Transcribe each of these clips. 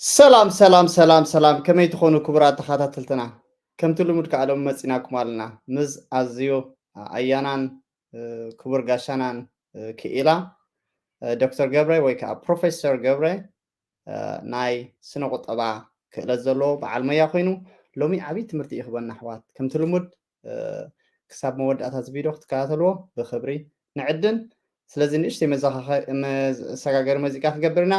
ሰላም ሰላም ሰላም ሰላም፣ ከመይ ትኾኑ ክቡራት ተኸታተልትና? ከምቲ ልሙድ ከዓ ሎም መፂናኩም ኣለና ምስ ኣዝዩ ኣያናን ክቡር ጋሻናን ክኢላ ዶክተር ገብረ ወይ ከዓ ፕሮፌሰር ገብረ፣ ናይ ስነ ቁጠባ ክእለት ዘለዎ በዓል ሞያ ኮይኑ ሎሚ ዓብዪ ትምህርቲ ይኽበና ኣሕዋት። ከምቲ ልሙድ ክሳብ መወዳእታ እዚ ቪድዮ ክትከታተልዎ ብክብሪ ንዕድም። ስለዚ ንእሽተይ መዘኻኸ- መሰጋገሪ ሙዚቃ ክገብርና።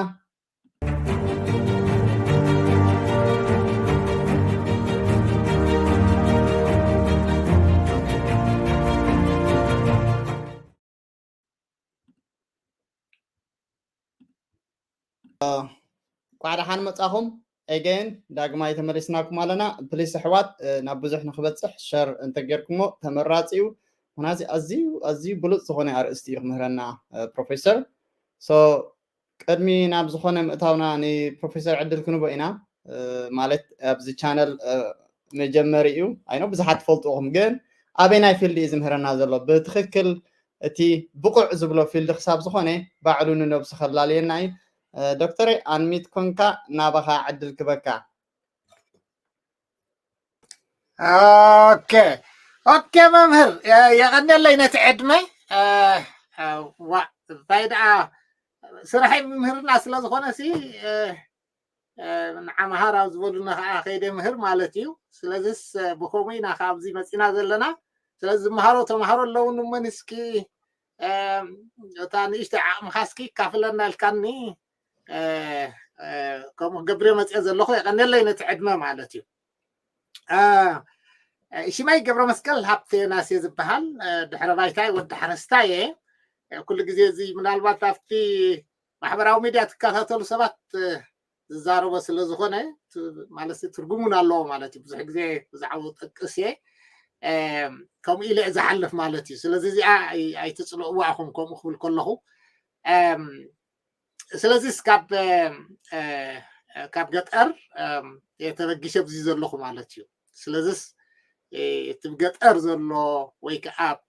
እንኳዕ ደሓን መጻኹም። ኤገን ዳግማይ ተመሊስናኩም ኣለና። ፕሊስ ኣሕዋት ናብ ብዙሕ ንክበፅሕ ሸር እንተጌርኩሞ ተመራፂ እዩ። ምክንያቱ ኣዝዩ ኣዝዩ ብሉፅ ዝኾነ ኣርእስቲ እዩ ክምህረና ፕሮፌሰር። ሶ ቅድሚ ናብ ዝኾነ ምእታውና ንፕሮፌሰር ዕድል ክንቦ ኢና። ማለት ኣብዚ ቻነል መጀመሪ እዩ። ኣይኖ ብዙሓት ትፈልጥኹም፣ ግን ኣበይ ናይ ፊልድ እዩ ዝምህረና ዘሎ ብትኽክል እቲ ብቑዕ ዝብሎ ፊልድ ክሳብ ዝኾነ ባዕሉ ንነብሱ ከላልየና እዩ። ዶክተር ኣንሚት ኮንካ ናባኻ ዕድል ክበካ። ኦኬ ኦኬ መምህር የቐንየለይ ነቲ ዕድመ። ዋ እንታይ ደኣ ስራሐይ ምምህርና ስለ ዝኾነ ሲ ንዓምሃር ኣብ ዝበሉና ከዓ ከይደ ምህር ማለት እዩ። ስለዚስ ብከምኡ ኢና ካብዚ መፂና ዘለና። ስለዚ ዝመሃሮ ተምሃሮ ኣለውን እመን እስኪ እታ ንእሽተይ ዓቕምኻ እስኪ ካፍለና ኢልካኒ ከምኡ ክገብር መፅአ ዘለኹ። የቐንየለይ ነቲ ዕድመ ማለት እዩ። ሽመይ ገብረ መስቀል ሃብተ ናሴ ዝበሃል፣ ድሕረ ባይታይ ወዲ ሓረስታይ እየ። ኩሉ ግዜ እዚ ምናልባት ኣብቲ ማሕበራዊ ሚድያ ትከታተሉ ሰባት ዝዛረቦ ስለ ዝኾነ ማለት ትርጉም እውን ኣለዎ ማለት እዩ። ብዙሕ ግዜ ብዛዕባኡ ጠቅስ እየ ከምኡ ኢለ ዝሓልፍ ማለት እዩ። ስለዚ እዚኣ ኣይትፅልእዋ ኢኹም ከምኡ ክብል ከለኹ። ስለዚስ ካብ ካብ ገጠር የተበጊሸ ኣብዚ ዘለኹ ማለት እዩ። ስለዚስ እቲ ገጠር ዘሎ ወይ ከዓ ኣብ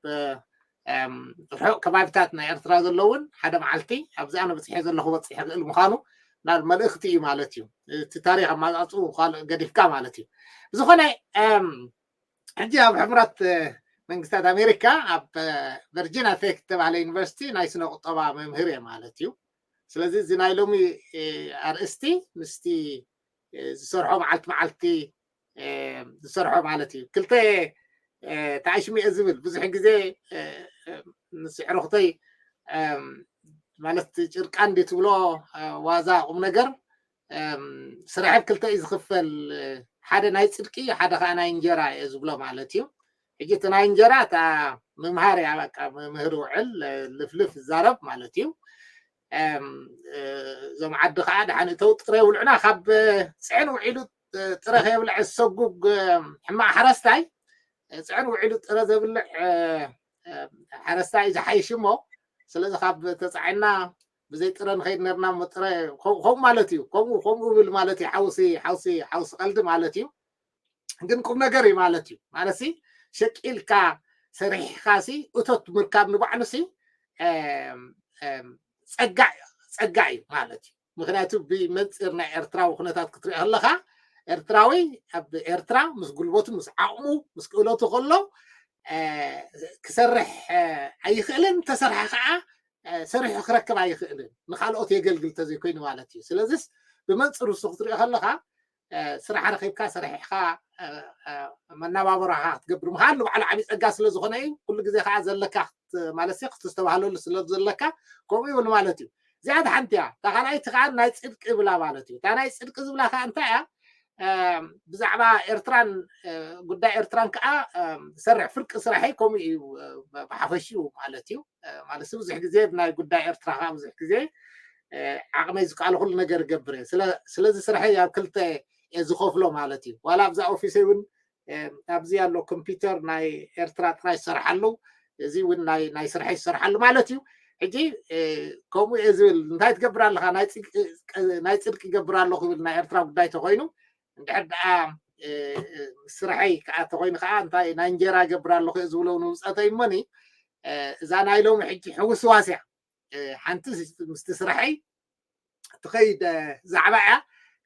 ርሑቕ ከባቢታት ናይ ኤርትራ ዘለውን ሓደ መዓልቲ ኣብዚኣ ንብፅሐ ዘለኹ በፅሐ ክእል ምዃኑ ናብ መልእኽቲ እዩ ማለት እዩ። እቲ ታሪክ ኣማፃፅኡ ካልእ ገዲፍካ ማለት እዩ። ብዝኾነ ሕጂ ኣብ ሕቡራት መንግስታት ኣሜሪካ ኣብ ቨርጂና ቴክ ዝተባሃለ ዩኒቨርሲቲ ናይ ስነ ቁጠባ መምህር እየ ማለት እዩ። ስለዚ እዚ ናይ ሎሚ ኣርእስቲ ምስቲ ዝሰርሖ መዓልቲ መዓልቲ ዝሰርሖ ማለት እዩ። ክልተ ተኣሽሚኤ ዝብል ብዙሕ ግዜ ንስዕርኽተይ ማለት ጭርቃን እንዴ ትብሎ ዋዛ ቁም ነገር ስራሕ ክልተ እዩ ዝኽፈል። ሓደ ናይ ፅድቂ ሓደ ከዓ ናይ እንጀራ እየ ዝብሎ ማለት እዩ። ሕጂ እቲ ናይ እንጀራ እታ ምምሃር እያ በቃ መምህር ውዕል ልፍልፍ ይዛረብ ማለት እዩ። እዞም ዓዲ ከዓ ደሓን እተው ጥረ ውልዕና ካብ ፅዕን ውዒሉ ጥረ ከየብልዐ ዝሰጉግ ሕማቅ ሓረስታይ ፅዕን ውዒሉ ጥረ ዘብልዕ ሓረስታይ እዩ ዝሓይሽ እሞ ስለዚ ካብ ተፃዒና ብዘይ ጥረ ንኸይድ ነርና እሞ ጥረ ከምኡ ማለት እዩ። ከምኡ ከምኡ ብል ማለት እዩ። ሓውሲ ሓውሲ ሓውሲ ቀልዲ ማለት እዩ። ግን ቁም ነገር እዩ ማለት እዩ። ማለት ሲ ሸቂልካ ሰሪሕካ ሲ እቶት ምርካብ ንባዕሉ ሲ ጸጋ ጸጋ እዩ ማለት እዩ። ምክንያቱ ብመንፅር ናይ ኤርትራዊ ኩነታት ክትርኢ ከለካ ኤርትራዊ ኣብ ኤርትራ ምስ ጉልበቱ ምስ ዓቕሙ ምስ ክእለቱ ከሎ ክሰርሕ ኣይኽእልን፣ ተሰርሐ ከዓ ሰሪሑ ክረክብ ኣይኽእልን፣ ንካልኦት የገልግል ተዘይኮይኑ ማለት እዩ። ስለዚስ ብመንፅር እሱ ክትሪኦ ከለካ ስራሕ ረኪብካ ሰሪሕካ መናባበራካ ክትገብር ምካን ንባዕሉ ዓብዪ ፀጋ ስለዝኮነ እዩ። ኩሉ ግዜ ከዓ ዘለካ ማለት ክትስተባሃለሉ ስለዘለካ ከምኡ ይብል ማለት እዩ። እዚኣ ሓንቲ እያ። እታ ካልኣይቲ ከዓ ናይ ፅድቂ ብላ ማለት እዩ። እታ ናይ ፅድቂ ዝብላ ከዓ እንታይ እያ? ብዛዕባ ኤርትራን ጉዳይ ኤርትራን ከዓ ዝሰርሕ ፍርቂ ስራሐይ ከምኡ እዩ ብሓፈሽኡ ማለት እዩ። ማለት ብዙሕ ግዜ ናይ ጉዳይ ኤርትራ ከዓ ብዙሕ ግዜ ዓቕመይ ዝከኣለ ኩሉ ነገር እገብር እየ። ስለዚ ስርሐይ ኣብ ክልተ እየ ዝኸፍሎ ማለት እዩ። ዋላ ኣብዛ ኦፊሰይ እውን ኣብዚ ኣሎ ኮምፒውተር ናይ ኤርትራ ጥራይ ዝሰርሓሉ፣ እዚ እውን ናይ ስርሐይ ዝሰርሓሉ ማለት እዩ። ሕጂ ከምኡ እየ ዝብል እንታይ ትገብር ኣለካ ናይ ፅድቂ ይገብር ኣለኩ ይብል ናይ ኤርትራ ጉዳይ ተኮይኑ እንድሕር ደኣ ስርሐይ ከዓ ተኮይኑ ከዓ እንታይ ናይ እንጀራ ገብር ኣለኩ እየ ዝብሎ ንውፀተይ እሞኒ እዛ ናይ ሎሚ ሕጂ ሕውስዋስ እያ። ሓንቲ ምስቲ ስርሐይ ትኸይድ ዛዕባ እያ።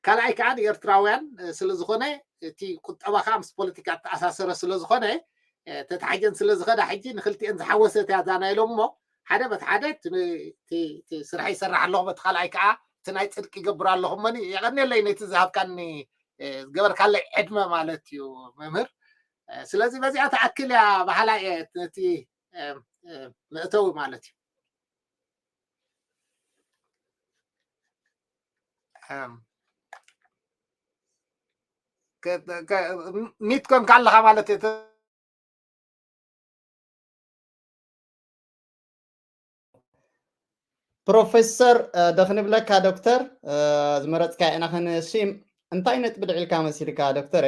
ካልኣይ ከዓ ንኤርትራውያን ስለ ዝኾነ፣ እቲ ቁጠባ ከዓ ምስ ፖለቲካ እተኣሳሰረ ስለ ዝኾነ፣ ተታሓጀን ስለ ዝኸዳ ሕጂ ንክልቲኤን ዝሓወሰት እያ እዛ ናይ ሎም። እሞ ሓደ በቲ ሓደ እቲ ስራሕ ይሰርሕ ኣለኹ፣ በቲ ካልኣይ ከዓ እቲ ናይ ፅድቂ ይገብር ኣለኹ። እሞኒ የቐንየለይ ነቲ ዝሃብካኒ፣ ዝገበርካለይ ዕድመ ማለት እዩ መምህር። ስለዚ በዚኣ ትኣክል እያ በሃላይ እየ፣ ነቲ መእተዊ ማለት እዩ። ሚት ኮንካ ኣለኻ ማለት እዩ። ፕሮፌሰር፣ ዶ ክንብለካ ዶክተር፣ ዝመረፅካ ኢና ክንስም። እንታይ ነጥቢ ልዒልካ መሲልካ ዶክተር?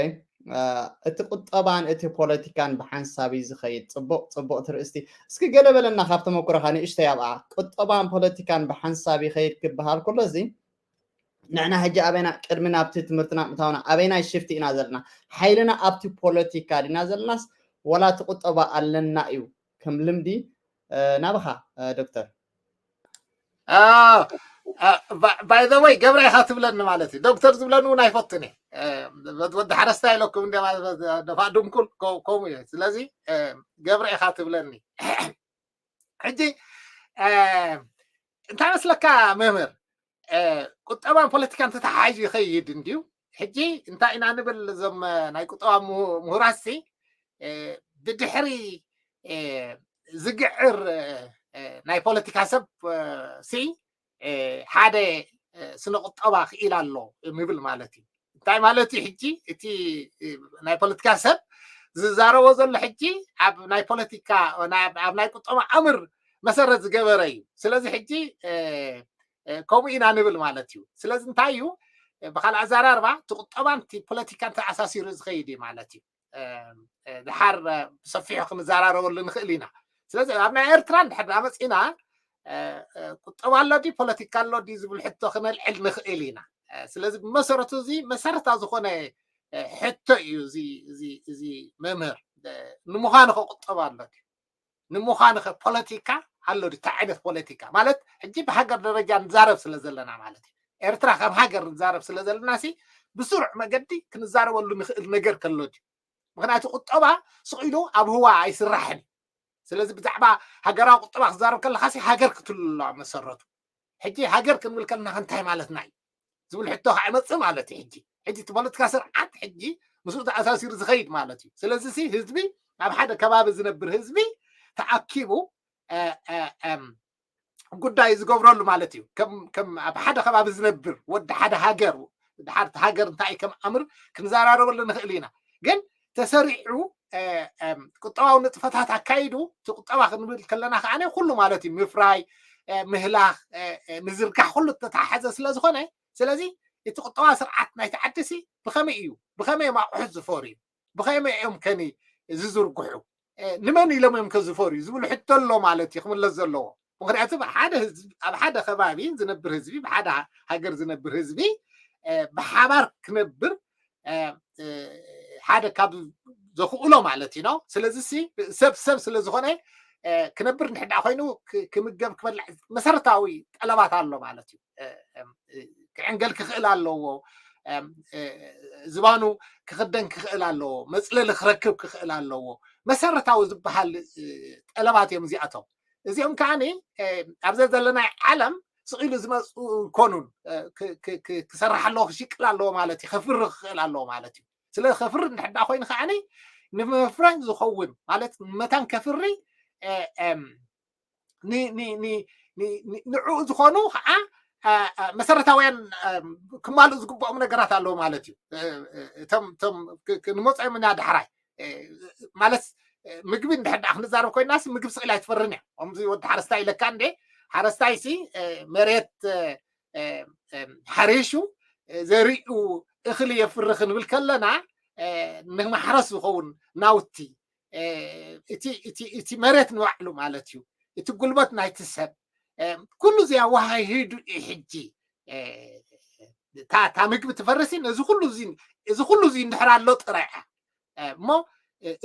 እቲ ቁጠባን እቲ ፖለቲካን ብሓንሳብ እዩ ዝኸይድ። ፅቡቕ ፅቡቕ ትርእስቲ። እስኪ ገለ በለና ካብ ተመኩሮኻ ንእሽተይ ኣብኣ። ቁጠባን ፖለቲካን ብሓንሳብ ይኸይድ ክበሃል ከሎ እዚ ንሕና ሕጂ ኣበይና ቅድሚ ናብቲ ትምህርትና ምእታውና ኣበይናይ ሽፍቲ ኢና ዘለና? ሓይልና ኣብቲ ፖለቲካ ዲና ዘለናስ ወላ እቲ ቁጠባ ኣለና እዩ ከም ልምዲ? ናብኻ ዶክተር። ባይ ዘ ወይ ገብረ ኢኻ ትብለኒ ማለት እዩ። ዶክተር ዝብለኒ እውን ኣይፈቱን እየ። ወዲ ሓረስታይ ኢለኩም እንደ ደፋ ድንኩል ከምኡ እየ። ስለዚ ገብረ ኢኻ ትብለኒ። ሕጂ እንታይ መስለካ መምህር፣ ቁጠባን ፖለቲካን ተተሓሒዙ ይኸይድ እንድዩ። ሕጂ እንታይ ኢና ንብል እዞም ናይ ቁጠባ ምሁራት ሲ፣ ብድሕሪ ዝግዕር ናይ ፖለቲካ ሰብ ሲ ሓደ ስነ ቁጠባ ክኢል ኣሎ ንብል ማለት እዩ። እንታይ ማለት እዩ? ሕጂ እቲ ናይ ፖለቲካ ሰብ ዝዛረቦ ዘሎ ሕጂ ኣብ ናይ ፖለቲካ ኣብ ናይ ቁጠባ ኣምር መሰረት ዝገበረ እዩ። ስለዚ ሕጂ ከምኡ ኢና ንብል ማለት እዩ። ስለዚ እንታይ እዩ ብካልእ ኣዘራርባ እቲ ቁጠባን እቲ ፖለቲካን ተኣሳሲሩ ዝኸይድ እዩ ማለት እዩ። ድሓር ብሰፊሑ ክንዘራረበሉ ንኽእል ኢና። ስለዚ ኣብ ናይ ኤርትራ እንድሕር መፂና ቁጠባ ኣሎ ድዩ ፖለቲካ ኣሎ ድዩ ዝብል ሕቶ ክነልዕል ንኽእል ኢና። ስለዚ ብመሰረቱ እዚ መሰረታዊ ዝኾነ ሕቶ እዩ። እዚ መምህር ንምዃኑ ከ ቁጠባ ኣሎ ድዩ? ንምዃኑ ከ ፖለቲካ ኣሎ ድዩ? እንታይ ዓይነት ፖለቲካ ማለት ሕጂ ብሃገር ደረጃ ንዛረብ ስለ ዘለና ማለት እዩ። ኤርትራ ከም ሃገር ንዛረብ ስለ ዘለና ሲ ብስሩዕ መገዲ ክንዛረበሉ ንኽእል ነገር ከሎ ድዩ? ምክንያቱ ቁጠባ ስቕ ኢሉ ኣብ ህዋ ኣይስራሕን። ስለዚ ብዛዕባ ሃገራዊ ቁጠባ ክዛረብ ከለካ ሲ ሃገር ክትህሉ ኣለዋ መሰረቱ። ሕጂ ሃገር ክንብል ከለና እንታይ ማለትና እዩ ዝብል ሕቶ ከዓ ይመፅእ ማለት እዩ። ሕጂ ሕጂ እቲ ፖለቲካ ስርዓት ሕጂ ምስኡ ተኣሳሲሩ ዝኸይድ ማለት እዩ። ስለዚ ሲ ህዝቢ ኣብ ሓደ ከባቢ ዝነብር ህዝቢ ተኣኪቡ ጉዳይ ዝገብረሉ ማለት እዩ። ከም ኣብ ሓደ ከባቢ ዝነብር ወዲ ሓደ ሃገር ድሓር እቲ ሃገር እንታይ ከም ኣምር ክንዘራረበሉ ንኽእል ኢና። ግን ተሰሪዑ ቁጠባዊ ንጥፈታት ኣካይዱ እቲ ቁጠባ ክንብል ከለና ከዓ ኩሉ ማለት እዩ ምፍራይ፣ ምህላኽ፣ ምዝርጋሕ ኩሉ ተተሓሓዘ ስለ ዝኾነ ስለዚ እቲ ቁጠባ ስርዓት ናይቲ ዓዲ ሲ ብኸመይ እዩ ብኸመይ እዮም ኣቑሑት ዝፈርዩ ብኸመይ እዮም ከኒ ዝዝርግሑ ንመን ኢሎም እዮም ከዝፈርዩ ዝብል ሕቶ ኣሎ ማለት እዩ ክምለስ ዘለዎ። ምክንያቱ ኣብ ሓደ ከባቢ ዝነብር ህዝቢ ብሓደ ሃገር ዝነብር ህዝቢ ብሓባር ክነብር ሓደ ካብ ዘኽእሎ ማለት እዩ ነው። ስለዚ ሰብ ሰብ ስለ ዝኾነ ክነብር እንድሕዳ ኮይኑ ክምገብ ክበልዕ መሰረታዊ ጠለባት ኣሎ ማለት እዩ። ክዕንገል ክኽእል ኣለዎ። ዝባኑ ክኽደን ክኽእል ኣለዎ። መፅለሊ ክረክብ ክኽእል ኣለዎ። መሰረታዊ ዝበሃል ጠለባት እዮም እዚኣቶም። እዚኦም ከዓኒ ኣብዚ ዘለናይ ዓለም ስቕ ኢሉ ዝመፁ ይኮኑን። ክሰርሕ ኣለዎ ክሽቅል ኣለዎ ማለት እዩ። ከፍሪ ክኽእል ኣለዎ ማለት እዩ። ስለ ከፍሪ እንድሕዳ ኮይኑ ከዓኒ ንመፍረ ዝኸውን ማለት መታን ከፍሪ ንዕኡ ዝኾኑ ከዓ መሰረታውያን ክማልኡ ዝግብኦም ነገራት ኣለዉ ማለት እዩ። እቶም ንመፅኦም ኢና ዳሕራይ ማለት ምግቢ እንድሕር ደኣ ክንዛረብ ኮይናስ ምግቢ ስቕ ኢላ ኣይትፈርን እያ። ከምዚ ወዲ ሓረስታይ ኢለካ እንዴ ሓረስታይ ሲ መሬት ሓሪሹ ዘሪኡ እኽሊ የፍሪ ክንብል ከለና ንማሕረስ ዝኸውን ናውቲ እቲ መሬት ንባዕሉ ማለት እዩ። እቲ ጉልበት ናይቲ ሰብ ኩሉ እዚ ኣወሃሂዱ እዩ። ሕጂ እታ ምግቢ ትፈርሲ እዚ ኩሉ እዚ እንድሕር ኣሎ ጥራይ እያ እሞ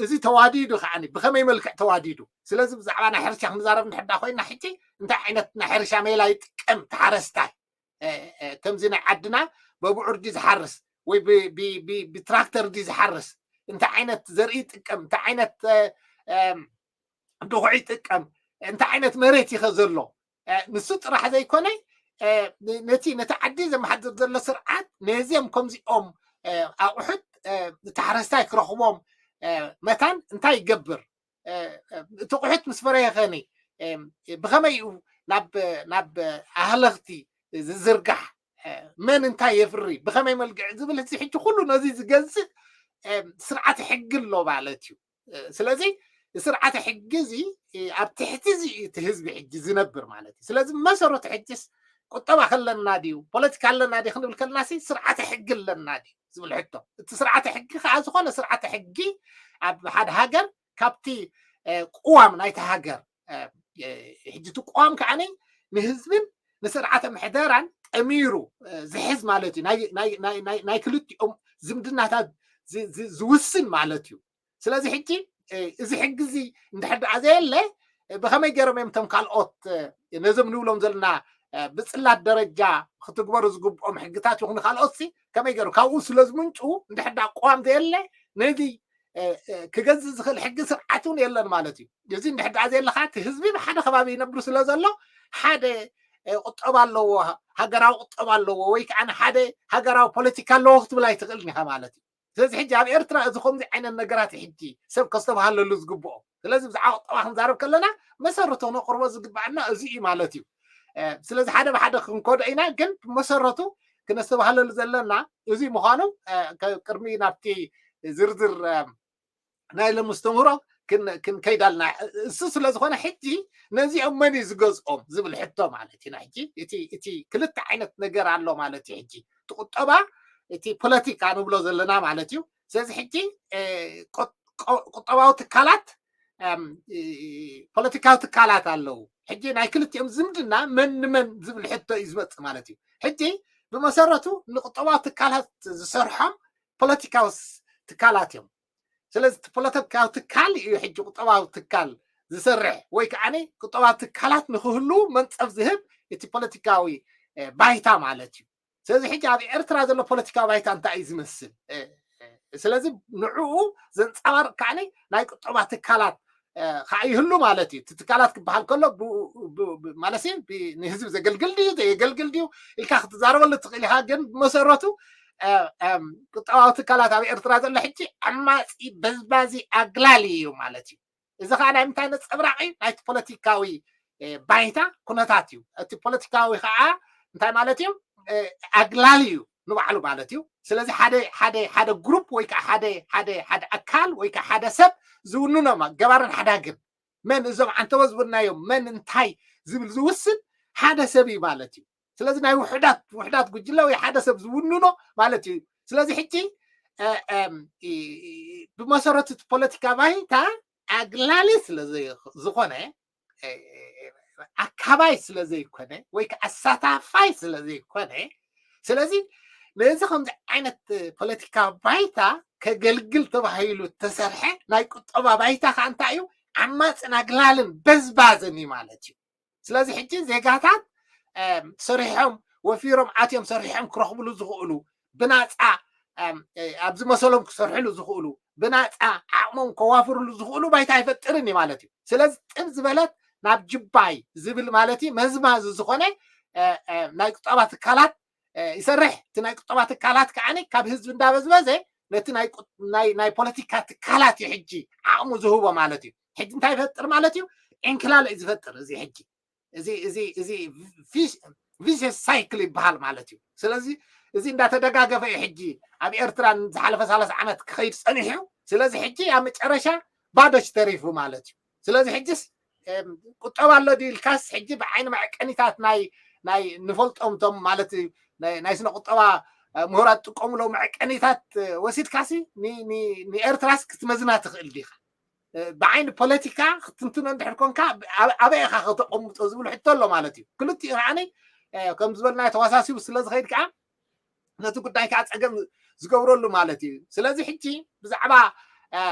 እዚ ተዋዲዱ ከዓ ብኸመይ መልክዕ ተዋዲዱ። ስለዚ ብዛዕባ ናይ ሕርሻ ክንዛረብ እንድሕዳ ኮይና ሕጂ እንታይ ዓይነት ናይ ሕርሻ ሜላ ይጥቀም ተሓረስታይ ከምዚ ናይ ዓድና በብዑር ድዩ ዝሓርስ ወይ ብትራክተር ድዩ ዝሓርስ፣ እንታይ ዓይነት ዘርኢ ይጥቀም፣ እንታይ ዓይነት ድኹዒ ይጥቀም፣ እንታይ ዓይነት መሬት ይኸ ዘሎ፣ ንሱ ጥራሕ ዘይኮነ ነቲ ነቲ ዓዲ ዘመሓድር ዘሎ ስርዓት ነዚኦም ከምዚኦም ኣቑሑት እቲ ሓረስታይ ክረኽቦም መታን እንታይ ይገብር፣ እቲ ኣቑሑት ምስ ፈረየ ኸኒ ብኸመይ እዩ ናብ ናብ ኣህለኽቲ ዝዝርጋሕ፣ መን እንታይ የፍሪ፣ ብኸመይ መልክዕ ዝብል እዚ ሕጂ ኩሉ ነዚ ዝገዝእ ስርዓተ ሕጊ ኣሎ ማለት እዩ። ስለዚ ስርዓተ ሕጊ እዚ ኣብ ትሕቲ እዚ እቲ ህዝቢ ሕጂ ዝነብር ማለት እዩ። ስለዚ መሰረቱ ሕጅስ ቁጠባ ከለና ድዩ ፖለቲካ ኣለና ድዩ ክንብል ከለና ሲ ስርዓተ ሕጊ ኣለና ድዩ ዝብል ሕቶ። እቲ ስርዓተ ሕጊ ከዓ ዝኾነ ስርዓተ ሕጊ ኣብ ሓደ ሃገር ካብቲ ቅዋም ናይቲ ሃገር ሕጂ እቲ ቅዋም ከዓ ንህዝብን ንስርዓተ ምሕደራን ጠሚሩ ዝሕዝ ማለት እዩ። ናይ ክልቲኦም ዝምድናታት ዝውስን ማለት እዩ። ስለዚ ሕጂ እዚ ሕጊ እዚ እንድሕር ደኣ ዘየለ ብኸመይ ገይሮም እዮም እቶም ካልኦት ነዞም ንብሎም ዘለና ብፅላት ደረጃ ክትግበሩ ዝግብኦም ሕግታት ይኹኑ ካልኦት ሲ ከመይ ገይሩ ካብኡ ስለ ዝምንጩ እንድሕር ደኣ ቅዋም ዘየለ ነዚ ክገዝእ ዝኽእል ሕጊ ስርዓት እውን የለን ማለት እዩ። እዚ እንድሕር ደኣ ዘየለ ከዓ እቲ ህዝቢ ብሓደ ከባቢ ይነብር ስለ ዘሎ ሓደ ቁጠባ ኣለዎ፣ ሃገራዊ ቁጠባ ኣለዎ ወይ ከዓ ሓደ ሃገራዊ ፖለቲካ ኣለዎ ክትብል ኣይትኽእልን ኢኻ ማለት እዩ። ስለዚ ሕጂ ኣብ ኤርትራ እዚ ከምዚ ዓይነት ነገራት ሕጂ ሰብ ከስተባሃለሉ ዝግብኦ። ስለዚ ብዛዕባ ቁጠባ ክንዛረብ ከለና መሰረቱ ክነቕርቦ ዝግባኣና እዚ እዩ ማለት እዩ። ስለዚ ሓደ ብሓደ ክንከዶ ኢና፣ ግን ብመሰረቱ ክነስተባሃለሉ ዘለና እዚ ምዃኑ ቅድሚ ናብቲ ዝርዝር ናይ ሎም ኣስተምህሮ ክንከይድ ኣለና። እሱ ስለ ዝኾነ ሕጂ ነዚኦም መን እዩ ዝገዝኦም ዝብል ሕቶ ማለት እዩ። ሕጂ እቲ ክልተ ዓይነት ነገር ኣሎ ማለት እዩ። ሕጂ እቲ ቁጠባ እቲ ፖለቲካ ንብሎ ዘለና ማለት እዩ። ስለዚ ሕጂ ቁጠባዊ ትካላት ፖለቲካዊ ትካላት ኣለዉ። ሕጂ ናይ ክልቲኦም ዝምድና መን ንመን ዝብል ሕቶ እዩ ዝመፅእ ማለት እዩ። ሕጂ ብመሰረቱ ንቁጠባዊ ትካላት ዝሰርሖም ፖለቲካዊ ትካላት እዮም። ስለዚ እቲ ፖለቲካዊ ትካል እዩ ሕጂ ቁጠባዊ ትካል ዝሰርሕ ወይ ከዓ ቁጠባዊ ትካላት ንክህሉ መንፀፍ ዝህብ እቲ ፖለቲካዊ ባይታ ማለት እዩ። ስለዚ ሕጂ ኣብ ኤርትራ ዘሎ ፖለቲካዊ ባይታ እንታይ እዩ ዝመስል? ስለዚ ንዕኡ ዘንፀባርቅ ከዓ ናይ ቁጠባ ትካላት ከዓ ይህሉ ማለት እዩ። እቲ ትካላት ክበሃል ከሎ ማለት ንህዝቢ ዘገልግል ድዩ ዘየገልግል ድዩ ኢልካ ክትዛረበሉ ትኽእል ኢኻ። ግን ብመሰረቱ ቁጠባዊ ትካላት ኣብ ኤርትራ ዘሎ ሕጂ ዓማፂ በዝባዚ ኣግላሊ እዩ ማለት እዩ። እዚ ከዓ ናይ ምንታይ ነፀብራቕ እዩ? ናይቲ ፖለቲካዊ ባይታ ኩነታት እዩ። እቲ ፖለቲካዊ ከዓ እንታይ ማለት እዩ? ኣግላሊ እዩ ንባዕሉ ማለት እዩ። ስለዚ ሓደ ሓደ ሓደ ግሩፕ ወይ ከዓ ሓደ ሓደ ሓደ ኣካል ወይ ከዓ ሓደ ሰብ ዝውንኖም ገባርን ሓዳግን መን እዞም ዓንተቦ ዝበልናዮም መን እንታይ ዝብል ዝውስን ሓደ ሰብ እዩ ማለት እዩ። ስለዚ ናይ ውሕዳት ውሕዳት ጉጅለ ወይ ሓደ ሰብ ዝውንኖ ማለት እዩ። ስለዚ ሕጂ ብመሰረቱ እቲ ፖለቲካ ባይታ ኣግላሊ ስለ ዝኾነ ኣካባይ ስለ ዘይኮነ ወይ ከዓ ኣሳታፋይ ስለ ዘይኮነ ስለዚ ነዚ ከምዚ ዓይነት ፖለቲካ ባይታ ከገልግል ተባሂሉ ተሰርሐ ናይ ቁጠባ ባይታ ከዓ እንታይ እዩ? ዓማፅን ኣግላልን በዝባዝን እዩ ማለት እዩ። ስለዚ ሕጂ ዜጋታት ሰሪሖም ወፊሮም ኣትዮም ሰሪሖም ክረኽብሉ ዝኽእሉ ብናፃ ኣብ ዝመሰሎም ክሰርሕሉ ዝኽእሉ ብናፃ ዓቕሞም ከዋፍርሉ ዝኽእሉ ባይታ ኣይፈጥርን እዩ ማለት እዩ። ስለዚ ጥብ ዝበለት ናብ ጅባይ ዝብል ማለት እዩ መዝማዚ ዝኾነ ናይ ቁጠባ ትካላት ይሰርሕ። እቲ ናይ ቁጠባ ትካላት ከዓ ካብ ህዝቢ እንዳበዝበዘ ነቲ ናይ ፖለቲካ ትካላት እዩ ሕጂ ዓቕሙ ዝህቦ ማለት እዩ። ሕጂ እንታይ ይፈጥር ማለት እዩ? ዕንክላል እዩ ዝፈጥር። እዚ ሕጂ እዚ እዚ እዚ ቪሸስ ሳይክል ይበሃል ማለት እዩ። ስለዚ እዚ እንዳተደጋገፈ እዩ ሕጂ ኣብ ኤርትራ ዝሓለፈ ሰላሳ ዓመት ክኸይድ ፀኒሑ። ስለዚ ሕጂ ኣብ መጨረሻ ባዶች ተሪፉ ማለት እዩ። ስለዚ ሕጅስ ቁጠባ ኣሎ ድዩ ኢልካስ ሕጂ ብዓይኒ መዐቀኒታት ናይ ናይ ንፈልጦም ቶም ማለት ናይ ስነ ቁጠባ ምሁራት ጥቀምሎም መዐቀኒታት ወሲድካሲ ንኤርትራስ ክትመዝና ትኽእል ዲኻ? ብዓይኒ ፖለቲካ ክትንትኖ እንድሕር ኮንካ ኣበይ ኢኻ ከተቐምጦ ዝብል ሕቶ ኣሎ ማለት እዩ። ክልቲኡ ከዓኒ ከም ዝበልና ተዋሳሲቡ ስለ ዝኸይድ ከዓ ነቲ ጉዳይ ከዓ ፀገም ዝገብረሉ ማለት እዩ። ስለዚ ሕጂ ብዛዕባ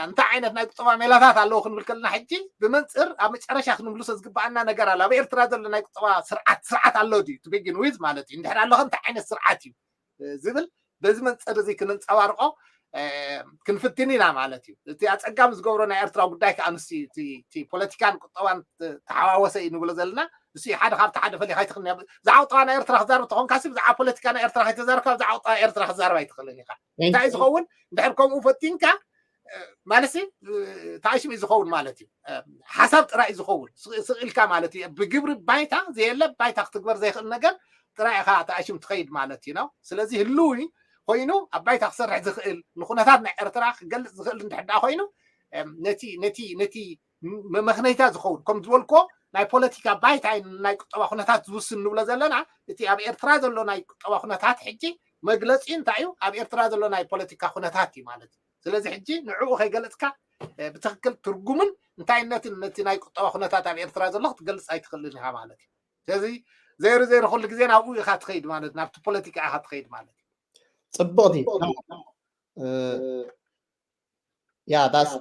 እንታይ ዓይነት ናይ ቁጠባ ሜላታት ኣለዎ ክንብል ከለና ሕጂ ብመንፅር ኣብ መጨረሻ ክንምልሶ ዝግበኣና ነገር ኣሎ። ኣብ ኤርትራ ዘሎ ናይ ቁጠባ ስርዓት ስርዓት ኣሎ ድዩ ትቤጊን ዊዝ ማለት እዩ። እንድሕር ኣለኸ እንታይ ዓይነት ስርዓት እዩ? ዝብል በዚ መንፅር እዚ ክንንፀባርቆ ክንፍትን ኢና ማለት እዩ። እቲ ኣፀጋሚ ዝገብሮ ናይ ኤርትራ ጉዳይ ከዓ ምስ እቲ ፖለቲካን ቁጠባን ተሓዋወሰ እዩ ንብሎ ዘለና። እሱ ሓደ ካብቲ ሓደ ፈሊኻ ኣይትኽእልን። ብዛዕባ ቁጠባ ናይ ኤርትራ ክዛርብ ተኾንካ ሲ ብዛዕባ ፖለቲካ ናይ ኤርትራ ከይተዛርብካ ብዛዕባ ቁጠባ ኤርትራ ክዛርብ ኣይትኽእልን ኢኻ። እንታይ እዩ ዝኸውን? እንድሕር ከምኡ ፈቲንካ ማለት ተኣሽም እዩ ዝኸውን ማለት እዩ። ሓሳብ ጥራይ እዩ ዝኸውን ስቕ ኢልካ ማለት እዩ። ብግብሪ ባይታ ዘየለ ባይታ ክትግበር ዘይኽእል ነገር ጥራይ ኢኻ ተኣሽም ትኸይድ ማለት እዩ ነው። ስለዚ ህልው ኮይኑ ኣብ ባይታ ክሰርሕ ዝኽእል ንኩነታት ናይ ኤርትራ ክገልፅ ዝኽእል እንድሕዳ ኮይኑ ነቲ ነቲ ነቲ መመኽነይታ ዝኸውን ከም ዝበልኮ ናይ ፖለቲካ ባይታ ናይ ቁጠባ ኩነታት ዝውስን ንብሎ ዘለና እቲ ኣብ ኤርትራ ዘሎ ናይ ቁጠባ ኩነታት ሕጂ መግለፂ እንታይ እዩ? ኣብ ኤርትራ ዘሎ ናይ ፖለቲካ ኩነታት እዩ ማለት እዩ። ስለዚ ሕጂ ንዕኡ ከይገለፅካ ብትክክል ትርጉምን እንታይነትን ነቲ ናይ ቁጠባ ኩነታት ኣብ ኤርትራ ዘሎ ክትገልፅ ኣይትኽእልን ኢኻ ማለት እዩ። ስለዚ ዘይሩ ዘይሩ ኩሉ ግዜ ናብኡ ኢኻ ትኸይድ ማለት ናብቲ ፖለቲካ ኢኻ ትኸይድ ማለት እዩ። ፅቡቕቲ ያ ዳስ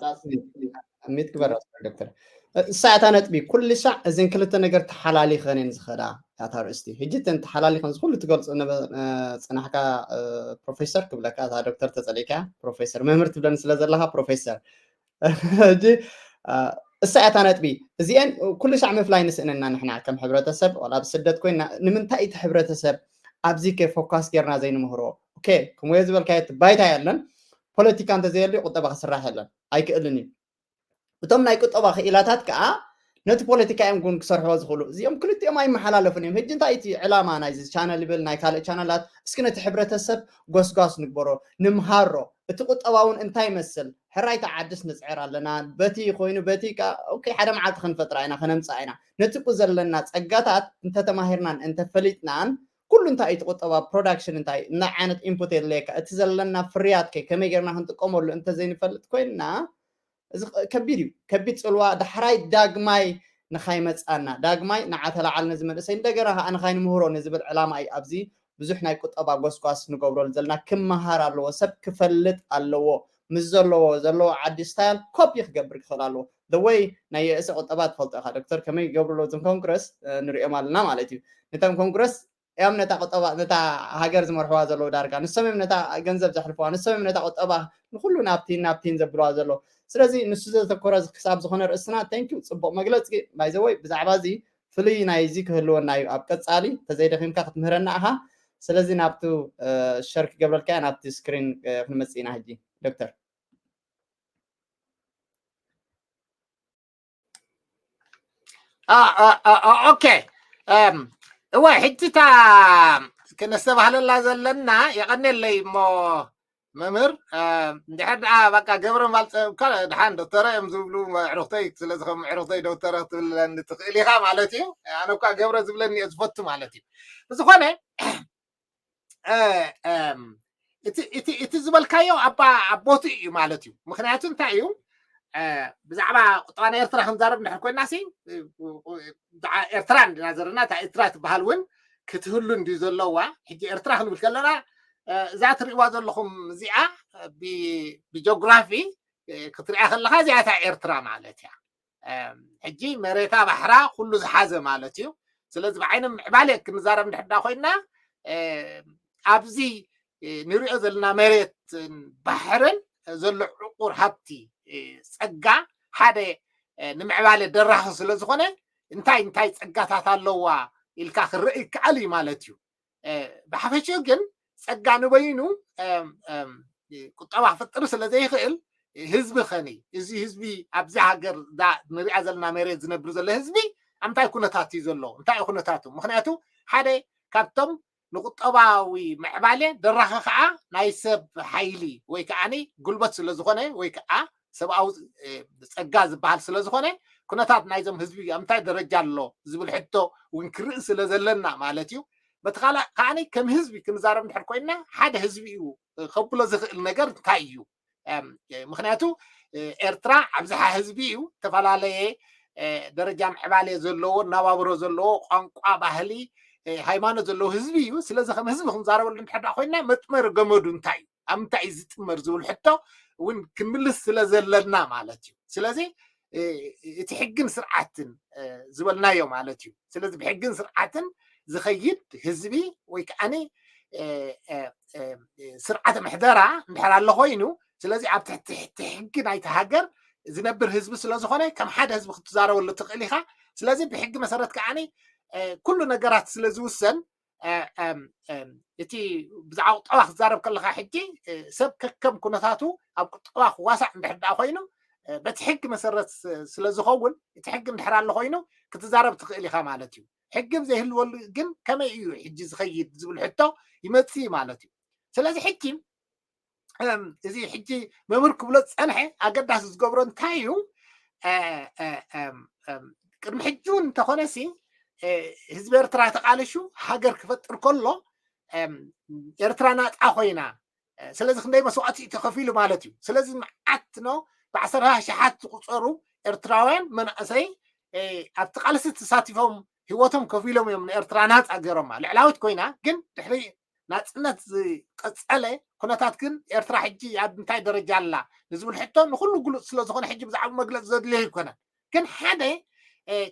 ሚት ግበር ዶክተር። እሳ እታ ነጥቢ ኩሉ ሻዕ እዘን ክልተ ነገር ተሓላሊኸን እየን ዝኸዳ። ያታ ርእስቲ ሕጂ እተን ተሓላሊኸን ዝኩሉ ትገልፁ ነበ- እ፣ ፅናሕካ እ፣ ፕሮፌሰር ክብለካ እታ ዶክተር ተፀሊእካ ፕሮፌሰር መምህር ትብለኒ ስለ ዘለካ ፕሮፌሰር ሕጂ እ፣ እሳ እታ ነጥቢ እዚአን ኩሉ ሻዕ ምፍላይ ንስእንና ንሕና ከም ሕብረተሰብ ዋላ ኣብ ስደት ኮይና ንምንታይ እቲ ሕብረተሰብ ኣብዚ ከ ፎካስ ጌርና ዘይንምህሮ? ኦኬ፣ ከምኡ ዝበልካዮ እቲ ባይታ የለን። ፖለቲካ እንተዘየልዩ ቁጠባ ክስራሕ የለን፣ ኣይክእልን እዩ። እቶም ናይ ቁጠባ ክኢላታት ከዓ ነቲ ፖለቲካ እዮም ግን ክሰርሕዎ ዝኽእሉ። እዚኦም ክልቲኦም ኣይመሓላለፉን እዮም። ሕጂ እንታይ እቲ ዕላማ ናይዚ ቻነል ይብል ናይ ካልእ ቻነላት? እስኪ ነቲ ሕብረተሰብ ጎስጓስ ንግበሮ፣ ንምሃሮ። እቲ ቁጠባ እውን እንታይ ይመስል? ሕራይ እታ ዓድስ ንፅዕር ኣለና። በቲ ኮይኑ በቲ ከዓ ኦኬ ሓደ መዓልቲ ክንፈጥራ ኢና፣ ከነምፅኣ ኢና። ነቲ ቁ ዘለና ፀጋታት እንተተማሂርናን እንተፈሊጥናን ኩሉ እንታይ እዩ እቲ ቁጠባ ፕሮዳክሽን እንታይ እንታይ ዓይነት ኢንፑት የድልየካ እቲ ዘለና ፍርያት ከ ከመይ ጌርና ክንጥቀመሉ እንተዘይንፈልጥ ኮይንና እዚ ከቢድ እዩ። ከቢድ ፅልዋ ዳሕራይ ዳግማይ ንኻይመፃና ዳግማይ ንዓተላዓል ነዚ መንእሰይ እንደገና ከዓ ንኻይንምህሮ ንዝብል ዕላማ እዩ። ኣብዚ ብዙሕ ናይ ቁጠባ ጎስጓስ ንገብረሉ ዘለና ክመሃር ኣለዎ፣ ሰብ ክፈልጥ ኣለዎ። ምስ ዘለዎ ዘለዎ ዓዲ ስታይል ኮፒ ክገብር ክኽእል ኣለዎ። ወይ ናይ የእሰ ቁጠባ ትፈልጦ ኢኻ ዶክተር ከመይ ይገብርሎ እዞም ኮንግረስ ንሪኦም ኣለና ማለት እዩ። ነቶም ኮንግረስ እዮም ነታ ቁጠባ ነታ ሃገር ዝመርሕዋ ዘለዉ ዳርጋ ንሶም እዮም ነታ ገንዘብ ዘሕልፍዋ ንሶም እዮም ነታ ቁጠባ ንኩሉ ናብቲን ናብቲን ዘብልዋ ዘሎ። ስለዚ ንሱ ዘተኮረ ክሳብ ዝኾነ ርእስና ተንኪው ፅቡቅ መግለፂ ባይዘወይ ብዛዕባ እዚ ፍሉይ ናይዚ ክህልወና እዩ ኣብ ቀፃሊ ተዘይደኺምካ ክትምህረና ኣኻ። ስለዚ ናብቲ ሸር ክገብረልካ ናብቲ ስክሪን ክንመፅእ ኢና ሕጂ ዶክተር። ኦኬ እወ ሕጂ እታ ክነስተባህለላ ዘለና የቐኔለይ እሞ መምህር እንድሕር ደኣ በቃ ገብረ ማልፀ እኳ ድሓን ዶክተረ እዮም ዝብሉ ኣዕሩኽተይ ስለዚ ከም ኣዕሩኽተይ ዶክተረ ክትብለኒ ትኽእል ኢኻ ማለት እዩ። ኣነ እኳ ገብረ ዝብለኒ እየ ዝፈቱ ማለት እዩ። ብዝኾነ እቲ ዝበልካዮ ኣብ ቦትኡ እዩ ማለት እዩ። ምክንያቱ እንታይ እዩ ብዛዕባ ቁጠባ ናይ ኤርትራ ክንዛረብ እንድሕር ኮይና ሲ ኤርትራ እንድና ዘለና እታ ኤርትራ ትበሃል እውን ክትህሉ እንድዩ ዘለዋ። ሕጂ ኤርትራ ክንብል ከለና እዛ ትርእዋ ዘለኹም እዚኣ ብጂኦግራፊ ክትሪኣ ከለካ እዚኣ እታ ኤርትራ ማለት እያ። ሕጂ መሬታ ባሕራ ኩሉ ዝሓዘ ማለት እዩ። ስለዚ ብዓይኒ ምዕባለ ክንዛረብ እንድሕዳ ኮይና ኣብዚ ንሪኦ ዘለና መሬትን ባሕርን ዘሎ ዕቁር ሃብቲ ፀጋ ሓደ ንምዕባለ ደራኺ ስለ ዝኾነ እንታይ እንታይ ፀጋታት ኣለዋ ኢልካ ክረእ ይከኣል እዩ ማለት እዩ። ብሓፈሽኡ ግን ፀጋ ንበይኑ ቁጠባ ክፈጥር ስለ ዘይኽእል ህዝቢ ኸኒ እዚ ህዝቢ ኣብዚ ሃገር ንሪኣ ዘለና መሬት ዝነብር ዘሎ ህዝቢ ኣብ እንታይ ኩነታት እዩ ዘሎ? እንታይ እዩ ኩነታቱ? ምክንያቱ ሓደ ካብቶም ንቁጠባዊ ምዕባለ ደራኺ ከዓ ናይ ሰብ ሓይሊ ወይ ከዓ ጉልበት ስለ ዝኾነ ወይ ከዓ ሰብኣዊ ፀጋ ዝበሃል ስለ ዝኾነ ኩነታት ናይዞም ህዝቢ ኣብ እንታይ ደረጃ ኣሎ ዝብል ሕቶ እውን ክርኢ ስለ ዘለና ማለት እዩ። በቲ ካልእ ከዓ ከም ህዝቢ ክንዛረብ እንድሕር ኮይና ሓደ ህዝቢ እዩ ከብሎ ዝኽእል ነገር እንታይ እዩ? ምክንያቱ ኤርትራ ኣብዝሓ ህዝቢ እዩ ዝተፈላለየ ደረጃ ምዕባለ ዘለዎ ናባብሮ ዘለዎ ቋንቋ ባህሊ ሃይማኖት ዘለዎ ህዝቢ እዩ። ስለዚ ከም ህዝቢ ክንዛረበሉ እንድሕር ኮይና መጥመሪ ገመዱ እንታይ እዩ ኣብ ምንታይ እዩ ዝጥመር ዝብል ሕቶ እውን ክንምልስ ስለ ዘለና ማለት እዩ። ስለዚ እቲ ሕግን ስርዓትን ዝበልናዮ ማለት እዩ። ስለዚ ብሕግን ስርዓትን ዝኸይድ ህዝቢ ወይ ከዓ ስርዓተ ምሕደራ እንድሕር ኣሎ ኮይኑ፣ ስለዚ ኣብ ትሕቲ ሕጊ ናይቲ ሃገር ዝነብር ህዝቢ ስለዝኾነ ከም ሓደ ህዝቢ ክትዛረበሉ ትኽእል ኢኻ። ስለዚ ብሕጊ መሰረት ከዓኒ ኩሉ ነገራት ስለዝውሰን እቲ ብዛዕባ ቁጠባ ክትዛረብ ከለካ ሕጂ ሰብ ከከም ኩነታቱ ኣብ ቁጠባ ክዋሳእ እንድሕር ደኣ ኮይኑ በቲ ሕጊ መሰረት ስለዝኸውን እቲ ሕጊ እንድሕር ኣሎ ኮይኑ ክትዛረብ ትኽእል ኢኻ ማለት እዩ። ሕጊ ዘይህልወሉ ግን ከመይ እዩ ሕጂ ዝኸይድ ዝብል ሕቶ ይመፅእ ማለት እዩ። ስለዚ ሕጂ እዚ ሕጂ መምህር ክብሎ ዝፀንሐ ኣገዳሲ ዝገብሮ እንታይ እዩ? ቅድሚ ሕጂ እውን እንተኾነሲ ህዝቢ ኤርትራ ተቃልሹ ሃገር ክፈጥር ከሎ ኤርትራ ናፃ ኮይና ስለዚ ክንደይ መስዋዕቲ እዩ ተኸፊሉ ማለት እዩ። ስለዚ መዓት ኖ ብዓሰርተ ኣሽሓት ዝቁፀሩ ኤርትራውያን መናእሰይ ኣብቲ ቃልሲ ተሳቲፎም ህይወቶም ከፊሎም እዮም ንኤርትራ ናፃ ገይሮማ። ልዕላዊት ኮይና ግን ድሕሪ ናፅነት ዝቀፀለ ኩነታት ግን ኤርትራ ሕጂ ኣብ እንታይ ደረጃ ኣላ ንዝብል ሕቶ ንኩሉ ግሉፅ ስለዝኾነ ሕጂ ብዛዕባ መግለፂ ዘድልዮ ኣይኮነን። ግን ሓደ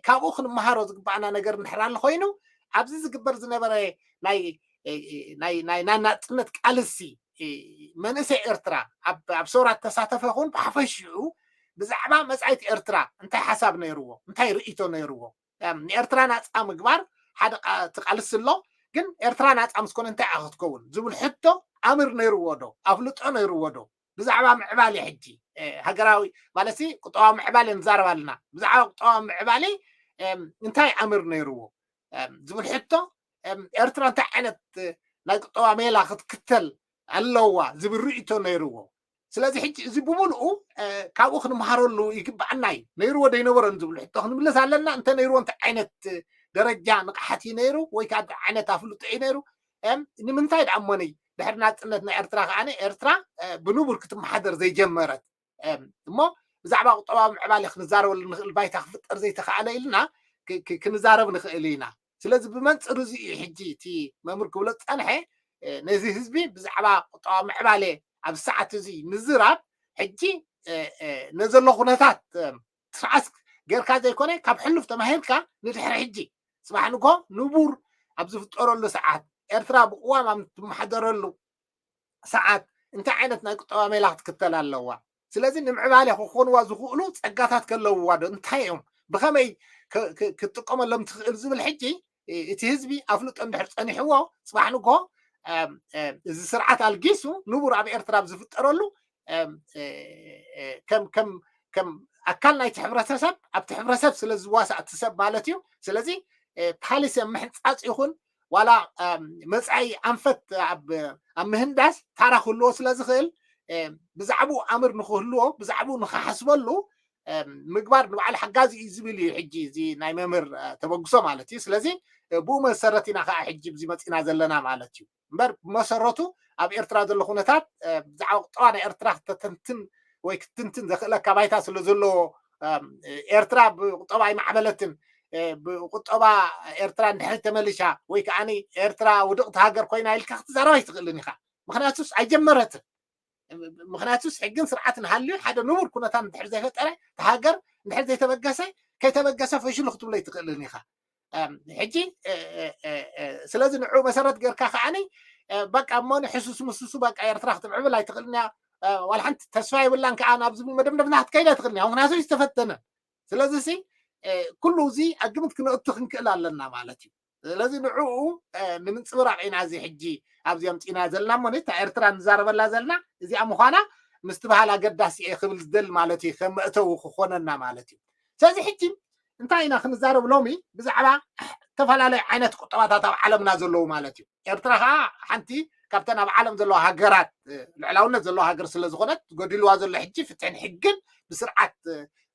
ካብኡ ክንመሃሮ ዝግባኣና ነገር እንድሕር ኣሎ ኮይኑ ኣብዚ ዝግበር ዝነበረ ናይ ናይ ናይ ናፅነት ቃልሲ መንእሰይ ኤርትራ ኣብ ሰውራ ተሳተፈ ይኹን ብሓፈሽኡ ብዛዕባ መፃኢት ኤርትራ እንታይ ሓሳብ ነይርዎ፣ እንታይ ርእይቶ ነይርዎ? ንኤርትራ ናፃ ምግባር ሓደ ቃልሲ ኣሎ። ግን ኤርትራ ናፃ ምስኮነ እንታይ ክትከውን ዝብል ሕቶ ኣምር ነይርዎ ዶ? ኣፍልጦ ነይርዎ ዶ? ብዛዕባ ምዕባለ ሕጂ ሃገራዊ ማለት ቁጠባዊ ምዕባለ ንዛረብ ኣለና። ብዛዕባ ቁጠባዊ ምዕባለ እንታይ ኣምር ነይርዎ ዝብል ሕቶ ኤርትራ እንታይ ዓይነት ናይ ቁጠባ ሜላ ክትክተል ኣለዋ ዝብል ርእይቶ ነይርዎ። ስለዚ ሕጂ እዚ ብምልኡ ካብኡ ክንመሃረሉ ይግባኣና እዩ። ነይርዎ ደይነበረን ዝብል ሕቶ ክንምልስ ኣለና። እንተ ነይርዎ እንታይ ዓይነት ደረጃ ንቕሓት እዩ ነይሩ ወይ ከዓ እንታይ ዓይነት ኣፍልጦ እዩ ነይሩ? ንምንታይ ደኣ እሞኒ ድሕሪ ናፅነት ናይ ኤርትራ ከዓ ኤርትራ ብንቡር ክትመሓደር ዘይጀመረት እሞ ብዛዕባ ቁጠባዊ ምዕባለ ክንዛረበሉ ንኽእል ባይታ ክፍጠር ዘይተኽኣለ ኢልና ክንዛረብ ንኽእል ኢና። ስለዚ ብመንፅር እዚ እዩ ሕጂ እቲ መምህር ክብሎ ዝፀንሐ ነዚ ህዝቢ ብዛዕባ ቁጠባዊ ምዕባለ ኣብ ሰዓት እዚ ምዝራብ ሕጂ ነዘሎ ኩነታት ትርዓስ ጌርካ ዘይኮነ ካብ ሕሉፍ ተማሂርካ ንድሕሪ ሕጂ ፅባሕ ንጎ ንቡር ኣብ ዝፍጠረሉ ሰዓት ኤርትራ ብቅዋም ኣብ ትመሓደረሉ ሰዓት እንታይ ዓይነት ናይ ቁጠባ ሜላ ክትክተል ኣለዋ? ስለዚ ንምዕባለ ክኾንዋ ዝኽእሉ ፀጋታት ከለውዋ ዶ እንታይ እዮም? ብኸመይ ክትጥቀመሎም ትኽእል ዝብል ሕጂ እቲ ህዝቢ ኣፍልጦ እንድሕር ፀኒሕዎ ፅባሕ ንጎ እዚ ስርዓት ኣልጊሱ ንቡር ኣብ ኤርትራ ኣብ ዝፍጠረሉ ከም ከም ከም ኣካል ናይቲ ሕብረተሰብ ኣብቲ ሕብረተሰብ ስለ ዝዋሳእ እቲ ሰብ ማለት እዩ። ስለዚ ፓሊሲ ኣብ ምሕንፃፅ ይኹን ዋላ መፃኢ ኣንፈት ኣብ ምህንዳስ ታራ ክህልዎ ስለ ዝኽእል ብዛዕባኡ ኣምር ንክህልዎ ብዛዕባኡ ንክሓስበሉ ምግባር ንባዕሉ ሓጋዚ እዩ ዝብል እዩ። ሕጂ እዚ ናይ መምህር ተበግሶ ማለት እዩ። ስለዚ ብኡ መሰረት ኢና ከዓ ሕጂ እዚ መፂና ዘለና ማለት እዩ። እምበር ብመሰረቱ ኣብ ኤርትራ ዘሎ ኩነታት ብዛዕባ ቁጠባ ናይ ኤርትራ ክተተንትን ወይ ክትትንትን ዘኽእለካ ባይታ ስለ ዘለዎ ኤርትራ ብቁጠባ ኣይማዕበለትን ብቁጠባ ኤርትራ እንድሕር ተመሊሻ ወይ ከዓ ኤርትራ ውድቕቲ ሃገር ኮይና ኢልካ ክትዛረብ ኣይትኽእልን ኢኻ። ምክንያቱስ ኣይጀመረትን። ምክንያቱስ ሕግን ስርዓትን ሃልዩ ሓደ ንቡር ኩነታት እንድሕር ዘይፈጠረ እቲ ሃገር እንድሕር ዘይተበገሰ ከይተበገሰ ፈሽሉ ክትብሎ ኣይትኽእልን ኢኻ። ሕጂ ስለዚ ንዑ መሰረት ጌርካ ከዓኒ በቃ እሞ ንሕሱስ ምስሱ በቃ ኤርትራ ክትምዕብል ኣይትኽእልን እያ ዋላ ሓንቲ ተስፋ የብላን ከዓ ናብ ዝብል መደምደምታ ክትከይድ ኣይትኽእልን እያ። ምክንያቱ ዝተፈተነ ስለዚ ሲ ኩሉ እዚ ኣብ ግምት ክነእቱ ክንክእል ኣለና ማለት እዩ። ስለዚ ንዕኡ ንምንፅብራቕ ኢና እዚ ሕጂ ኣብዚ ኣምፂና ዘለና እሞ ነታ ኤርትራ ንዛረበላ ዘለና እዚኣ ምዃና ምስትብሃል ኣገዳሲ እየ ክብል ዝደሊ ማለት እዩ። ከም መእተዊ ክኾነና ማለት እዩ። ስለዚ ሕጂ እንታይ ኢና ክንዛረብ ሎሚ ብዛዕባ ዝተፈላለዩ ዓይነት ቁጠባታት ኣብ ዓለምና ዘለዉ ማለት እዩ። ኤርትራ ከዓ ሓንቲ ካብተን ኣብ ዓለም ዘለዋ ሃገራት ልዕላውነት ዘለዋ ሃገር ስለ ዝኾነት ጎዲልዋ ዘሎ ሕጂ ፍትሕን ሕግን ብስርዓት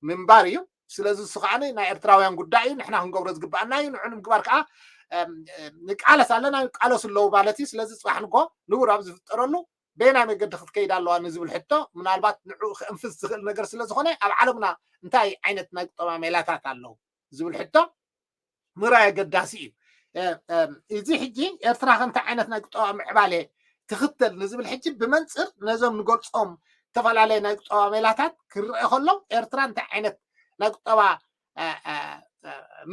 ምንባር እዩ። ስለዚ እሱ ከዓ ናይ ኤርትራውያን ጉዳይ እዩ። ንሕና ክንገብሮ ዝግባኣና እዩ። ንዑ ንምግባር ከዓ ንቃለስ ኣለና፣ ይቃለሱ ኣለዉ ማለት እዩ። ስለዚ ፅባሕ ንጎ ንቡር ኣብ ዝፍጠረሉ በየናይ መገዲ ክትከይድ ኣለዋ ንዝብል ሕቶ ምናልባት ንዑ ክእንፍስ ዝኽእል ነገር ስለ ዝኾነ ኣብ ዓለምና እንታይ ዓይነት ናይ ቁጠባ ሜላታት ኣለዉ ዝብል ሕቶ ምራይ ኣገዳሲ እዩ። እዚ ሕጂ ኤርትራ ከምቲ ዓይነት ናይ ቁጠባ ምዕባለ ትኽተል ንዝብል ሕጂ ብመንፅር ነዞም ንገልፆም ዝተፈላለዩ ናይ ቁጠባ ሜላታት ክረአ ከሎ ኤርትራ እንታይ ዓይነት ናይ ቁጠባ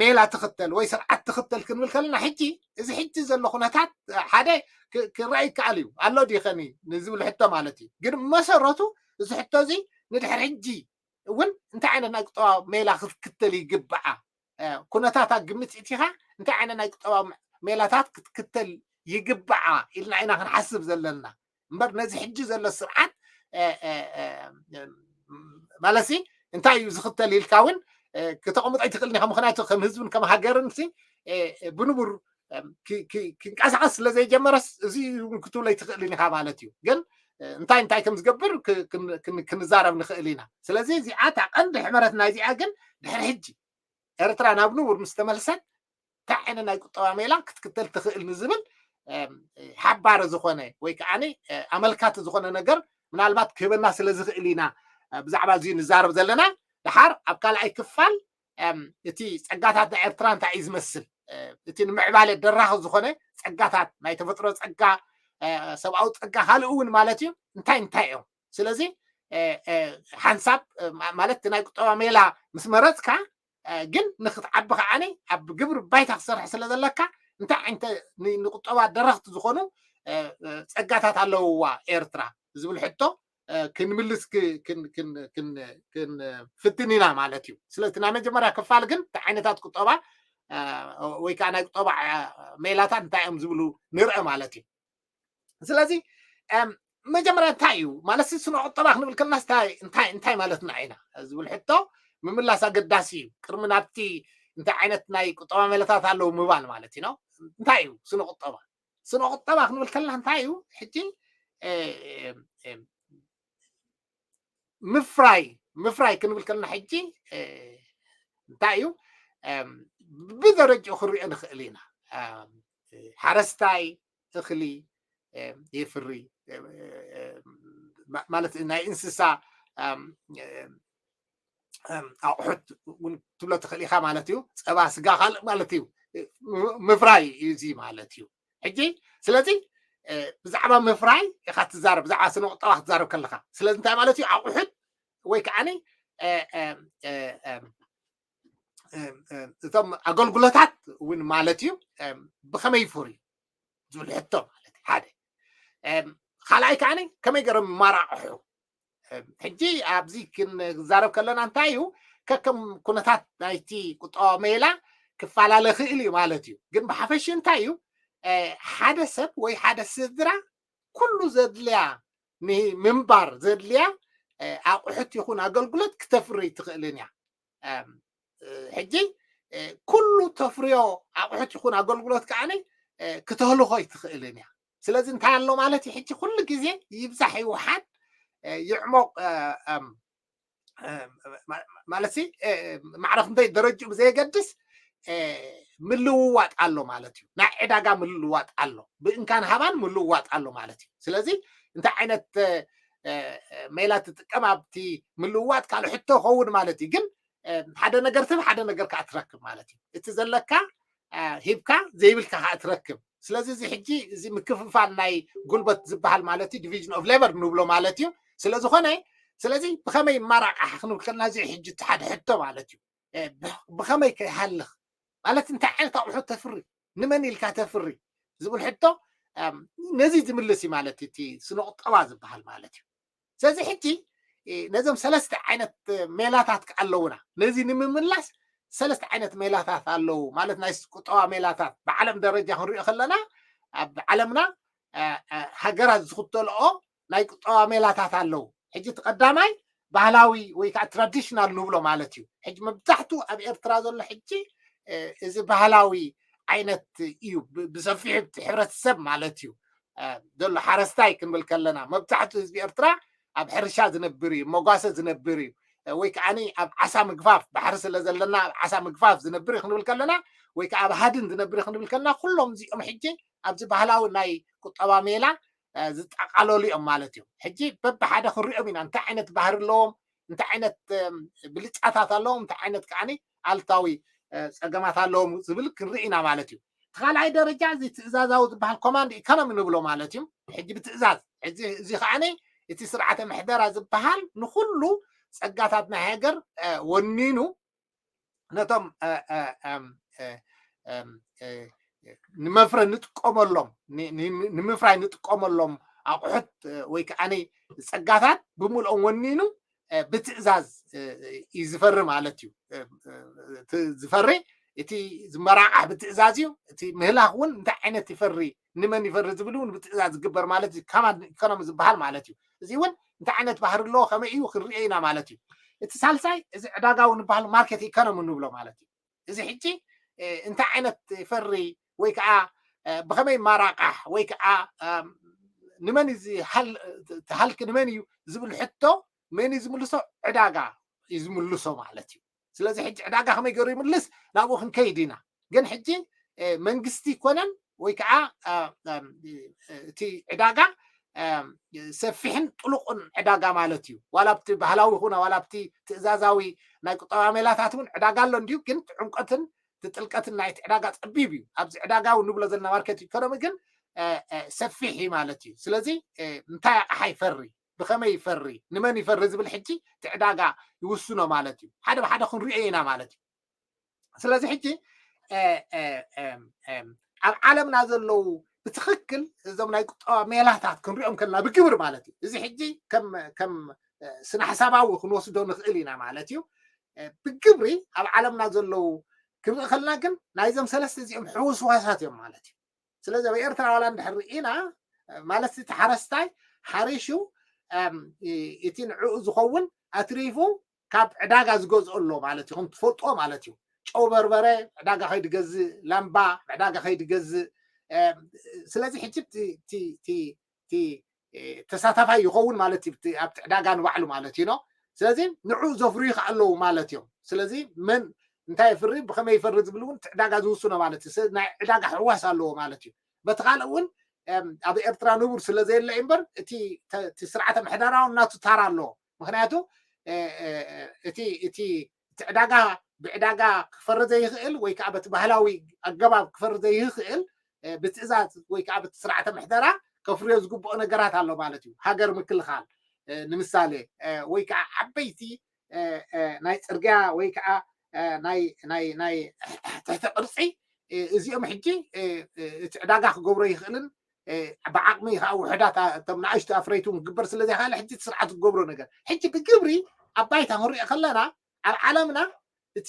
ሜላ ትኽተል ወይ ስርዓት ትኽተል ክንብል ከለና ሕጂ እዚ ሕጂ ዘሎ ኩነታት ሓደ ክረአ ይከኣል እዩ ኣሎ ዲኸኒ ንዝብል ሕቶ ማለት እዩ። ግን መሰረቱ እዚ ሕቶ እዚ ንድሕር ሕጂ እውን እንታይ ዓይነት ናይ ቁጠባ ሜላ ክትክተል ይግብዓ ኩነታት ግምት እቲኻ እንታይ ዓይነት ናይ ቁጠባ ሜላታት ክትክተል ይግብዓ ኢልና ኢና ክንሓስብ ዘለና። እምበር ነዚ ሕጂ ዘሎ ስርዓት ማለት እንታይ እዩ ዝኽተል ኢልካ እውን ክተቐምጦ ኣይትኽእልን ኢኻ። ምክንያቱ ከም ህዝብን ከም ሃገርን ብንቡር ክንቀሳቐስ ስለ ዘይጀመረስ እዚ እውን ክትብሎ ኣይትኽእልን ኢኻ ማለት እዩ። ግን እንታይ እንታይ ከም ዝገብር ክንዛረብ ንኽእል ኢና። ስለዚ እዚኣ እታ ቀንዲ ሕመረት ናይዚኣ ግን ድሕሪ ሕጂ ኤርትራ ናብ ንቡር ምስ ተመልሰት እንታይ ዓይነት ናይ ቁጠባ ሜላ ክትክተል ትኽእል ንዝብል ሓባሪ ዝኾነ ወይ ከዓ ኣመልካቲ ዝኾነ ነገር ምናልባት ክህበና ስለ ዝኽእል ኢና ብዛዕባ እዚ ንዛረብ ዘለና። ድሓር ኣብ ካልኣይ ክፋል እቲ ጸጋታት ናይ ኤርትራ እንታይ እዩ ዝመስል፣ እቲ ንምዕባለ ደራኺ ዝኾነ ጸጋታት ናይ ተፈጥሮ ጸጋ፣ ሰብኣዊ ጸጋ ካልእ እውን ማለት እዩ እንታይ እንታይ እዮም። ስለዚ ሓንሳብ ማለት ናይ ቁጠባ ሜላ ምስ መረጽካ ግን ንክትዓቢ ከዓኒ ኣብ ግብሪ ባይታ ክሰርሕ ስለ ዘለካ እንታይ ዓይነት ንቁጠባ ደረኽቲ ዝኾኑ ጸጋታት ኣለውዋ ኤርትራ ዝብል ሕቶ ክንምልስ ክንፍትን ኢና ማለት እዩ። ስለዚ ናይ መጀመርያ ክፋል ግን ዓይነታት ቁጠባ ወይ ከዓ ናይ ቁጠባ ሜላታት እንታይ እዮም ዝብሉ ንርአ ማለት እዩ። ስለዚ መጀመርያ እንታይ እዩ ማለት ስነ ቁጠባ ክንብል ከለና እንታይ ማለትና ኢና ዝብል ሕቶ ምምላስ ኣገዳሲ እዩ። ቅድሚ ናብቲ እንታይ ዓይነት ናይ ቁጠባ ሜላታት ኣለዉ ምባል ማለት እዩ። እንታይ እዩ ስነ ቁጠባ? ስነ ቁጠባ ክንብል ከለና እንታይ እዩ ሕጂ ምፍራይ ምፍራይ ክንብል ከለና ሕጂ እንታይ እዩ ብደረጅኡ ክንሪኦ ንኽእል ኢና። ሓረስታይ እኽሊ የፍሪ ማለት ናይ እንስሳ ኣቑሑት እውን ትብሎ ትኽእል ኢኻ ማለት እዩ። ፀባ ስጋ ካልእ ማለት እዩ። ምፍራይ እዩ እዚ ማለት እዩ። ሕጂ ስለዚ ብዛዕባ ምፍራይ ኢኻ ትዛረብ ብዛዕባ ስነ ቁጠባ ክትዛረብ ከለካ ስለዚ እንታይ ማለት እዩ ኣቑሑት ወይ ከዓ እቶም ኣገልግሎታት እውን ማለት እዩ ብከመይ ይፍርዩ ዝብል ሕቶ ማለት ሓደ ካልኣይ ከዓ ከመይ ገይሮም ይመራቕሑ ሕጂ ኣብዚ ክንዛረብ ከለና እንታይ እዩ ከከም ኩነታት ናይቲ ቁጠባ ሜላ ክፈላለ ክእል እዩ ማለት እዩ። ግን ብሓፈሽ እንታይ እዩ ሓደ ሰብ ወይ ሓደ ስድራ ኩሉ ዘድልያ ንምንባር ዘድልያ ኣቑሑት ይኹን ኣገልግሎት ክተፍሪ ትኽእልን እያ። ሕጂ ኩሉ ተፍርዮ ኣቑሑት ይኹን ኣገልግሎት ከዓ ክተህልኾ ይትኽእልን እያ። ስለዚ እንታይ ኣሎ ማለት እዩ ሕጂ ኩሉ ግዜ ይብዛሕ ይውሓድ ይዕሞቕ ማለት ማዕረ ክንደይ ደረጅኡ ብዘየገድስ ምልውዋጥ ኣሎ ማለት እዩ። ናይ ዕዳጋ ምልውዋጥ ኣሎ። ብእንካን ሃባን ምልውዋጥ ኣሎ ማለት እዩ። ስለዚ እንታይ ዓይነት ሜላ ትጥቀም ኣብቲ ምልውዋጥ ካልእ ሕቶ ኸውን ማለት እዩ። ግን ሓደ ነገር ትህብ ሓደ ነገር ከዓ ትረክብ ማለት እዩ። እቲ ዘለካ ሂብካ ዘይብልካ ከዓ ትረክብ። ስለዚ እዚ ሕጂ እዚ ምክፍፋል ናይ ጉልበት ዝበሃል ማለት እዩ division of labour ንብሎ ማለት እዩ። ስለዝኾነ ስለዚ ብኸመይ ማራቃሕ ክንብል ከለና እዚ ሕጂ እቲ ሓደ ሕቶ ማለት እዩ። ብኸመይ ከይሃልኽ ማለት እንታይ ዓይነት ኣቑሑት ተፍሪ ንመን ኢልካ ተፍሪ ዝብል ሕቶ ነዚ ዝምልስ እዩ ማለት እቲ ስነ ቁጠባ ዝበሃል ማለት እዩ። ስለዚ ሕጂ ነዞም ሰለስተ ዓይነት ሜላታት ኣለውና። ነዚ ንምምላስ ሰለስተ ዓይነት ሜላታት ኣለዉ ማለት ናይ ቁጠባ ሜላታት ብዓለም ደረጃ ክንሪኦ ከለና ኣብ ዓለምና ሃገራት ዝኽተልኦ ናይ ቁጠባ ሜላታት ኣለዉ። ሕጂ እቲ ቀዳማይ ባህላዊ ወይ ከዓ ትራዲሽናል ንብሎ ማለት እዩ። ሕጂ መብዛሕትኡ ኣብ ኤርትራ ዘሎ ሕጂ እዚ ባህላዊ ዓይነት እዩ ብሰፊሑ እቲ ሕብረተሰብ ማለት እዩ ዘሎ ሓረስታይ ክንብል ከለና መብዛሕትኡ ህዝቢ ኤርትራ ኣብ ሕርሻ ዝነብር እዩ፣ መጓሰ ዝነብር እዩ ወይ ከዓ ኣብ ዓሳ ምግፋፍ ባሕሪ ስለ ዘለና ኣብ ዓሳ ምግፋፍ ዝነብር እዩ ክንብል ከለና ወይ ከዓ ኣብ ሃድን ዝነብር እዩ ክንብል ከለና ኩሎም እዚኦም ሕጂ ኣብዚ ባህላዊ ናይ ቁጠባ ሜላ ዝጠቓለሉ እዮም ማለት እዩ። ሕጂ በብሓደ ክንሪኦም ኢና እንታይ ዓይነት ባህሪ ኣለዎም እንታይ ዓይነት ብልጫታት ኣለዎም እንታይ ዓይነት ከዓ ኣልታዊ ፀገማት ኣለዎም ዝብል ክንርኢ ኢና ማለት እዩ። እቲ ካልኣይ ደረጃ እዚ ትእዛዛዊ ዝበሃል ኮማንድ ኢኮኖሚ ንብሎ ማለት እዩ። ሕጂ ብትእዛዝ እዚ ከዓ እቲ ስርዓተ ምሕደራ ዝበሃል ንኩሉ ፀጋታት ናይ ሃገር ወኒኑ ነቶም ንመፍረ ንጥቀመሎም ንምፍራይ ንጥቀመሎም ኣቑሑት ወይ ከዓ ፀጋታት ብምልኦም ወኒኑ ብትእዛዝ እዩ ዝፈሪ ማለት እዩ። ዝፈሪ እቲ ዝመራቃሕ ብትእዛዝ እዩ። እቲ ምህላክ እውን እንታይ ዓይነት ይፈሪ ንመን ይፈሪ ዝብል እውን ብትእዛዝ ዝግበር ማለት እዩ። ከማንድ ኢኮኖሚ ዝበሃል ማለት እዩ። እዚ እውን እንታይ ዓይነት ባህሪ ኣለዎ ከመይ እዩ ክንሪኦ ኢና ማለት እዩ። እቲ ሳልሳይ እዚ ዕዳጋዊ ንበሃል ማርኬት ኢኮኖሚ ንብሎ ማለት እዩ። እዚ ሕጂ እንታይ ዓይነት ፈሪ ወይ ከዓ ብኸመይ ማራቃሕ ወይ ከዓ ንመን ሃልኪ ንመን እዩ ዝብል ሕቶ መን እዩ ዝምልሶ? ዕዳጋ እዩ ዝምልሶ ማለት እዩ። ስለዚ ሕጂ ዕዳጋ ከመይ ገይሩ ይምልስ ናብኡ ክንከይድ ኢና። ግን ሕጂ መንግስቲ ይኮነን ወይ ከዓ እቲ ዕዳጋ ሰፊሕን ጥሉቁን ዕዳጋ ማለት እዩ። ዋላ ኣብቲ ባህላዊ ይኹን ዋላ ኣብቲ ትእዛዛዊ ናይ ቁጠባ ሜላታት እውን ዕዳጋ ኣሎ እንድዩ። ግን ዕምቆትን ጥልቀትን ናይቲ ዕዳጋ ፀቢብ እዩ። ኣብዚ ዕዳጋ እውን ንብሎ ዘለና ማርኬት ኢኮኖሚ ግን ሰፊሕ እዩ ማለት እዩ። ስለዚ እንታይ ኣቕሓ ይፈሪ፣ ብኸመይ ይፈሪ፣ ንመን ይፈሪ ዝብል ሕጂ እቲ ዕዳጋ ይውስኖ ማለት እዩ። ሓደ ብሓደ ክንሪኦ ኢና ማለት እዩ። ስለዚ ሕጂ ኣብ ዓለምና ዘለዉ ብትኽክል እዞም ናይ ቁጠባ ሜላታት ክንሪኦም ከለና ብግብሪ ማለት እዩ። እዚ ሕጂ ከም ከም ስነ ሓሳባዊ ክንወስዶ ንኽእል ኢና ማለት እዩ። ብግብሪ ኣብ ዓለምና ዘለዉ ክንርኢ ከለና ግን ናይዞም ሰለስተ እዚኦም ሕውስዋሳት እዮም ማለት እዩ። ስለዚ ኣብ ኤርትራ ዋላ እንድሕር ርኢና ማለት እቲ ሓረስታይ ሓሪሹ እቲ ንዕኡ ዝኸውን ኣትሪፉ ካብ ዕዳጋ ዝገዝኦ ኣሎ ማለት እዩ። ከም ትፈልጦ ማለት እዩ። ጨው በርበረ ዕዳጋ ከይዲ ገዝእ፣ ላምባ ዕዳጋ ከይዲ ገዝእ። ስለዚ ሕጂ እቲ ተሳታፋይ ይኸውን ማለት እዩ ኣብቲ ዕዳጋ ንባዕሉ ማለት እዩ። ስለዚ ንዑ ዘፍርዩ ከ ኣለዉ ማለት እዮም። ስለዚ መን እንታይ ይፍሪ ብከመይ ይፈሪ ዝብል እውን እቲ ዕዳጋ ዝውስኖ ማለት እዩ። ናይ ዕዳጋ ሕዋስ ኣለዎ ማለት እዩ። በቲ ካልእ እውን ኣብ ኤርትራ ንቡር ስለ ዘየለ እምበር እቲ ስርዓተ ምሕደራዊ እናቱ ታራ ኣለዎ። ምክንያቱ እቲ እቲ እቲ ዕዳጋ ብዕዳጋ ክፈሪ ዘይኽእል ወይ ከዓ በቲ ባህላዊ ኣገባብ ክፈሪ ዘይኽእል ብትእዛዝ ወይ ከዓ በቲ ስርዓተ ምሕደራ ከፍርዮ ዝግብኦ ነገራት ኣሎ ማለት እዩ። ሃገር ምክልኻል ንምሳሌ ወይ ከዓ ዓበይቲ ናይ ፅርግያ ወይ ከዓ ናይ ናይ ናይ ትሕቲ ቅርፂ እዚኦም ሕጂ እቲ ዕዳጋ ክገብሮ ይኽእልን ብዓቕሚ ከዓ ውሕዳት እቶም ንኣሽቱ ኣፍረይቱ ክግበር ስለ ዘይኽእል ሕጂ እቲ ስርዓት ክገብሮ ነገር ሕጂ ብግብሪ ኣብ ባይታ ክንሪኦ ከለና ኣብ ዓለምና እቲ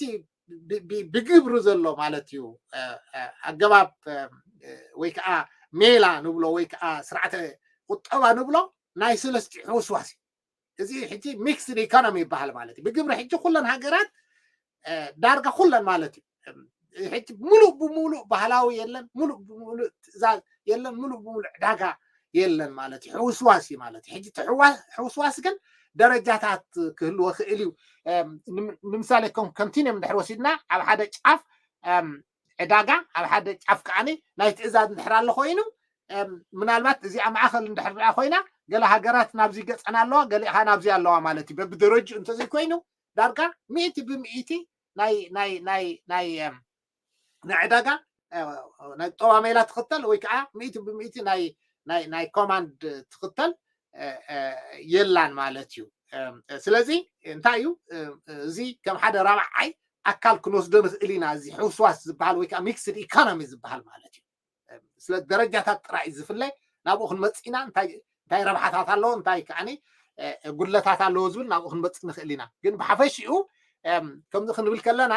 ብግብሪ ዘሎ ማለት እዩ ኣገባብ ወይ ከዓ ሜላ ንብሎ ወይ ከዓ ስርዓተ ቁጠባ ንብሎ ናይ ሰለስቲኡ ሕውስዋስ እዩ። እዚ ሕጂ ሚክስድ ኢኮኖሚ ይበሃል ማለት እዩ። ብግብሪ ሕጂ ኩለን ሃገራት ዳርጋ ኩለን ማለት እዩ ሕጂ ሙሉእ ብሙሉእ ባህላዊ የለን፣ ሙሉእ ብሙሉእ ትእዛዝ የለን፣ ሙሉእ ብሙሉእ ዕዳጋ የለን ማለት እዩ። ሕውስዋስ እዩ ማለት እዩ። ሕጂ ሕውስዋስ ግን ደረጃታት ክህልዎ ክእል እዩ። ንምሳሌ ከም ኮንቲኒየም እንድሕር ወሲድና ኣብ ሓደ ጫፍ ዕዳጋ ኣብ ሓደ ጫፍ ከዓኒ ናይ ትእዛዝ እንድሕር ኣሎ ኮይኑ ምናልባት እዚኣ ማእኸል እንድሕር ኮይና ገለ ሃገራት ናብዚ ገፀን ኣለዋ፣ ገሊኣ ናብዚ ኣለዋ ማለት እዩ። በብደረጅኡ እንተዘይኮይኑ ዳርጋ ሚእቲ ብሚእቲ ናይ ናይ ናይ ናይ ናይ ዕዳጋ ናይ ቁጠባ ሜላ ትኽተል ወይ ከዓ ሚእቲ ብሚእቲ ናይ ናይ ናይ ኮማንድ ትኽተል የላን ማለት እዩ። ስለዚ እንታይ እዩ እዚ ከም ሓደ ራብዓይ ኣካል ክንወስዶ ንኽእል ኢና። እዚ ሕውስዋስ ዝበሃል ወይ ከዓ ሚክስድ ኢኮኖሚ ዝበሃል ማለት እዩ። ስለ ደረጃታት ጥራይ እዩ ዝፍለ። ናብኡ ክንመፅእ ኢና። እንታይ እንታይ ረብሓታት ኣለዎ እንታይ ከዓኒ ጉድለታት ኣለዎ ዝብል ናብኡ ክንመፅእ ንኽእል ኢና። ግን ብሓፈሽኡ ከምዚ ክንብል ከለና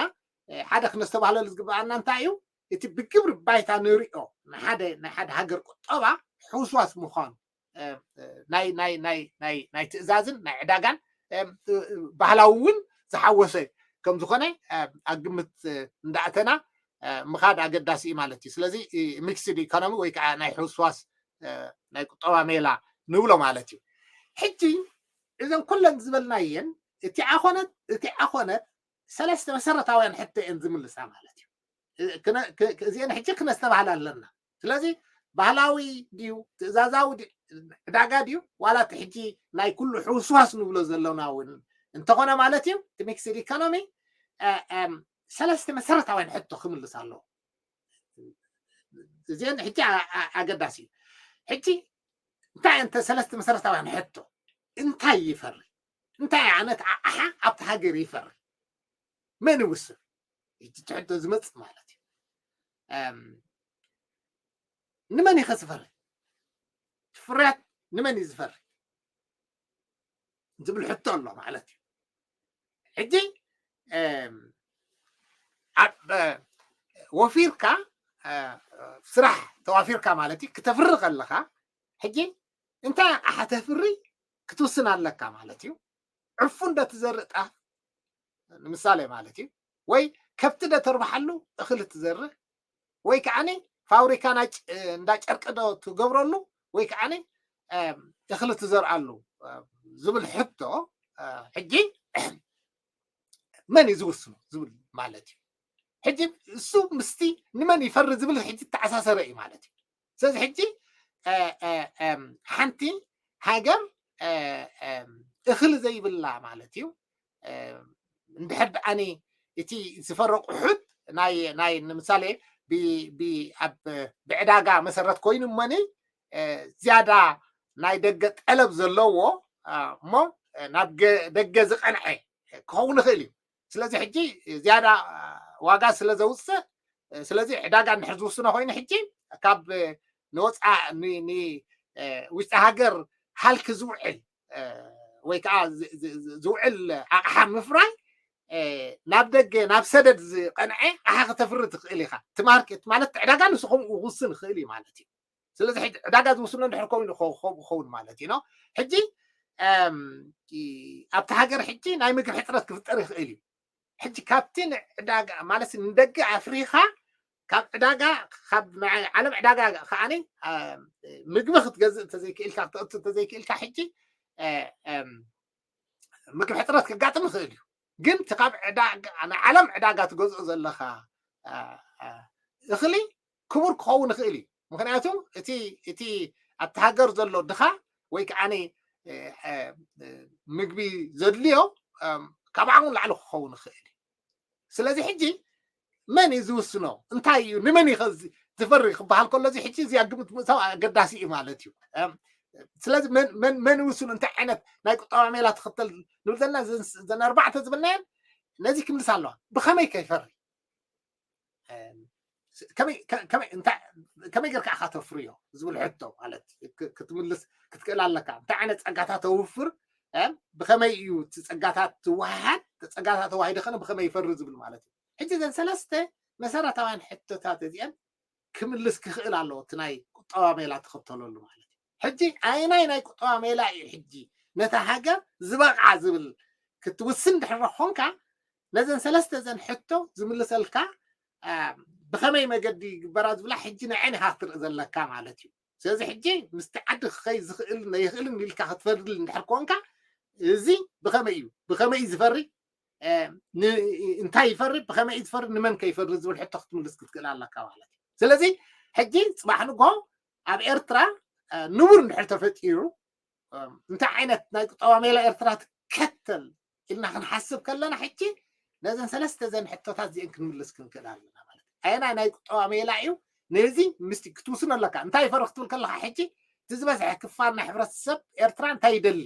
ሓደ ክነስተባህለሉ ዝግበኣና እንታይ እዩ እቲ ብግብሪ ባይታ ንሪኦ ንሓደ ናይ ሓደ ሃገር ቁጠባ ሕውስዋስ ምዃኑ ናይ ናይ ናይ ናይ ናይ ትእዛዝን ናይ ዕዳጋን ባህላዊ እውን ዝሓወሰ ከም ዝኾነ ኣብ ግምት እንዳእተና ምኻድ ኣገዳሲ እዩ ማለት እዩ። ስለዚ ሚክስድ ኢኮኖሚ ወይ ከዓ ናይ ሕውስዋስ ናይ ቁጠባ ሜላ ንብሎ ማለት እዩ። ሕጂ እዘን ኩለን ዝበልናየን እቲኣ ኮነት እቲኣ ኮነት ሰለስተ መሰረታውያን ሕቶ እየን ዝምልሳ ማለት እዩ። እዚአን ሕጂ ክነስተባህል ኣለና። ስለዚ ባህላዊ ድዩ ትእዛዛዊ ዕዳጋ ድዩ ዋላ እቲ ሕጂ ናይ ኩሉ ሕውስዋስ ንብሎ ዘለና እውን እንተኾነ ማለት እዩ እቲ ሚክስድ ኢኮኖሚ ሰለስተ መሰረታውያን ሕቶ ክምልስ ኣለዎ። እዚአን ሕጂ ኣገዳሲ እዩ። ሕጂ እንታይ እንተ ሰለስተ መሰረታውያን ሕቶ እንታይ ይፈሪ እንታይ ዓይነት ኣቕሓ ኣብቲ ሃገር ይፈሪ መን ይውስን ሕጂ ትሕቶ ዝመጽእ ማለት እዩ። እም፣ ንመን ኢኸ ዝፈሪ? ፍርያት ንመን እዩ ዝፈሪ ዝብል ሕቶ ኣሎ ማለት እዩ። ሕጂ እም፣ ኣብ እ፣ ወፊርካ እ፣ ስራሕ ተዋፊርካ ማለት እዩ ክተፍሪ ከለኻ፣ ሕጂ እንታይ ኣቕሓ ተፍሪ ክትውስን ኣለካ ማለት እዩ። ዕፉን ዶ ትዘርእ ጣፍ ንምሳሌ ማለት እዩ፣ ወይ ከብቲ ዶ ተርብሓሉ እኽሊ ትዘርእ፣ ወይ ከዓኒ ፋብሪካ ናይ ጭ- እንዳ ጨርቂ ዶ ትገብረሉ፣ ወይ ከዓኒ እም፣ እኽሊ ትዘርኣሉ እም፣ ዝብል ሕቶ እ፣ ሕጂ መን እዩ ዝውስኖ ዝብል ማለት እዩ። ሕጂ እሱ ምስቲ ንመን ይፈሪ ዝብል ሕጂ ተኣሳሰረ እዩ ማለት እዩ። ስለዚ ሕጂ እ፣ እ፣ እም፣ ሓንቲ ሃገር እ፣ እም፣ እኽሊ ዘይብላ ማለት እዩ። እ፣ እንድሕር ደኣኒ እቲ ዝፈረቁ ሕት ናይ ናይ ንምሳሌ ብ- ብ- ኣብ ብዕዳጋ መሰረት ኮይኑ እሞኒ እ፣ ዝያዳ ናይ ደገ ጠለብ ዘለዎ እ፣ እሞ እ፣ ናብ ገ- ደገ ዝቐንዐ ክኸውን ይኽእል እዩ። ስለዚ ሕጂ ዝያዳ እ፣ ዋጋ ስለ ዘውፅእ እ፣ ስለዚ ዕዳጋ እንድሕር ዝውስኖ ኮይኑ ሕጂ ካብ እ፣ ንወፃ ን- ን- እ፣ ውሽጢ ሃገር ሃልኪ ዝውዕል እ፣ ወይ ከዓ ዝ- ዝ- ዝ- ዝውዕል ኣቕሓ ምፍራይ እ፣ ናብ ደገ ናብ ሰደድ ዝቐንዐ ኣቕሓ ከተፍሪ ትኽእል ኢኻ። እቲ ማርኬት ማለት ዕዳጋ ንሱ ከምኡ ክውስን ይኽእል እዩ ማለት እዩ። ስለዚ ሕጂ ዕዳጋ ዝውስኖ እንድሕር ኮይኑ ክኸ- ክኸውን ማለት እዩ ነው። ሕጂ እም፣ እ፣ ኣብቲ ሃገር ሕጂ ናይ ምግቢ ሕፅረት ክፍጠር ይኽእል እዩ። ሕጂ ካብቲ ንዕዳጋ ማለት ንደገ ኣፍሪኻ ካብ ዕዳጋ ካብ ናይ ዓለም ዕዳጋ ከዓኒ እ፣ ምግቢ ክትገዝእ እንተዘይክእልካ ክተእቱ እንተዘይክእልካ ሕጂ እ፣ እም፣ ምግቢ ሕፅረት ከጋጥም ይኽእል እዩ። ግን እቲ ካብ ዕዳጋ ናይ ዓለም ዕዳጋ ትገዝኦ ዘለኻ እ፣ እ፣ እኽሊ ክቡር ክኸውን ይኽእል እዩ። ምክንያቱ እቲ እቲ ኣብቲ ሃገር ዘሎ ድኻ ወይ ከዓኒ እ፣ እ፣ እ፣ ምግቢ ዘድልዮ እም፣ ካብ ዓቕሙ ንላዕሊ ክኸውን ይኽእል እዩ። ስለዚ ሕጂ መን እዩ ዝውስኖ? እንታይ እዩ? ንመን እዩ ከዚ ዝፈሪ ክበሃል ከሎ እዚ ሕጂ እዚኣ ግምት ምእታው ኣገዳሲ እዩ ማለት እዩ። እም፣ ስለዚ መን መን መን ይውስኖ? እንታይ ዓይነት ናይ ቁጠባ ሜላ ትኽተል ንብል ዘለና? እዘን እዘን ኣርባዕተ ዝብልናየን ነዚ ክምልስ ኣለዋ። ብኸመይ ከይፈሪ? እም፣ ስ- ከመይ ከ- ከመይ እንታይ ከመይ ጌርካ ኢኻ ተፍርዮ ዝብል ሕቶ ማለት ክ- ክትምልስ ክትክእል ኣለካ። እንታይ ዓይነት ጸጋታት ተውፍር እ፣ ብኸመይ እዩ እቲ ጸጋታት ትወሃሃድ፣ እቲ ጸጋታት ተዋሂደ ኸነ ብኸመይ ይፈሪ ዝብል ማለት እዩ። ሕጂ እዘን ሰለስተ መሰረታውያን ሕቶታት እዚአን ክምልስ ክኽእል ኣለዎ እቲ ናይ ቁጠባ ሜላ ትኽተለሉ ማለት እዩ። ሕጂ ኣየናይ ናይ ቁጠባ ሜላ እዩ ሕጂ ነታ ሃገር ዝበቕዓ ዝብል ክትውስን ድሕሪ ኾንካ ነዘን ሰለስተ ዘን ሕቶ ዝምልሰልካ እ፣ ብኸመይ መገዲ ይግበራ ዝብላ ሕጂ ንዐን ኢኻ ክትርኢ ዘለካ ማለት እዩ። ስለዚ ሕጂ ምስቲ ዓዲ ክኸይ ዝኽእል ይኽእልን ኢልካ ክትፈርድል እንድሕር ኮንካ እዚ ብኸመይ እዩ ብኸመይ እዩ ዝፈሪ እ፣ ን- እንታይ ይፈሪ ብኸመይ እዩ ዝፈሪ ንመን ከይፈሪ ዝብል ሕቶ ክትምልስ ክትክእል ኣለካ ማለት እዩ። ስለዚ ሕጂ ፅባሕ ንጎ ኣብ ኤርትራ እ፣ ንቡር እንድሕር ተፈጢሩ እ፣ እንታይ ዓይነት ናይ ቁጠባ ሜላ ኤርትራ ትከተል ኢልና ክንሓስብ ከለና ሕጂ ነዘን ሰለስተ ዘን ሕቶታት እዚአን ክንምልስ ክንክእል ኣለና ማለት እዩ። ኣየናይ ናይ ቁጠባ ሜላ እዩ ነዚ ምስቲ ክትውስኖ ኣለካ። እንታይ ይፈሪ ክትብል ከለካ ሕጂ እቲ ዝበዝሐ ክፋል ናይ ሕብረተሰብ ኤርትራ እንታይ ይደሊ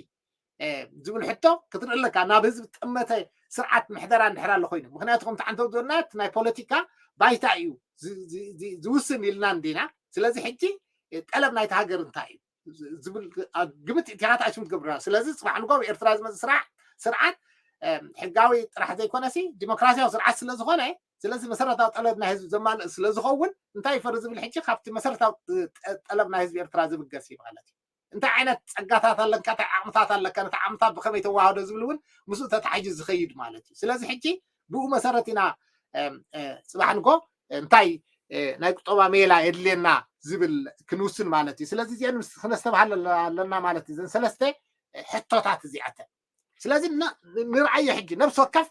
እ፣ ዝብል ሕቶ ክትርኢ ኣለካ። ናብ ህዝቢ ጠመተ ስርዓት ምሕደራ እንድሕር ኣሎ ኮይኑ ምክንያቱ ከምቲ ዓንተው ዝበልና እቲ ናይ ፖለቲካ ባይታ እዩ ዝ- ዝ- ዝ- ዝውስን ኢልና እንዲና። ስለዚ ሕጂ እ፣ ጠለብ ናይቲ ሃገር እንታይ እዩ ዝብል እ፣ ግምት ኢቲኻት ኣይሽም ትገብርና። ስለዚ ፅባሕ ንጎ ኣብ ኤርትራ ዝመፅእ ስርዓት ስርዓት እ፣ ሕጋዊ ጥራሕ ዘይኮነሲ ዲሞክራሲያዊ ስርዓት ስለ ዝኾነ ስለዚ መሰረታዊ ጠለብ ናይ ህዝቢ ዘማልእ ስለ ዝኸውን እንታይ ይፈሪ ዝብል ሕጂ ካብቲ መሰረታዊ እ፣ ጠ- ጠለብ ናይ ህዝቢ ኤርትራ ዝብገስ እዩ ማለት እዩ። እንታይ ዓይነት ጸጋታት ኣለካ እንታይ ዓቕምታት ኣለካ ነቲ ዓቕምታት ብኸመይ ተዋህዶ ዝብል እውን ምስኡ ተታሒዙ ዝኸይድ ማለት እዩ። ስለዚ ሕጂ ብኡ መሰረት ኢና እም፣ እ፣ ጽባሕ ንጎ እንታይ እ፣ ናይ ቁጠባ ሜላ የድልየና ዝብል ክንውስን ማለት እዩ። ስለዚ እዚአን ምስ- ክነስተብሃል ኣለ- ኣለና ማለት እዩ። እዘን ሰለስተ እ፣ ሕቶታት እዚኣተን ስለዚ ና- ንርኣዮ ሕጂ ነብሲ ወከፍ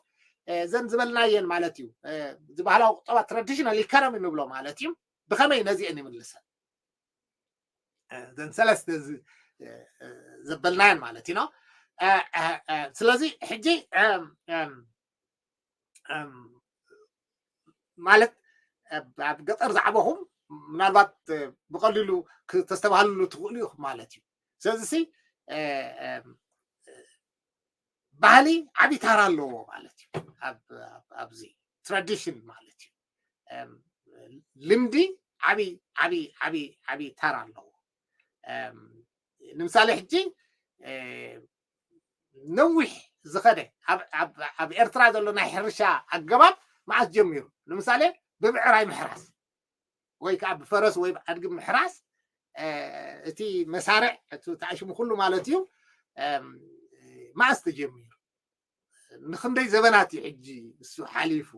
እ፣ ዘን ዝበልናየን ማለት እዩ እ፣ እዚ ባህላዊ ቁጠባ ትራዲሽናል ኢኮኖሚ ንብሎ ማለት እዩ። ብኸመይ ነዚአን ይምልሰን ዘን ሰለስተ ዘበልናየን ማለት እዩ። ስለዚ ሕጂ ማለት ኣብ ገጠር ዝዓበኹም ምናልባት ብቐሊሉ ክተስተባህልሉ ትኽእሉ ኢኹም ማለት እዩ። ስለዚ ሲ ባህሊ ዓብዪ ታራ ኣለዎ ማለት እዩ። ኣብዚ ትራዲሽን ማለት እዩ። ልምዲ ዓብይ ዓብይ ዓብይ ዓብይ ተራ ኣለዎ። ንምሳሌ ሕጂ ነዊሕ ዝኸደ ኣብ ኤርትራ ዘሎ ናይ ሕርሻ ኣገባብ መዓስ ጀሚሩ? ንምሳሌ ብብዕራይ ምሕራስ ወይ ከዓ ብፈረስ ወይ ብኣድጊ ምሕራስ፣ እቲ መሳርዕ እቲ ተኣሽሙ ኩሉ ማለት እዩ፣ መዓስ ተጀሚሩ? ንክንደይ ዘበናት እዩ ሕጂ እሱ ሓሊፉ?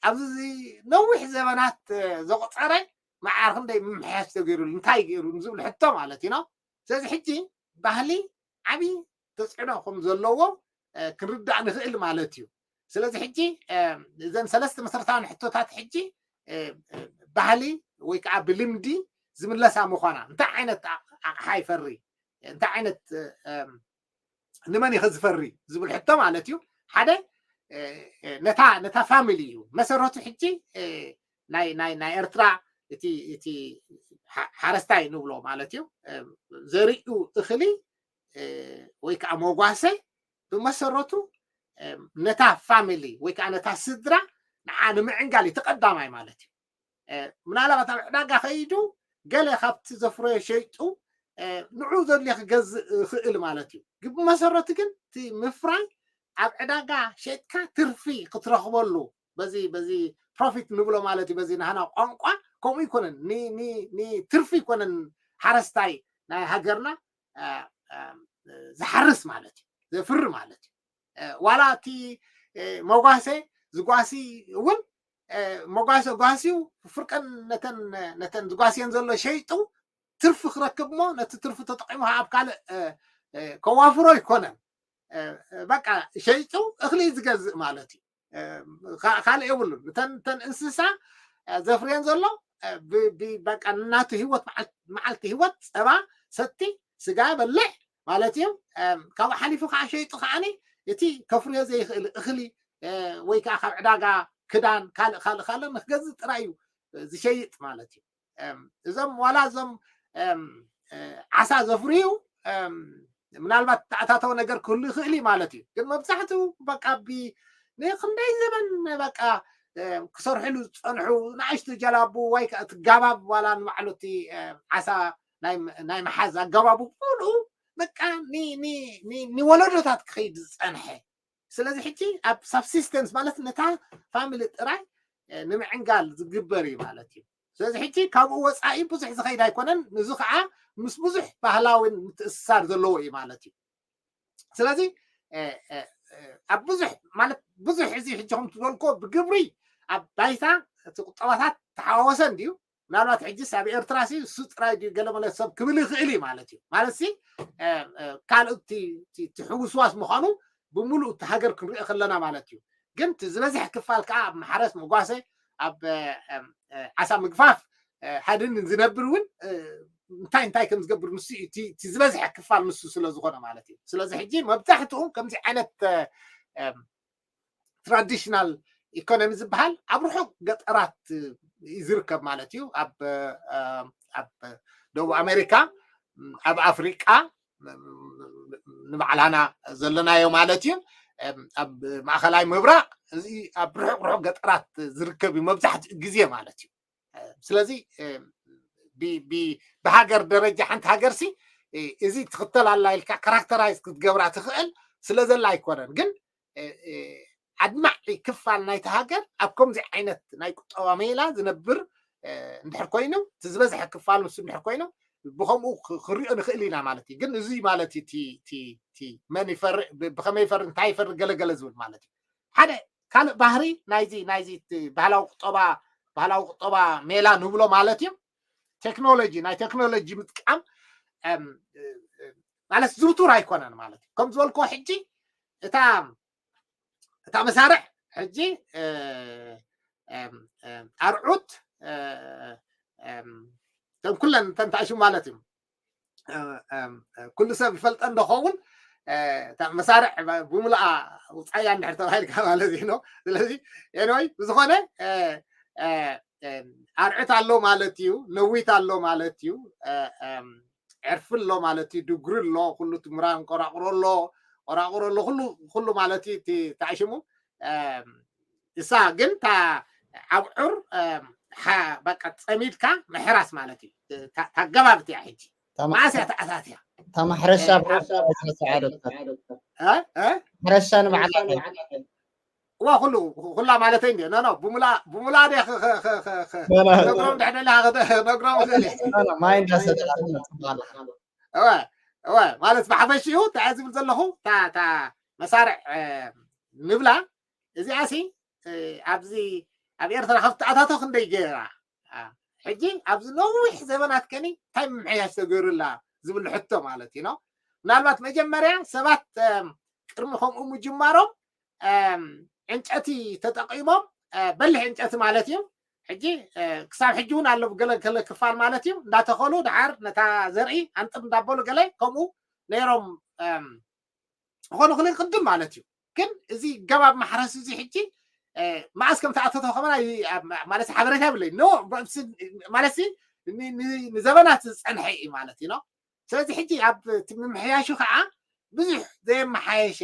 ኣብዚ ነዊሕ ዘበናት ዘቁፀረ መዓር ክንደይ ምምሕያሽ ተገይሩሉ እንታይ ገይሩ ንዝብል ሕቶ ማለት እዩ ነው። ስለዚ ሕጂ ባህሊ ዓብዪ ተፅዕኖ ከም ዘለዎ ክንርዳእ ንኽእል ማለት እዩ። ስለዚ ሕጂ እዘን ሰለስተ መሰረታዊ ሕቶታት ሕጂ ባህሊ ወይ ከዓ ብልምዲ ዝምለሳ ምዃና፣ እንታይ ዓይነት ኣቕሓ ይፈሪ፣ እንታይ ዓይነት ንመን ኢኸ ዝፈሪ ዝብል ሕቶ ማለት እዩ። ሓደ ነታ ነታ ፋሚሊ እዩ መሰረቱ። ሕጂ ናይ ናይ ናይ ኤርትራ እቲ እቲ ሓረስታይ ንብሎ ማለት እዩ፣ ዘሪኡ እኽሊ ወይ ከዓ መጓሰ ብመሰረቱ ነታ ፋሚሊ ወይ ከዓ ነታ ስድራ ንዓ ንምዕንጋል እዩ ተቐዳማይ ማለት እዩ። ምናልባት ኣብ ዕዳጋ ከይዱ ገለ ካብቲ ዘፍረዮ ሸይጡ ንዑ ዘድልዮ ክገዝእ ይኽእል ማለት እዩ። ግን ብመሰረቱ ግን እቲ ምፍራይ ኣብ ዕዳጋ ሸይጥካ ትርፊ ክትረኽበሉ፣ በዚ በዚ ፕሮፊት ንብሎ ማለት እዩ በዚ ናህና ቋንቋ። ከምኡ ይኮነን፣ ንትርፊ ይኮነን ሓረስታይ ናይ ሃገርና ዝሓርስ ማለት እዩ፣ ዘፍሪ ማለት እዩ። ዋላ እቲ መጓሰ ዝጓሲ እውን መጓሰ ጓስዩ ፍርቀን ነተን ነተን ዝጓስየን ዘሎ ሸይጡ ትርፊ ክረክብ እሞ ነቲ ትርፊ ተጠቂሙ ኣብ ካልእ ከዋፍሮ ይኮነን። በቃ ሸይጡ እኽሊ ዝገዝእ ማለት እዩ። ካልእ የብሉን። እተን እንስሳ ዘፍርየን ዘሎ በቃ ናቱ ህይወት፣ መዓልቲ ህይወት ጸባ ሰቲ፣ ስጋ በልዕ ማለት እዩ። ካብኡ ሓሊፉ ከዓ ሸይጡ ከዓኒ እቲ ከፍርዮ ዘይኽእል እኽሊ ወይ ከዓ ካብ ዕዳጋ ክዳን ካልእ ካልእ ካልእ ንክገዝእ ጥራይ እዩ ዝሸይጥ ማለት እዩ። እዞም ዋላ እዞም ዓሳ ዘፍርዩ ምናልባት ተኣታተው ነገር ክህሉ ይኽእል እዩ ማለት እዩ። ግን መብዛሕትኡ በቃ ብ ንክንደይ ዘመን በቃ ክሰርሕሉ ዝፀንሑ ንኣሽቱ ጀላቡ ወይ ከዓ እቲ ጋባብ ዋላ ንባዕሉ እቲ ዓሳ ናይ ምሓዝ ኣገባቡ ሙሉ በቃ ንወለዶታት ክኸይድ ዝፀንሐ። ስለዚ ሕጂ ኣብ ሳብሲስተንስ ማለት ነታ ፋሚሊ ጥራይ ንምዕንጋል ዝግበር እዩ ማለት እዩ። ስለዚ ሕጂ ካብኡ ወፃኢ ብዙሕ ዝኸይድ ኣይኮነን። እዚ ከዓ ምስ ብዙሕ ባህላዊ ምትእስሳር ዘለዎ እዩ ማለት እዩ። ስለዚ ኣብ ብዙሕ ማለት ብዙሕ እዚ ሕጂ ከም ትበልኮ ብግብሪ ኣብ ባይታ እቲ ቁጠባታት ተሓዋወሰ እንድዩ። ምናልባት ሕጂስ ኣብ ኤርትራ ሲ እሱ ጥራይ ድዩ ገለ መለ ሰብ ክብል ይኽእል እዩ ማለት እዩ። ማለት ሲ ካልኦት ትሕውስዋስ ምዃኑ ብምሉእ እቲ ሃገር ክንሪኦ ከለና ማለት እዩ። ግን ዝበዝሕ ክፋል ከዓ ኣብ ማሕረስ መጓሰ ኣብ ዓሳ ምግፋፍ ሃድን ዝነብር እውን እንታይ እንታይ ከም ዝገብር ንሱ እዩ እቲ ዝበዝሐ ክፋል ንሱ ስለ ዝኾነ ማለት እዩ። ስለዚ ሕጂ መብዛሕትኡ ከምዚ ዓይነት ትራዲሽናል ኢኮኖሚ ዝበሃል ኣብ ርሑቕ ገጠራት እዩ ዝርከብ ማለት እዩ። ኣብ ደቡብ ኣሜሪካ፣ ኣብ ኣፍሪቃ ንባዕላና ዘለናዮ ማለት እዩ። ኣብ ማእኸላይ ምብራቕ እዚ ኣብ ርሑቕ ርሑቕ ገጠራት ዝርከብ እዩ መብዛሕትኡ ግዜ ማለት እዩ። ስለዚ ብሃገር ደረጃ ሓንቲ ሃገር ሲ እዚ ትኽተል ኣላ ኢልካ ካራክተራይዝ ክትገብራ ትኽእል ስለ ዘላ ኣይኮነን። ግን ኣድማዒ ክፋል ናይቲ ሃገር ኣብ ከምዚ ዓይነት ናይ ቁጠባ ሜላ ዝነብር እንድሕር ኮይኑ፣ እቲ ዝበዝሐ ክፋል ንሱ እንድሕር ኮይኑ ብከምኡ ክሪኦ ንኽእል ኢና ማለት እዩ። ግን እዚ ማለት መን ይፈርእ፣ ብከመይ ይፈርእ፣ እንታይ ይፈርእ፣ ገለገለ ዝብል ማለት እዩ። ሓደ ካልእ ባህሪ ናይዚ ናይዚ ባህላዊ ቁጠባ ባህላዊ ቁጠባ ሜላ ንብሎ ማለት እዩ። ቴክኖሎጂ ናይ ቴክኖሎጂ ምጥቃም ማለት ዝውቱር ኣይኮነን ማለት እዩ። ከም ዝበልኮ ሕጂ እታ እታ መሳርዕ ሕጂ ኣርዑት እተን ኩለን እተን ተኣሽሙ ማለት እዩ። ኩሉ ሰብ ይፈልጠ እንደኸውን መሳርዕ ብምልኣ ውፃያ እንድሕር ተባሂልካ ማለት እዩ ነው። ስለዚ ኤንወይ ብዝኾነ ኣርዑት ኣሎ ማለት እዩ፣ ነዊት ኣሎ ማለት እዩ፣ ዕርፊ ኣሎ ማለት እዩ፣ ድጉሪ ኣሎ፣ ኩሉ ትምራን ቆራቁሮ ኣሎ፣ ቆራቁሮ ኣሎ፣ ኩሉ ኩሉ ማለት እዩ። እቲ ተኣሽሙ እሳ ግን እታ ኣብዑር በቃ ፀሚድካ ምሕራስ ማለት እዩ። ታገባብት እያ ሕጂ። ማእስ እያ ተኣታትያ? ተማሕረሻ ማሕረሻ ንባዕላ እዋ ኩሉ ኩላ ማለተይ እንዲ ኖ ኖ ብሙላ ብሙላ ደ ነግሮም ድሕደላ ነግሮም እኽእል እየ። ማይ እንዳሰተላ ጽባላ እወ እወ ማለት ብሓፈሽኡ እንታይ ዝብል ዘለኹ እታ መሳርዕ ንብላ እዚኣ ሲ ኣብዚ ኣብ ኤርትራ ካብ ተኣታቶ ክንደይ ገይራ ሕጂ ኣብዚ ነዊሕ ዘበናት ከኒ እንታይ ምምሕያሽ ተገይሩላ ዝብል ሕቶ ማለት እዩ ነው። ምናልባት መጀመርያ ሰባት ቅድሚ ከምኡ ምጅማሮም ዕንጨቲ ተጠቂሞም በሊሕ ዕንጨቲ ማለት እዩ። ሕጂ ክሳብ ሕጂ እውን ኣሎ ገለ ገለ ክፋል ማለት እዩ እንዳተኸሉ ድሓር ነታ ዘርኢ ኣንጥር እንዳበሉ ገለ ከምኡ ነይሮም ዝኾኑ ክልል ቅድም ማለት እዩ። ግን እዚ ገባብ ማሕረስ እዚ ሕጂ መዓስ ከም ተኣተቶ ከመና ማለት ሓበሬታ የብለይ ማለት ንዘበናት ዝፀንሐ እዩ ማለት እዩ። ስለዚ ሕጂ ኣብ ምምሕያሹ ከዓ ብዙሕ ዘየመሓየሸ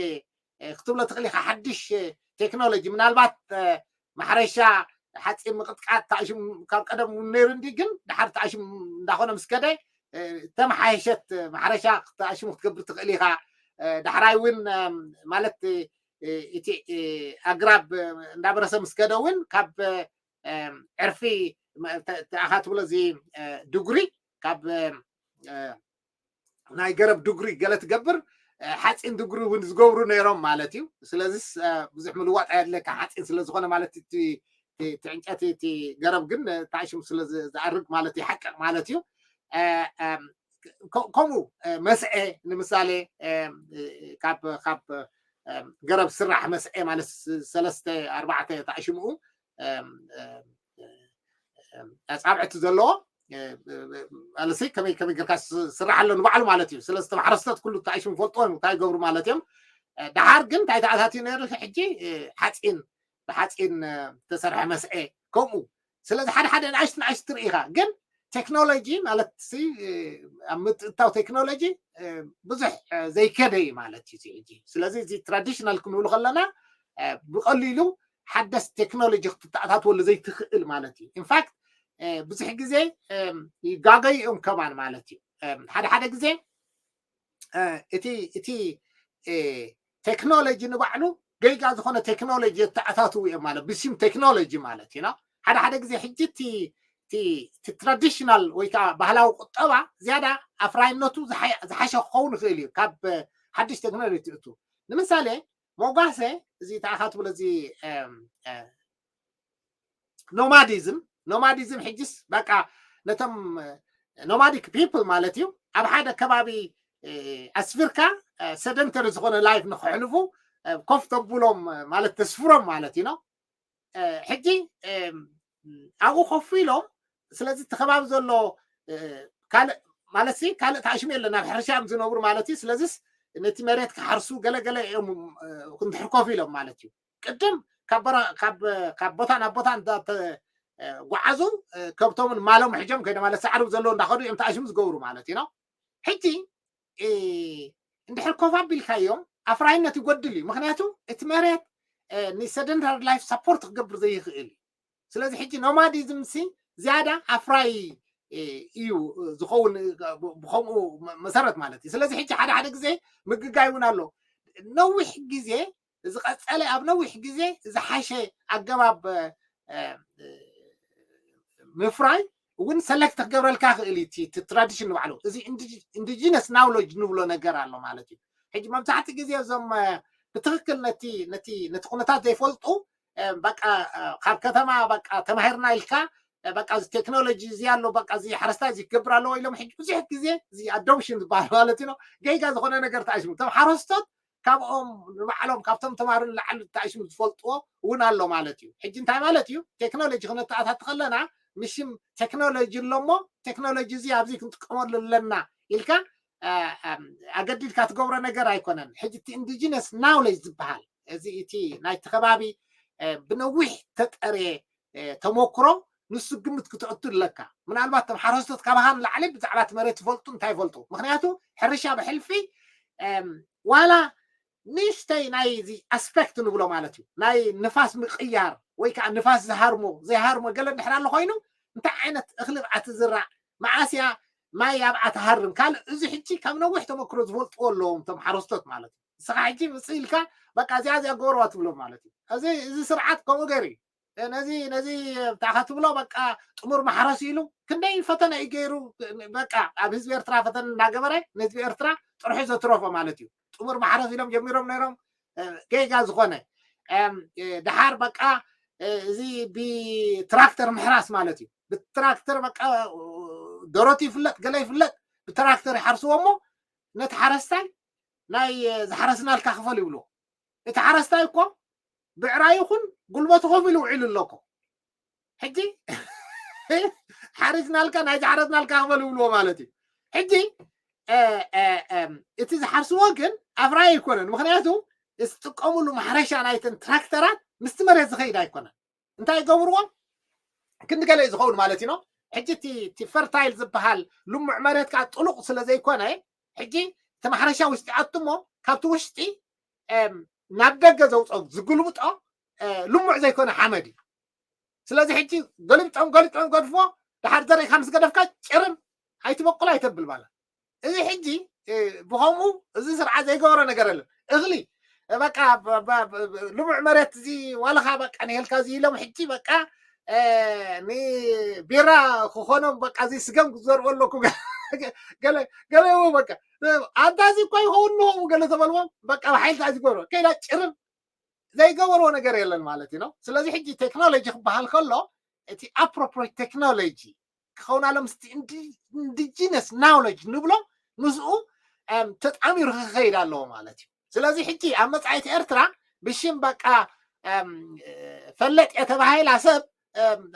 ክትብሎ ትኽእል ኢኻ። ሓድሽ ቴክኖሎጂ ምናልባት ማሕረሻ ሓፂን ምቕጥቃጥ ተኣሽም ካብ ቀደም እውን ነይሩ እንዲ ግን ድሓር ተኣሽም እንዳኾነ ምስ ከደ ተመሓየሸት ማሕረሻ ተኣሽሙ ክትገብር ትኽእል ኢኻ። ዳሕራይ እውን ማለት እቲ ኣግራብ እንዳበረሰ ምስ ከደ እውን ካብ ዕርፊ ኣኻ ትብሎ እዚ ድጉሪ ካብ ናይ ገረብ ድጉሪ ገለ ትገብር ሓፂን ድጉሪ እውን ዝገብሩ ነይሮም ማለት እዩ። ስለዚስ ብዙሕ ምልዋጥ ኣየድለካ ሓፂን ስለዝኾነ ማለት እቲ ዕንጨቲ እቲ ገረብ ግን ተኣሽሙ ስለ ዝኣርግ ማለት ይሓቅቕ ማለት እዩ። ከምኡ መስዐ ንምሳሌ ካብ ካብ ገረብ ስራሕ መስዐ ማለት ሰለስተ ኣርባዕተ ተኣሽምኡ ኣፃብዕቲ ዘለዎ ኣለሲ ከመይ ከመይ ጌርካ ስራሕ ኣሎ ንባዕሉ ማለት እዩ። ስለዚ ተማሕረስቶት ኩሉ ተኣሽሙ ፈልጥዎ እንታይ ይገብሩ ማለት እዮም። ደሓር ግን እንታይ ተኣታትዩ ነይሩ ሕጂ ሓፂን ብሓፂን ዝተሰርሐ መስዐ ከምኡ ስለዚ ሓደ ሓደ ንኣሽቱ ንኣሽቱ ትርኢ ኢኻ ግን ቴክኖሎጂ ማለት ኣብ ምትእታው ቴክኖሎጂ ብዙሕ ዘይከደ እዩ ማለት እዩ ሕጂ። ስለዚ እዚ ትራዲሽናል ክንብሉ ከለና ብቐሊሉ ሓደስ ቴክኖሎጂ ክትተኣታትወሉ ዘይትኽእል ማለት እዩ። ኢንፋክት ብዙሕ ግዜ ይጋገዩ እዮም ከማን ማለት እዩ። ሓደ ሓደ ግዜ እቲ እቲ ቴክኖሎጂ ንባዕሉ ገይጋ ዝኾነ ቴክኖሎጂ የተኣታትዉ እዮም ማለት ብስም ቴክኖሎጂ ማለት እዩ። ሓደ ሓደ ግዜ ሕጂ እቲ ትራዲሽናል ወይ ከዓ ባህላዊ ቁጠባ ዝያዳ ኣፍራይነቱ ዝሓሸ ክኸውን ይኽእል እዩ ካብ ሓድሽ ቴክኖሎጂ ትእቱ። ንምሳሌ ሞጓሰ እዚ ተኣኻ ትብሎ እዚ ኖማዲዝም ኖማዲዝም ሕጅስ በቃ ነቶም ኖማዲክ ፒፕል ማለት እዩ ኣብ ሓደ ከባቢ ኣስፍርካ ሰደንተሪ ዝኾነ ላይፍ ንክሕልፉ ኮፍ ተብሎም ማለት ተስፍሮም ማለት እዩ። ሕጂ ኣብኡ ኮፍ ኢሎም ስለዚ እቲ ከባቢ ዘሎ ካልእ ማለት ካልእ ተኣሽሙ የለን ኣብ ሕርሻ እዮም ዝነብሩ ማለት እዩ። ስለዚስ ነቲ መሬት ክሓርሱ ገለገለ እዮም እንድሕር ኮፍ ኢሎም ማለት እዩ። ቅድም ካብ ቦታ ናብ ቦታ እንዳተጓዓዙ ከብቶምን ማሎም ሕጆም ከይደ ማለት ሳዕሪ ዘለዎ እንዳኸዱ እዮም ተኣሽሙ ዝገብሩ ማለት እዩ። ሕጂ እንድሕር ኮፍ ኣቢልካዮም ኣፍራይነት ይጎድል እዩ። ምክንያቱ እቲ መሬት ንሰደንታሪ ላይፍ ሳፖርት ክገብር ዘይኽእል እዩ። ስለዚ ሕጂ ኖማዲዝም ሲ ዝያዳ ኣፍራይ እዩ ዝኸውን ብከምኡ መሰረት ማለት እዩ። ስለዚ ሕጂ ሓደ ሓደ ግዜ ምግጋይ እውን ኣሎ። ነዊሕ ግዜ ዝቐፀለ ኣብ ነዊሕ ግዜ ዝሓሸ ኣገባብ ምፍራይ እውን ሰለክት ክገብረልካ ክእል እዩ። ትራዲሽን ንባዕሉ እዚ ኢንዲጂነስ ናውሎጅ ንብሎ ነገር ኣሎ ማለት እዩ። ሕጂ መብዛሕትኡ ግዜ እዞም ብትክክል ነቲ ነቲ ነቲ ኩነታት ዘይፈልጡ በቃ ካብ ከተማ በቃ ተማሂርና ኢልካ በቃ እዚ ቴክኖሎጂ እዚ ኣሎ በቃ እዚ ሓረስታይ እዚ ክገብር ኣለዎ ኢሎም ሕጂ ብዙሕ ግዜ እዚ ኣዶምሽን ዝበሃል ማለት እዩ። ገይጋ ዝኾነ ነገር ተኣሽሙ እቶም ሓረስቶት ካብኦም ንባዕሎም ካብቶም ተማሃሩ ንላዕሊ ተኣሽሙ ዝፈልጥዎ እውን ኣሎ ማለት እዩ። ሕጂ እንታይ ማለት እዩ? ቴክኖሎጂ ክነተኣታት ከለና ምሽም ቴክኖሎጂ ኣሎ እሞ ቴክኖሎጂ እዚ ኣብዚ ክንጥቀመሉ ኣለና ኢልካ ኣገዲድካ ትገብሮ ነገር ኣይኮነን። ሕጂ እቲ ኢንዲጂነስ ናውሌጅ ዝበሃል እዚ እቲ ናይቲ ከባቢ ብነዊሕ ተጠርየ ተመክሮ ንሱ ግምት ክትእቱ ኣለካ። ምናልባት ቶም ሓረስቶት ካባኻ ንላዕሊ ብዛዕባ እቲ መሬት ይፈልጡ እንታይ ይፈልጡ። ምክንያቱ ሕርሻ ብሕልፊ ዋላ ንእሽተይ ናይ እዚ ኣስፔክት ንብሎ ማለት እዩ። ናይ ንፋስ ምቕያር ወይ ከዓ ንፋስ ዝሃርሞ ዘይሃርሞ ገለ እንድሕር ኣሎ ኮይኑ እንታይ ዓይነት እኽሊ ብዓቲ ዝራእ፣ መዓስያ ማይ ኣብዓ ትሃርም፣ ካልእ እዚ ሕጂ ካብ ነዊሕ ተመክሮ ዝፈልጥዎ ኣለዎም እቶም ሓረስቶት ማለት እዩ። ንስኻ ሕጂ ምፅእ ኢልካ በቃ እዚኣ እዚኣ ገበርዋ ትብሎም ማለት እዩ። እዚ እዚ ስርዓት ከምኡ ገይሩ እዩ። ነዚ ነዚ ብታዕካ ትብሎ በቃ ጥሙር ማሕረስ ኢሉ ክንደይ ፈተነ እዩ ገይሩ። በቃ ኣብ ህዝቢ ኤርትራ ፈተነ እናገበረ ንህዝቢ ኤርትራ ጥርሑ ዘትረፎ ማለት እዩ። ጥሙር ማሕረስ ኢሎም ጀሚሮም ነይሮም። ጌጋ ዝኾነ ደሓር በቃ እዚ ብትራክተር ምሕራስ ማለት እዩ። ብትራክተር በቃ ደሮት ይፍለጥ ገለ ይፍለጥ ብትራክተር ይሓርስዎ እሞ ነቲ ሓረስታይ ናይ ዝሓረስናልካ ክፈል ይብልዎ። እቲ ሓረስታይ እኮ ብዕራይ ይኹን ጉልበቱ ከፊሉ ውዒሉ ኣሎ እኮ። ሕጂ ሓሪስናልካ ናይ ዝሓረስናልካ ክፈል ይብልዎ ማለት እዩ። ሕጂ እቲ ዝሓርስዎ ግን ኣፍራይ ኣይኮነን። ምክንያቱ ዝጥቀምሉ ማሕረሻ ናይተን ትራክተራት ምስቲ መሬት ዝኸይድ ኣይኮነን። እንታይ ይገብርዎ? ክንዲ ገለ እዩ ዝኸውን ማለት እዩ። ሕጂ እቲ ፈርታይል ዝበሃል ልሙዕ መሬት ከዓ ጥሉቕ ስለ ዘይኮነ ሕጂ እቲ ማሕረሻ ውሽጢ ኣትሞ ካብቲ ውሽጢ ናብ ደገ ዘውፅኦ ዝግልብጦ ልሙዕ ዘይኮነ ሓመድ እዩ። ስለዚ ሕጂ ገልብጦም ገልጦም ገድፎ ድሓር ዘሪእካ ምስ ገደፍካ ጭርም ኣይትበቁል ኣይተብል ማለት። እዚ ሕጂ ብኸምኡ እዚ ስርዓት ዘይገበሮ ነገር የለን። እኽሊ በቃ ልሙዕ መሬት እዚ ዋልኻ በቃ ንሄልካ እዚ ኢሎም ሕጂ በቃ ንቢራ ክኾኖም በቃ እዚ ስገም ክዘርኦ ኣለኩ። ገለ በቃ ኣንታ እዚ እኳ ይኸውን ንኸምኡ ገለ ተበልዎም በቃ ብሓይልታ እዚ ገበሮ ከይዳ ጭርም ዘይገበርዎ ነገር የለን ማለት እዩ ነው። ስለዚ ሕጂ ቴክኖሎጂ ክበሃል ከሎ እቲ ኣፕሮፕሪት ቴክኖሎጂ ክኸውን ኣሎ ምስቲ ኢንዲጂነስ ናውለጅ ንብሎ ምስኡ ተጣሚሩ ክኸይድ ኣለዎ ማለት እዩ። ስለዚ ሕጂ ኣብ መፃኢት ኤርትራ ብሽም በቃ ፈለጥ የተባሂላ ሰብ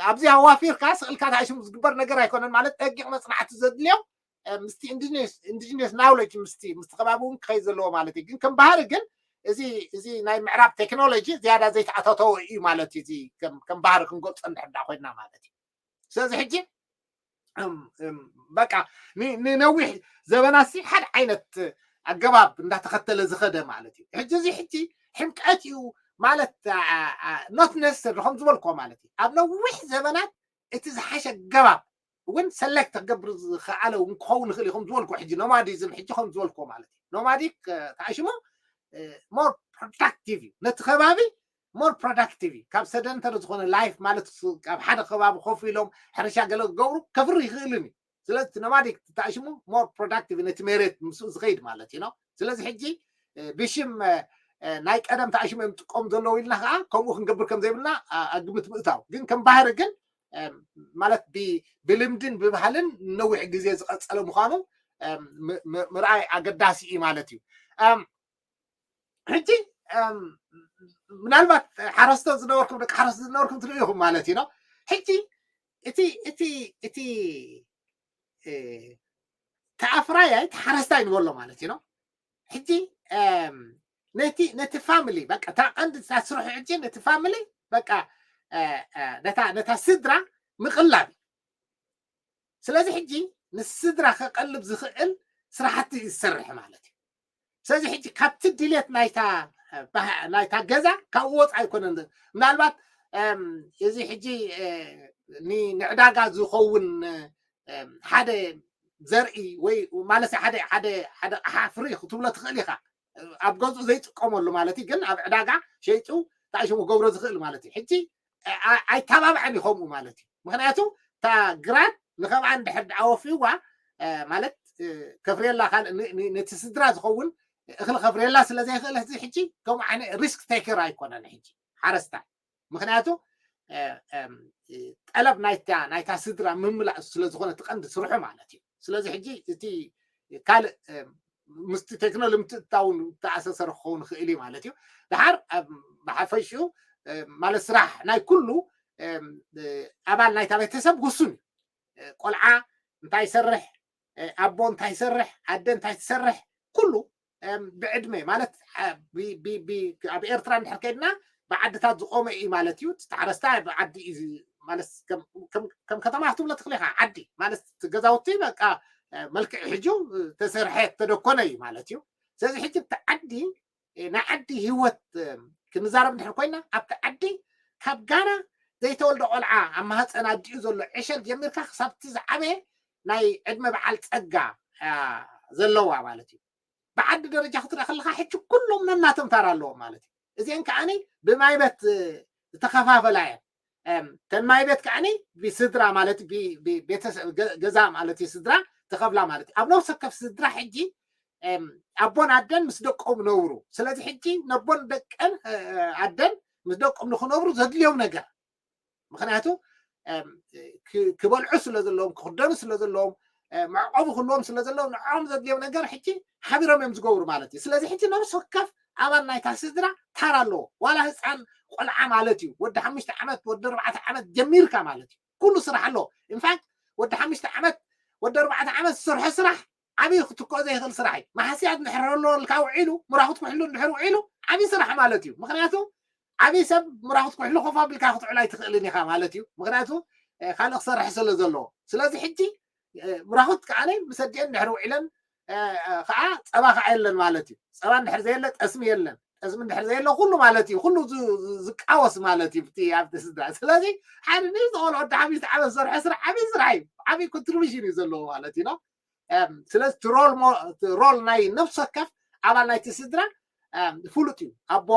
ኣብዚ ኣዋፊርካ ስቕልካ ተኣሽሙ ዝግበር ነገር ኣይኮነን ማለት ደቂቕ መፅናዕቲ ዘድልዮም ምስቲ ኢንዲጂነስ ናውለጅ ምስቲ ምስቲ ከባቢ እውን ክኸይድ ዘለዎ ማለት እዩ። ግን ከም ባህሪ ግን እዚ እዚ ናይ ምዕራብ ቴክኖሎጂ ዝያዳ ዘይተኣታተወ እዩ ማለት እዩ። እዚ ከም ባህሪ ክንገልፆ እንድሕር ኮይንና ማለት እዩ። ስለዚ ሕጂ በቃ ንነዊሕ ዘበናሲ ሓደ ዓይነት ኣገባብ እንዳተኸተለ ዝኸደ ማለት እዩ። ሕጂ እዚ ሕጂ ሕምቀት እዩ ማለት not necessary ከም ዝበልኮ ማለት እዩ። ኣብ ነዊሕ ዘበናት እቲ ዝሓሸ ኣገባብ እውን ሰሌክት ክገብር ዝኸኣለ እውን ክኸውን ይኽእል እዩ። ከም ዝበልኮ ሕጂ ኖማዲዝም ሕጂ ከም ዝበልኮ ማለት እዩ። ኖማዲክ ተኣሽሙ ሞር ፕሮዳክቲቭ እዩ። ነቲ ከባቢ ሞር ፕሮዳክቲቭ እዩ። ካብ ሰደንተሪ ዝኾነ ላይፍ ማለት ካብ ሓደ ከባቢ ኮፍ ኢሎም ሕርሻ ገለ ክገብሩ ከፍሪ ይኽእልን እዩ። ስለዚ እቲ ኖማዲክ ተኣሽሙ ሞር ፕሮዳክቲቭ ነቲ መሬት ምስኡ ዝኸይድ ማለት እዩ ነው። ስለዚ ሕጂ ብሽም ናይ ቀደም ተኣሽሙ እዮም ጥቀሙ ዘለዉ ኢልና ከዓ ከምኡ ክንገብር ከም ዘይብልና ኣግምት ምእታው ግን ከም ባህሪ ግን ማለት ብልምድን ብባህልን ነዊሕ ግዜ ዝቐፀለ ምዃኑ ምርኣይ ኣገዳሲ እዩ ማለት እዩ። ሕጂ ምናልባት ሓረስቶት ዝነበርኩም ደቂ ሓረስቶት ዝነበርኩም ትሪኡ ኢኹም ማለት እዩ ነው። ሕጂ እቲ እቲ እቲ ተኣፍራያይ ተሓረስታይ ንበሎ ማለት እዩ ነው። ሕጂ ነቲ ነቲ ፋሚሊ በቃ እታ ቀንዲ እታ ስርሑ ሕጂ ነቲ ፋሚሊ በቃ ነታ ነታ ስድራ ምቕላብ እዩ። ስለዚ ሕጂ ንስድራ ከቐልብ ዝኽእል ስራሕቲ እዩ ዝሰርሕ ማለት እዩ። ስለዚ ሕጂ ካብቲ ድሌት ናይታ ናይታ ገዛ ካብኡ ወፃ ኣይኮነን። ምናልባት እዚ ሕጂ ንዕዳጋ ዝኸውን ሓደ ዘርኢ ወይ ማለት ሓደ ሓደ ሓደ ሓፍሪ ክትብሎ ትኽእል ኢኻ። ኣብ ገዝኡ ዘይጥቀመሉ ማለት እዩ። ግን ኣብ ዕዳጋ ሸይጡ ታሽሙ ገብሮ ዝኽእል ማለት እዩ። ሕጂ ኣይተባብዐን እዩ ከምኡ ማለት እዩ። ምክንያቱ እታ ግራት ንከብኣ እንድሕር ኣወፍይዋ ማለት ከፍርየላ ካልእ ነቲ ስድራ ዝኸውን እኽሊ ከፍርየላ ስለ ዘይኽእል እዚ ሕጂ ከምኡ ዓይነት ሪስክ ቴከር ኣይኮነን ሕጂ ሓረስታይ። ምክንያቱ ጠለብ ናይታ ናይታ ስድራ ምምላእ ስለ ዝኾነ እቲ ቀንዲ ስርሑ ማለት እዩ። ስለዚ ሕጂ እቲ ካልእ ምስቲ ቴክኖሎጂ ምትእትታውን ተኣሳሰረ ክኸውን ይኽእል እዩ ማለት እዩ። ድሓር ብሓፈሽኡ ማለት ስራሕ ናይ ኩሉ ኣባል ናይታ ቤተሰብ ውሱን እዩ። ቆልዓ እንታይ ይሰርሕ፣ ኣቦ እንታይ ይሰርሕ፣ ኣደ እንታይ ትሰርሕ፣ ኩሉ ብዕድመ ማለት ኣብ ኤርትራ እንድሕር ከይድና ብዓድታት ዝቆመ እዩ ማለት እዩ። ተሓረስታ ብዓዲ እዩ ማለት ከም ከተማ ክትብሎ ትኽእል ኢኻ። ዓዲ ማለት ገዛውቲ በቃ መልክዕ ሕጂ ተሰርሐ ተደኮነ እዩ ማለት እዩ። ስለዚ ሕጂ እቲ ዓዲ ናይ ዓዲ ህይወት ክንዛረብ እንድሕር ኮይና፣ ኣብቲ ዓዲ ካብ ጋና ዘይተወልደ ቆልዓ ኣብ ማህፀን ኣዲኡ ዘሎ ዕሸል ጀሚርካ ክሳብቲ ዝዓበየ ናይ ዕድመ በዓል ፀጋ ዘለዋ ማለት እዩ። ብዓዲ ደረጃ ክትርኢ ከለካ ሕጂ ኩሎም ነናቶም ታራ ኣለዎም ማለት እዩ። እዚአን ከዓኒ ብማይበት ዝተኸፋፈላ እየን። ተን ማይበት ከዓኒ ብስድራ ማለት ገዛ ማለት እዩ፣ ስድራ ተኸፍላ ማለት እዩ። ኣብ ነብሲ ወከፍ ስድራ ሕጂ ኣቦን ኣደን ምስ ደቆም ነብሩ። ስለዚ ሕጂ ነቦን ደቀን ኣደን ምስ ደቆም ንክነብሩ ዘድልዮም ነገር፣ ምክንያቱ ክበልዑ ስለ ዘለዎም፣ ክክደኑ ስለ ዘለዎም፣ መዕቆቢ ክህልዎም ስለ ዘለዎም፣ ንዕኦም ዘድልዮም ነገር ሕጂ ሓቢሮም እዮም ዝገብሩ ማለት እዩ። ስለዚ ሕጂ ነብሲ ወከፍ ኣባል ናይታ ስድራ ታራ ኣለዎ። ዋላ ህፃን ቆልዓ ማለት እዩ፣ ወዲ ሓሙሽተ ዓመት፣ ወዲ ኣርባዕተ ዓመት ጀሚርካ ማለት እዩ። ኩሉ ስራሕ ኣለዎ። ኢንፋክት ወዲ ሓሙሽተ ዓመት፣ ወዲ ኣርባዕተ ዓመት ዝሰርሖ ስራሕ ዓብዪ ክትክኦ ዘይኽእል ስራሕ እዩ። ማሕስያ እንድሕር ኣለወልካ ውዒሉ፣ ምራኹት ኩሕሉ እንድሕር ውዒሉ፣ ዓብዪ ስራሕ ማለት እዩ። ምክንያቱ ዓብዪ ሰብ ምራኹት ኩሕሉ ኮፍ ኣቢልካ ክትውዕል ኣይትኽእልን ኢኻ ማለት እዩ። ምክንያቱ ካልእ ክሰርሕ ስለ ዘለዎ። ስለዚ ሕጂ ምራኹት ከዓኒ ምስ ኣዲአን እንድሕር ውዒለን ከዓ ጸባ ከዓ የለን ማለት እዩ። ጸባ እንድሕር ዘየለ ጠስሚ የለን፣ ጠስሚ እንድሕር ዘየለ ኩሉ ማለት እዩ። ኩሉ ዝቃወስ ማለት እዩ ኣብቲ ስድራ። ስለዚ ሓደ ንዝተቆልዑ ወዲ ሓሙሽተ ዓመት ዝሰርሖ ስራሕ ዓብዪ ስራሕ እዩ፣ ዓብዪ ኮንትሪቢሽን እዩ ዘለዎ ማለት እዩ። ስለዚ ሮል ናይ ነብሲ ወከፍ ኣባል ናይቲ ስድራ ፍሉጥ እዩ። ኣቦ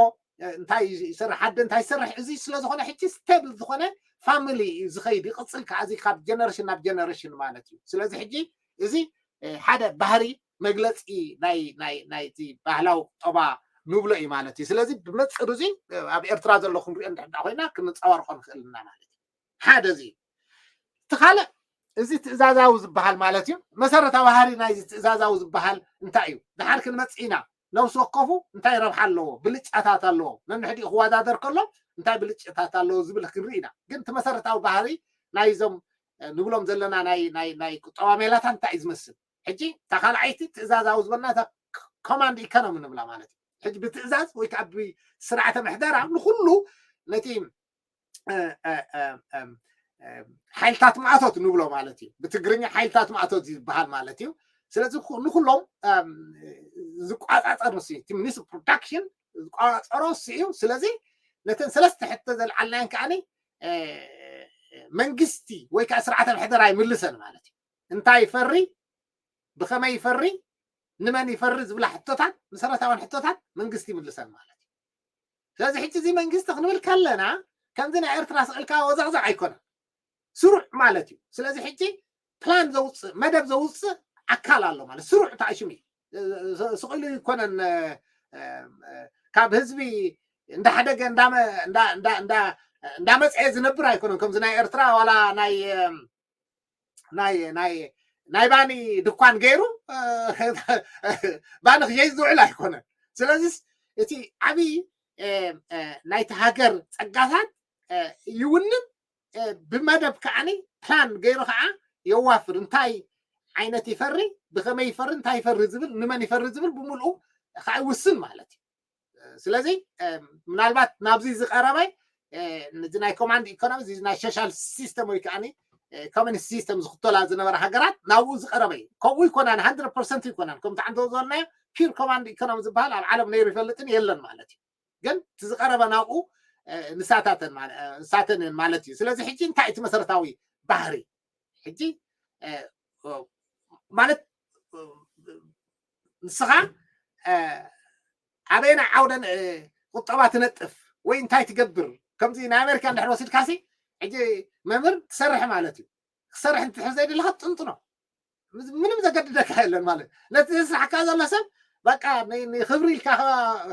እንታይ ይሰርሕ፣ ኣደ እንታይ ይሰርሕ፣ እዚ ስለዝኾነ ሕጂ ስቴብል ዝኾነ ፋሚሊ እዩ ዝኸይድ፣ ይቕፅል ከዓ እዚ ካብ ጀነሬሽን ናብ ጀነሬሽን ማለት እዩ። ስለዚ ሕጂ እዚ ሓደ ባህሪ መግለፂ ናይ ናይቲ ባህላዊ ቁጠባ ንብሎ እዩ ማለት እዩ። ስለዚ ብመፅር እዚ ኣብ ኤርትራ ዘሎ ክንሪኦ እንድሕዳ ኮይና ክንፃወርቆ ንኽእል ኢና ማለት እዩ። ሓደ እዚ እቲ ካልእ እዚ ትእዛዛዊ ዝበሃል ማለት እዩ። መሰረታዊ ባህሪ ናይዚ ትእዛዛዊ ዝበሃል እንታይ እዩ? ድሓር ክንመጽእ ኢና። ነብሲ ወከፉ እንታይ ረብሓ ኣለዎ? ብልጫታት ኣለዎ። ነንሕዲኡ ክወዳደር ከሎ እንታይ ብልጫታት ኣለዎ ዝብል ክንርኢ ኢና። ግን እቲ መሰረታዊ ባህሪ ናይዞም ንብሎም ዘለና ናይ ናይ ናይ ቁጠባ ሜላታት እንታይ እዩ ዝመስል? ሕጂ እታ ካልኣይቲ ትእዛዛዊ ዝበልና እታ ኮማንድ ኢኮኖሚ ንብላ ማለት እዩ። ሕጂ ብትእዛዝ ወይ ከዓ ብስርዓተ ምሕደራ ንኩሉ ነቲ ሓይልታት ማእቶት ንብሎ ማለት እዩ። ብትግርኛ ሓይልታት ማእቶት ዝበሃል ማለት እዩ። ስለዚ ንኩሎም ዝቋፃፀር ንሱ እቲ ሚኒስ ፕሮዳክሽን ዝቋፃፀሮ እሱ እዩ። ስለዚ ነተን ሰለስተ ሕቶ ዘልዓልናየን ከዓኒ መንግስቲ ወይ ከዓ ስርዓተ ምሕደራ ይምልሰን ማለት እዩ። እንታይ ይፈሪ፣ ብኸመይ ይፈሪ፣ ንመን ይፈሪ ዝብላ ሕቶታት፣ መሰረታውያን ሕቶታት መንግስቲ ይምልሰን ማለት እዩ። ስለዚ ሕጂ እዚ መንግስቲ ክንብል ከለና ከምዚ ናይ ኤርትራ ስቕልካ ወዛቕዛቕ ኣይኮነን፣ ስሩዕ ማለት እዩ። ስለዚ ሕጂ ፕላን ዘውፅእ፣ መደብ ዘውፅእ ኣካል ኣሎ ማለት ስሩዕ ተኣሽሙ እዩ። ስቕ ኢሉ ኣይኮነን ካብ ህዝቢ እንዳሓደገ እንዳመፀየ ዝነብር ኣይኮነን። ከምዚ ናይ ኤርትራ ዋላ ናይ ናይ ናይ ናይ ባኒ ድኳን ገይሩ ባኒ ክሸይጥ ዝውዕል ኣይኮነን። ስለዚስ እቲ ዓብዪ ናይቲ ሃገር ፀጋታት ይውንን፣ ብመደብ ከዓኒ ፕላን ገይሩ ከዓ የዋፍር። እንታይ ዓይነት ይፈሪ፣ ብኸመይ ይፈሪ፣ እንታይ ይፈሪ ዝብል፣ ንመን ይፈሪ ዝብል ብምልኡ ከዓ ይውስን ማለት እዩ። ስለዚ ምናልባት ናብዚ ዝቀረበ እዚ ናይ ኮማንድ ኢኮኖሚ፣ እዚ ናይ ሶሻል ሲስተም ወይ ከዓ ኮሚኒስት ሲስተም ዝኽተላ ዝነበረ ሃገራት ናብኡ ዝቀረበ እዩ። ከምኡ ይኮናን፣ ሃንድረድ ፐርሰንት ይኮናን። ከምቲ ዓንተ ዝበልናዮ ፒር ኮማንድ ኢኮኖሚ ዝበሃል ኣብ ዓለም ነይሩ ይፈልጥን የለን ማለት እዩ። ግን እቲ ዝቀረበ ናብኡ ንሳታተን ንሳተንን ማለት እዩ። ስለዚ ሕጂ እንታይ እቲ መሰረታዊ ባህሪ ሕጂ ማለት ንስኻ ኣበየናይ ዓውደ ቁጠባ ትነጥፍ ወይ እንታይ ትገብር? ከምዚ ናይ ኣሜሪካ እንድሕር ወሲድካሲ ሕጂ መምህር ትሰርሕ ማለት እዩ። ክሰርሕ እንትሕር ዘይደለካ ጥንጥኖ ምንም ዘገድደካ የለን ማለት ነቲ ስራሕካ ዘሎ ሰብ በቃ ንክብሪ ኢልካ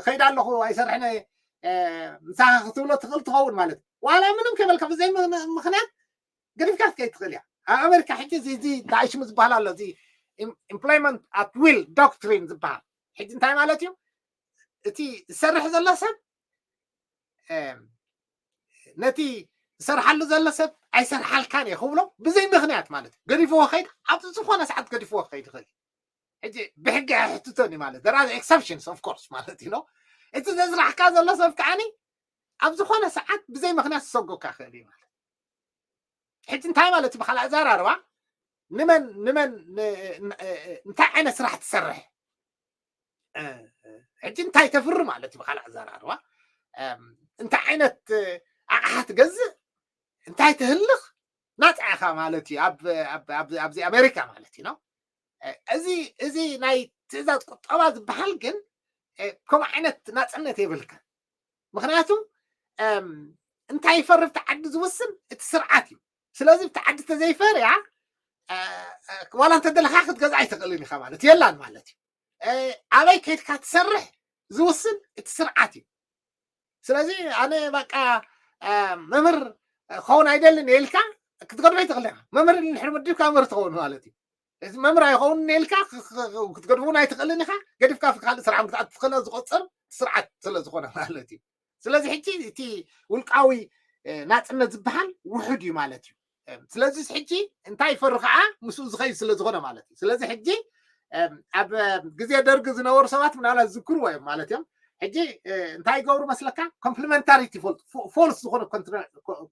ከይዳ ኣለኹ ኣይሰርሕን ምሳኻ ክትብሎ ትኽእል ትኸውን ማለት ዋላ ምንም ከይበልካ ብዘይ ምክንያት ገዲፍካ ክትከይድ ትኽእል እያ። ኣብ ኣሜሪካ ሕጂ እዚ እዚ ዳእሽሙ ዝበሃል ኣሎ፣ እዚ ኢምፕሎይመንት ኣት ዊል ዶክትሪን ዝበሃል። ሕጂ እንታይ ማለት እዩ? እቲ ዝሰርሕ ዘሎ ሰብ ነቲ ዝሰርሓሉ ዘሎ ሰብ ኣይሰርሓልካን እየ ክብሎ ብዘይ ምክንያት ማለት እዩ። ገዲፍዎ ከይድ ኣብ ዝኾነ ሰዓት ገዲፍዎ ከይድ ይኽእል እዩ። ሕጂ ብሕጊ ኣይሕትቶን እዩ ማለት there are exceptions of course ማለት እዩ። እቲ ዘስራሕካ ዘሎ ሰብ ከዓኒ ኣብ ዝኾነ ሰዓት ብዘይ ምክንያት ዝሰጎካ ክእል እዩ ማለት። ሕጂ እንታይ ማለት እዩ? ብካልእ ኣዘራርባ ንመን ንመን እንታይ ዓይነት ስራሕ ትሰርሕ? ሕጂ እንታይ ተፍሪ ማለት እዩ ብካልእ ኣዘራርባ እንታይ ዓይነት ኣቕሓ ትገዝእ እንታይ ትህልኽ ናፃ ኢኻ ማለት እዩ ኣብዚ ኣሜሪካ ማለት እዩ ነው። እዚ እዚ ናይ ትእዛዝ ቁጠባ ዝበሃል ግን ከምኡ ዓይነት ናፅነት የብልካ። ምክንያቱ እንታይ ይፈርብ ተዓዲ ዝውስን እቲ ስርዓት እዩ። ስለዚ ብቲ ዓዲ ተዘይፈርያ ዋላ እንተደለካ ክትገዝኣ ኣይትኽእልን ኢኻ ማለት የላን ማለት እዩ። ኣበይ ከድካ ትሰርሕ ዝውስን እቲ ስርዓት እዩ። ስለዚ ኣነ በቃ መምህር ክኸውን ኣይደልን ኢልካ ክትገድፎ ኣይትኽእል ኢኻ። መምህር ንድሕሪ መዲብካ መምህር ትኸውን ማለት እዩ። እዚ መምህር ኣይኸውን ኢልካ ክትገድፎ እውን ኣይትኽእልን ኢኻ። ገዲፍካ ካልእ ስራሕ ክትኣቱ ትኽእል ዝቆፅር ስርዓት ስለ ዝኾነ ማለት እዩ። ስለዚ ሕጂ እቲ ውልቃዊ ናፅነት ዝበሃል ውሑድ እዩ ማለት እዩ። ስለዚ ሕጂ እንታይ ይፈሪ ከዓ ምስኡ ዝኸይድ ስለ ዝኾነ ማለት እዩ። ስለዚ ሕጂ ኣብ ግዜ ደርጊ ዝነበሩ ሰባት ምናልባት ዝዝክርዎ እዮም ማለት እዮም። ሕጂ እንታይ ይገብሩ መስለካ? ኮምፕሊመንታሪቲ ፎልስ ዝኾነ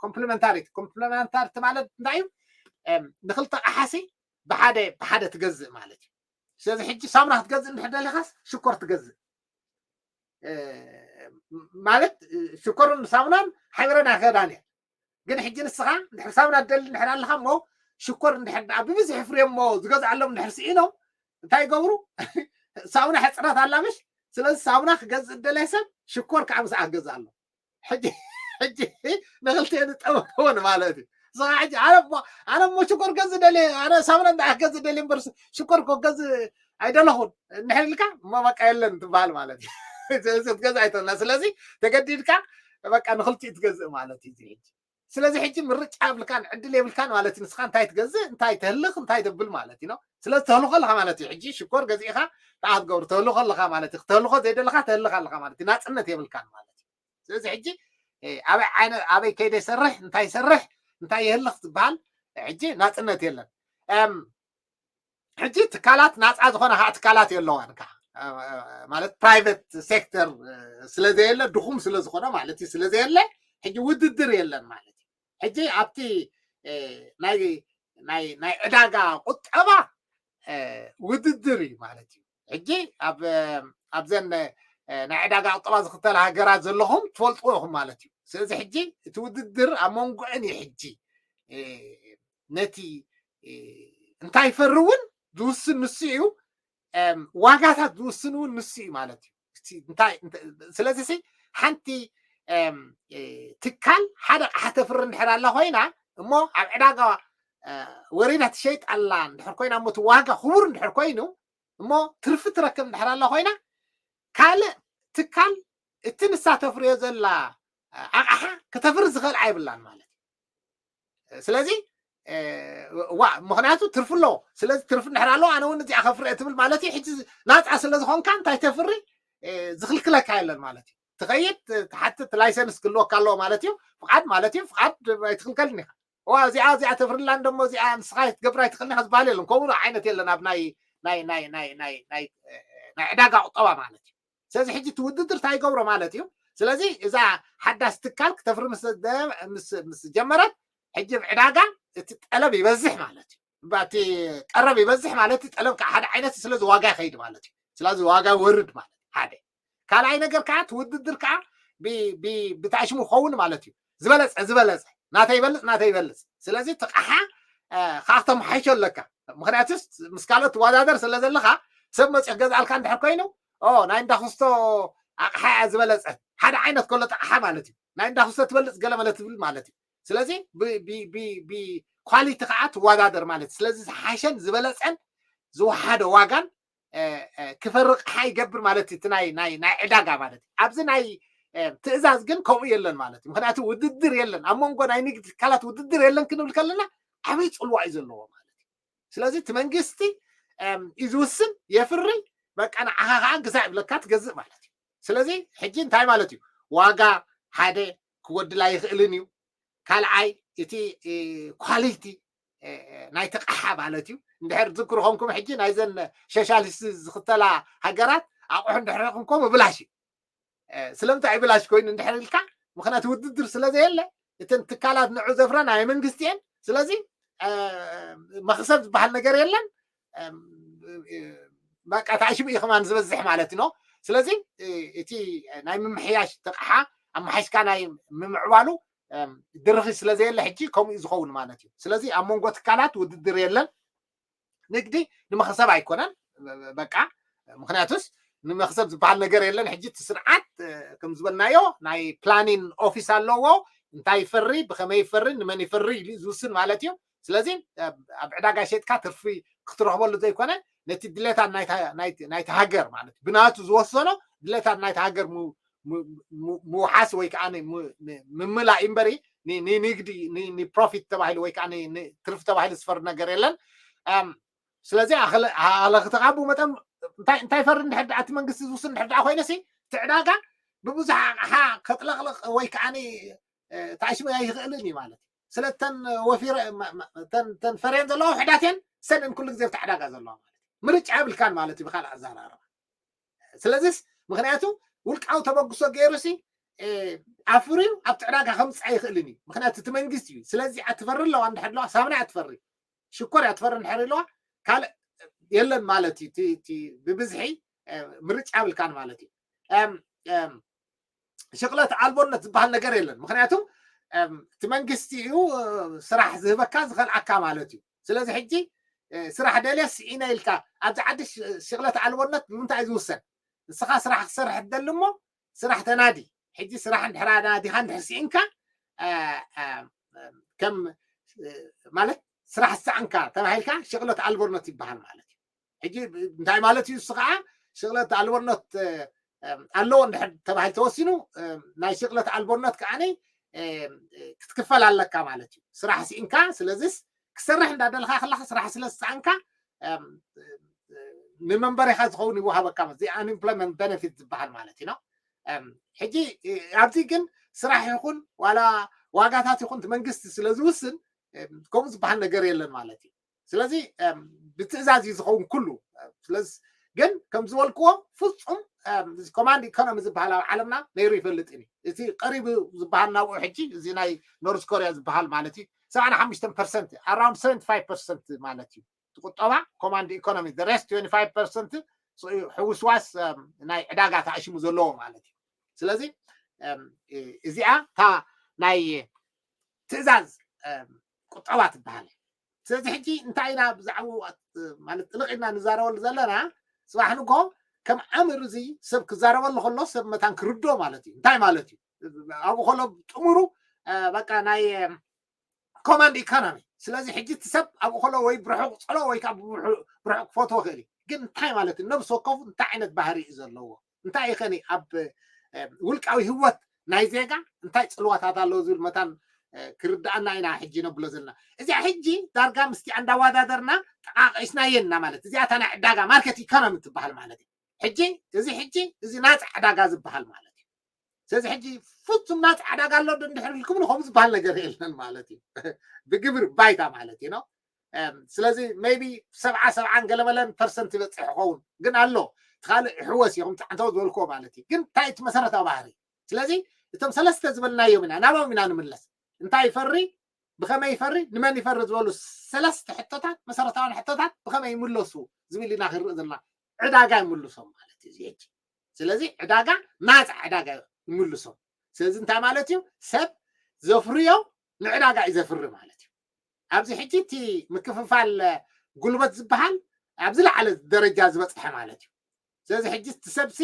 ኮምፕሊመንታሪቲ ኮምፕሊመንታሪቲ ማለት እንታይ እዩ? ንክልተ ኣሓሲ ብሓደ ብሓደ ትገዝእ ማለት እዩ። ስለዚ ሕጂ ሳሙና ክትገዝእ እንድሕር ደሊኻስ ሽኮር ትገዝእ ማለት ሽኮርን ሳሙናን ሓቢረን ኣይኸዳን እየን። ግን ሕጂ ንስኻ እንድሕር ሳሙና ትደሊ እንድሕር ኣለኻ እሞ ሽኮር እንድሕር ደኣ ብብዝሒ ፍርዮም እሞ ዝገዝኣሎም እንድሕር ስኢኖም እንታይ ይገብሩ? ሳሙና ሕፅረት ኣላ ምሽ? ስለዚ ሳሙና ክገዝእ እደለየ ሰብ ሽኮር ከዓ ምስኣ ክገዝእ ኣሎ። ሕጂ ሕጂ ንክልቲኤን ዝጠመመን ማለት እዩ። ንስኻ ሕጂ ኣነ እሞ ኣነ እሞ ሽኮር ገዝእ ደልየ ኣነ ሳሙና እንዳ ክገዝእ ደልየ እምበር ሽኮር እኮ ክገዝእ ኣይደለኹን እንድሕር ኢልካ እሞ በቃ የለን ትበሃል ማለት እዩ። ክትገዝእ ኣይተልና ስለዚ ተገዲድካ በቃ ንክልቲኡ ትገዝእ ማለት እዩ። ሕጂ ስለዚ ሕጂ ምርጫ የብልካን ዕድል የብልካን ማለት እዩ። ንስኻ እንታይ ትገዝእ እንታይ ተህልኽ እንታይ ተብል ማለት እዩ። ስለዚ ተህልኾ ኣለኻ ማለት እዩ። ሕጂ ሽኮር ገዚእኻ እንታይ ክትገብሩ ተህልኾ ኣለኻ ማለት እዩ። ተህልኾ ዘይደለኻ ተህልኽ ኣለኻ ማለት እዩ። ናፅነት የብልካን ማለት እዩ። ስለዚ ሕጂ ኣበይ ዓይነ ኣበይ ከይደ ይሰርሕ እንታይ ይሰርሕ እንታይ የህልኽ ዝበሃል ሕጂ ናፅነት የለን። ሕጂ ትካላት ናፃ ዝኾነ ከዓ ትካላት የለዋን ከዓ ማለት ፕራይቨት ሴክተር ስለዘየለ ድኹም ስለዝኾነ ማለት እዩ ስለዘየለ ሕጂ ውድድር የለን ማለት እዩ። ሕጂ ኣብቲ ናይ ናይ ዕዳጋ ቁጠባ ውድድር እዩ ማለት እዩ። ሕጂ ኣብዘን ናይ ዕዳጋ ቁጠባ ዝኽተላ ሃገራት ዘለኹም ትፈልጥዎ ኢኹም ማለት እዩ። ስለዚ ሕጂ እቲ ውድድር ኣብ መንጎአን እዩ። ሕጂ ነቲ እንታይ ይፈሪ እውን ዝውስን ንሱ እዩ። ዋጋታት ዝውስን እውን ንሱ እዩ ማለት እዩ። ስለዚ ሓንቲ ትካል ሓደ ኣቕሓ ተፍሪ እንድሕር ኣላ ኮይና እሞ ኣብ ዕዳጋ ወሪዳ ትሸይጥ ኣላ እንድሕር ኮይና እሞ እቲ ዋጋ ክቡር እንድሕር ኮይኑ እሞ ትርፊ ትረክብ እንድሕር ኣላ ኮይና ካልእ ትካል እቲ ንሳ ተፍርዮ ዘላ ኣቕሓ ከተፍሪ ዝኽእል ኣይብላን ማለት እዩ። ስለዚ ዋ ምክንያቱ ትርፊ ኣለዎ። ስለዚ ትርፊ እንድሕር ኣለዎ ኣነ እውን እዚኣ ከፍርየ ትብል ማለት እዩ። ሕጂ ናፃ ስለ ዝኾንካ እንታይ ተፍሪ ዝኽልክለካ የለን ማለት እዩ። ትኸይድ ትሓትት ላይሰንስ ክህልወካ ኣለዎ ማለት እዩ። ፍቃድ ማለት እዩ። ፍቃድ ኣይትኽልከልን ኢኻ። እዋ እዚኣ እዚኣ ተፍርላ እንደሞ እዚኣ ንስኻ ትገብር ኣይትኽእልን ኢኻ ዝበሃል የለን። ከምኡ ዓይነት የለን ኣብ ናይ ናይ ናይ ናይ ናይ ናይ ዕዳጋ ቁጠባ ማለት እዩ። ስለዚ ሕጂ እቲ ውድድር እንታይ ይገብሮ ማለት እዩ። ስለዚ እዛ ሓዳስ ትካል ክተፍሪ ምስ ምስ ምስ ጀመረት ሕጂ ኣብ ዕዳጋ እቲ ጠለብ ይበዝሕ ማለት እዩ። እቲ ቀረብ ይበዝሕ ማለት እዩ። ጠለብ ከዓ ሓደ ዓይነት ስለዚ ዋጋ ይኸይድ ማለት እዩ። ስለዚ ዋጋ ይወርድ ማለት ሓደ ካልኣይ ነገር ከዓ እቲ ውድድር ከዓ ብታሽሙ ክኸውን ማለት እዩ። ዝበለፀ ዝበለፀ ናተይ ይበልፅ ናተይ ይበልፅ። ስለዚ እቲ ቃሓ ከዓ ክተመሓይሾ ኣለካ። ምክንያቱ ምስ ካልኦት ትወዳደር ስለ ዘለካ ሰብ መፅኡ ክገዝኣልካ እንድሕር ኮይኑ ናይ እንዳክስቶ ኣቕሓ እያ ዝበለፀት ሓደ ዓይነት ከሎ ኣቕሓ ማለት እዩ። ናይ እንዳክስቶ ትበልፅ ገለመለ ትብል ማለት እዩ። ስለዚ ብኳሊቲ ከዓ ትወዳደር ማለት እዩ። ስለዚ ዝሓሸን ዝበለፀን ዝወሓደ ዋጋን ክፈርቕ ሓ ይገብር ማለት እዩ። ናይ ናይ ናይ ዕዳጋ ማለት እዩ። ኣብዚ ናይ ትእዛዝ ግን ከምኡ የለን ማለት እዩ። ምክንያቱ ውድድር የለን ኣብ መንጎ ናይ ንግዲ ትካላት ውድድር የለን ክንብል ከለና ዓብይ ፅልዋ እዩ ዘለዎ ማለት እዩ። ስለዚ እቲ መንግስቲ እዩ ዝውስን የፍሪ በቃ ንዓኻ ከዓ ግዛእ ይብለካ ትገዝእ ማለት እዩ። ስለዚ ሕጂ እንታይ ማለት እዩ ዋጋ ሓደ ክጎድል ኣይኽእልን እዩ። ካልኣይ እቲ ኳሊቲ ናይቲ ቃሓ ማለት እዩ። እንድሕር ትዝክሩ ኮንኩም ሕጂ ናይዘን ሶሻሊስት ዝኽተላ ሃገራት ኣቑሑ እንድሕር ረኹም ከምኡ ብላሽ እዩ። ስለምንታይ ብላሽ ኮይኑ እንድሕር ኢልካ ምክንያቱ ውድድር ስለ ዘየለ እተን ትካላት ንዑ ዘፍራ ናይ መንግስቲ እየን። ስለዚ መኽሰብ ዝበሃል ነገር የለን። በቃ ታሽሙ እዩ ከማን ዝበዝሕ ማለት ነው። ስለዚ እቲ ናይ ምምሕያሽ ተቕሓ ኣመሓይሽካ ናይ ምምዕባሉ ድርኺ ስለዘየለ ሕጂ ከምኡ እዩ ዝኸውን ማለት እዩ። ስለዚ ኣብ መንጎ ትካላት ውድድር የለን። ንግዲ ንመኽሰብ ኣይኮነን በቃ። ምክንያቱስ ንመኽሰብ ዝበሃል ነገር የለን። ሕጂ እቲ ስርዓት ከም ዝበልናዮ ናይ ፕላኒን ኦፊስ ኣለዎ። እንታይ ይፈሪ፣ ብኸመይ ይፈሪ፣ ንመን ይፈሪ ኢሉ ዝውስን ማለት እዩ። ስለዚ ኣብ ዕዳጋ ሸጥካ ትርፊ ክትረኽበሉ ዘይኮነ ነቲ ድሌታት ናይቲ ሃገር ማለት ብናቱ ዝወሰኖ ድሌታት ናይቲ ሃገር ምውሓስ ወይ ከዓ ምምላእ እምበሪ ንንግዲ ንፕሮፊት ተባሂሉ ወይ ከዓ ትርፊ ተባሂሉ ዝፈርድ ነገር የለን። ስለዚ ኣለ ክተቃቡ መጠን እንታይ ፈሪ እንድሕር እቲ መንግስቲ ዝውስን እንድሕር ኮይነ እቲ ዕዳጋ ብብዙሕ ኣቕሓ ከጥለቕልቕ ወይ ከዓ ተኣሽሙ ኣይኽእልን እዩ ማለት እዩ። ስለተን ወፊረ ተን ፈርየን ዘለዋ ውሕዳት እየን ሰንን ኩሉ ግዜ ኣብቲ ዕዳጋ ዘለዋ ማለት እዩ። ምርጫ የብልካን ማለት እዩ ብካልእ ኣዘራርባ። ስለዚስ ምክንያቱ ውልቃዊ ተበግሶ ገይሩ ሲ ኣፍርዩ ኣብቲ ዕዳጋ ከምፅእ ኣይኽእልን እዩ። ምክንያቱ እቲ መንግስቲ እዩ። ስለዚ እያ ትፈሪ ኣለዋ እንድሕር ኣለዋ ሳሙና እያ ትፈሪ፣ ሽኮር እያ ትፈሪ እንድሕር ኣለዋ ካልእ የለን ማለት እዩ። ብብዝሒ ምርጫ የብልካን ማለት እዩ። ሽቕለት ኣልቦነት ዝበሃል ነገር የለን። ምክንያቱ እቲ መንግስቲ እዩ ስራሕ ዝህበካ ዝኸልኣካ ማለት እዩ። ስለዚ ሕጂ ስራሕ ደልየ ስኢነ ኢልካ ኣብዚ ዓዲ ሽቕለት ኣልቦነት ብምንታይ ዝውሰን? ንስኻ ስራሕ ክትሰርሕ ትደሊ እሞ ስራሕ ተናዲ። ሕጂ ስራሕ እንድሕር ናዲኻ እንድሕር ስኢንካ ከም ማለት ስራሕ ዝሰኣንካ ተባሂልካ ሽቕለት ኣልቦነት ይበሃል ማለት እዩ። ሕጂ እንታይ ማለት እዩ? እሱ ከዓ ሽቕለት ኣልቦነት ኣለዎ እንድሕር ተባሂሉ ተወሲኑ ናይ ሽቕለት ኣልቦነት ከዓ ክትክፈል ኣለካ ማለት እዩ። ስራሕ ስኢንካ ስለዚስ ክሰርሕ እንዳደለካ ከለካ ስራሕ ስለ ዝሰኣንካ ንመንበሪኻ ዝኸውን ይወሃበካ እዚ unemployment benefit ዝበሃል ማለት እዩ። ሕጂ ኣብዚ ግን ስራሕ ይኹን ዋላ ዋጋታት ይኹን መንግስቲ ስለ ዝውስን ከምኡ ዝበሃል ነገር የለን ማለት እዩ። ስለዚ ብትእዛዝ እዩ ዝኸውን ኩሉ። ስለዚ ግን ከም ዝበልክዎ ፍፁም command economy ዝበሃል ኣብ ዓለምና ነይሩ ይፈልጥን እዩ። እቲ ቀሪቡ ዝበሃል ናብኡ ሕጂ እዚ ናይ ኖርዝ ኮርያ ዝበሃል ማለት እዩ ሰብዓን ሓሙሽተን ፐርሰንት around seventy five percent ማለት እዩ። ቁጠባ command economy the rest twenty five percent ሕውስዋስ ናይ ዕዳጋ ተኣሽሙ ዘለዎ ማለት እዩ። ስለዚ እዚኣ እታ ናይ ትእዛዝ ቁጠባ ትበሃል። ስለዚ ሕጂ እንታይ ኢና ብዛዕባ ማለት ጥልቕ ኢልና ንዛረበሉ ዘለና? ፅባሕ ንግሆ ከም ኣምር እዚ ሰብ ክዛረበሉ ከሎ ሰብ መታን ክርዶ ማለት እዩ። እንታይ ማለት እዩ? ኣብኡ ከሎ ጥሙሩ በቃ ናይ command economy። ስለዚ ሕጂ እቲ ሰብ ኣብኡ ከሎ ወይ ብርሑቕ ፀሎ ወይ ከዓ ብርሑቕ ክፈትዎ ክእል እዩ። ግን እንታይ ማለት እዩ? ነብሲ ወከፉ እንታይ ዓይነት ባህሪ እዩ ዘለዎ? እንታይ እዩ ከኒ ኣብ ውልቃዊ ህይወት ናይ ዜጋ እንታይ ፅልዋታት ኣለዎ ዝብል መታን ክርዳኣና ኢና ሕጂ ነብሎ ዘለና። እዚኣ ሕጂ ዳርጋ ምስቲ እንዳወዳደርና ጠቃቂስናየን ኢና ማለት እዚኣ እታ ናይ ዕዳጋ ማርኬት ኢኮኖሚ ትበሃል ማለት እዩ። ሕጂ እዚ ሕጂ እዚ ናፃ ዕዳጋ ዝበሃል ማለት እዩ። ስለዚ ሕጂ ፍፁም ናፃ ዕዳጋ ኣሎ ዶ እንድሕር ኢልኩም ከምኡ ዝበሃል ነገር የለን ማለት እዩ። ብግብሪ ባይታ ማለት እዩ ነው። ስለዚ maybe ሰብዓ ሰብዓን ገለመለን ፐርሰንት ይበፅሕ ይኸውን ግን ኣሎ እቲ ካልእ ሕወስ ይኹም ፃዕንተው ዝበልክዎ ማለት እዩ። ግን እንታይ እቲ መሰረታዊ ባህሪ? ስለዚ እቶም ሰለስተ ዝበልናዮም ኢና ናባም ኢና ንምለስ። እንታይ ይፈሪ፣ ብኸመይ ይፈሪ፣ ንመን ይፈሪ ዝበሉ ሰለስተ ሕቶታት መሰረታውን ሕቶታት ብኸመይ ይምለሱ ዝብል ኢና ክንርኢ ዘለና። ዕዳጋ ይምልሶም ማለት እዩ እዚ ሕጂ። ስለዚ ዕዳጋ ናፃ ዕዳጋ ይምልሶም። ስለዚ እንታይ ማለት እዩ? ሰብ ዘፍርዮ ንዕዳጋ እዩ ዘፍሪ ማለት እዩ። ኣብዚ ሕጂ እቲ ምክፍፋል ጉልበት ዝበሃል ኣብዚ ላዕለ ደረጃ ዝበፅሐ ማለት እዩ። ስለዚ ሕጂ እቲ ሰብሲ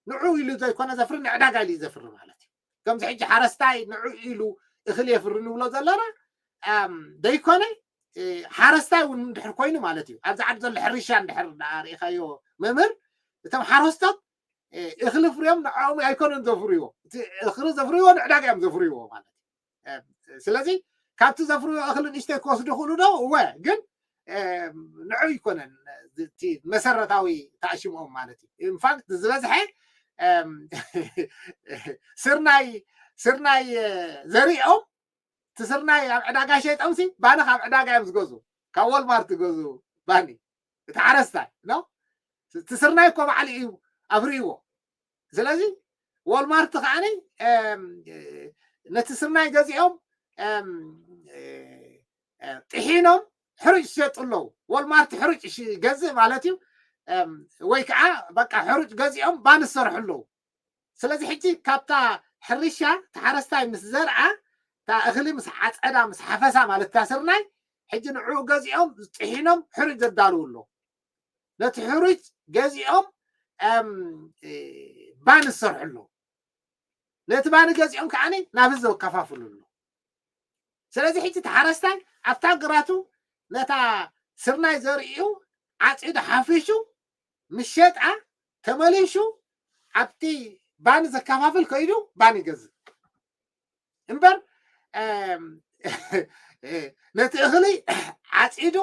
ንዑ ኢሉ ዘይኮነ ዘፍሪ ንዕዳጋ ኢሉ እዩ ዘፍሪ ማለት እዩ። ከምዚ ሕጂ ሓረስታይ ንዑ ኢሉ እኽል የፍሪ ንብሎ ዘለና ደይኮነ ሓረስታይ እውን እንድሕር ኮይኑ ማለት እዩ። ኣብዚ ዓዲ ዘሎ ሕርሻ እንድሕር ርኢኻዮ መምህር እቶም ሓረስቶት እኽሊ ፍርዮም ንዕኦም ኣይኮነን ዘፍርይዎ። እቲ እኽሊ ዘፍርይዎ ንዕዳጋ እዮም ዘፍርይዎ ማለት እዩ። ስለዚ ካብቲ ዘፍርዮ እኽሊ ንእሽተይ ክወስዱ ይኽእሉ ዶ? እወ፣ ግን ንዑ ይኮነን እቲ መሰረታዊ ተኣሽምኦም ማለት እዩ። ኢንፋክት ዝበዝሐ ስርናይ ስርናይ ዘሪኦም እቲ ስርናይ ኣብ ዕዳጋ ሸይጦምሲ ባኒ ካብ ዕዳጋ እዮም ዝገዙ፣ ካብ ወልማርት ዝገዙ ባኒ እቲ ሓረስታይ ነው። እቲ ስርናይ እኮ ባዕሉ እዩ ኣፍርይዎ። ስለዚ ወልማርት ከዓኒ ነቲ ስርናይ ገዚኦም ጥሒኖም ሕሩጭ ዝሸጡ ኣለዉ። ወልማርት ሕሩጭ ገዝእ ማለት እዩ። ወይ ከዓ በቃ ሕሩጭ ገዚኦም ባን ዝሰርሑ ኣለዉ። ስለዚ ሕጂ ካብታ ሕርሻ ተሓረስታይ ምስ ዘርኣ፣ እታ እኽሊ ምስ ዓፀዳ ምስ ሓፈሳ ማለት እታ ስርናይ፣ ሕጂ ንዕኡ ገዚኦም ጥሒኖም ሕሩጭ ዘዳልዉ ኣለዉ። ነቲ ሕሩጭ ገዚኦም ባን ዝሰርሑ ኣለዉ። ነቲ ባኒ ገዚኦም ከዓኒ ናብ ህዝቢ ከፋፍሉ ኣለዉ። ስለዚ ሕጂ ተሓረስታይ ኣብታ ግራቱ ነታ ስርናይ ዘርእዩ ዓፂዱ ሓፊሹ ምሸጣ ተመሊሹ ኣብቲ ባኒ ዘከፋፍል ከይዱ ባኒ ይገዝእ እምበር ነቲ እኽሊ ዓፂዱ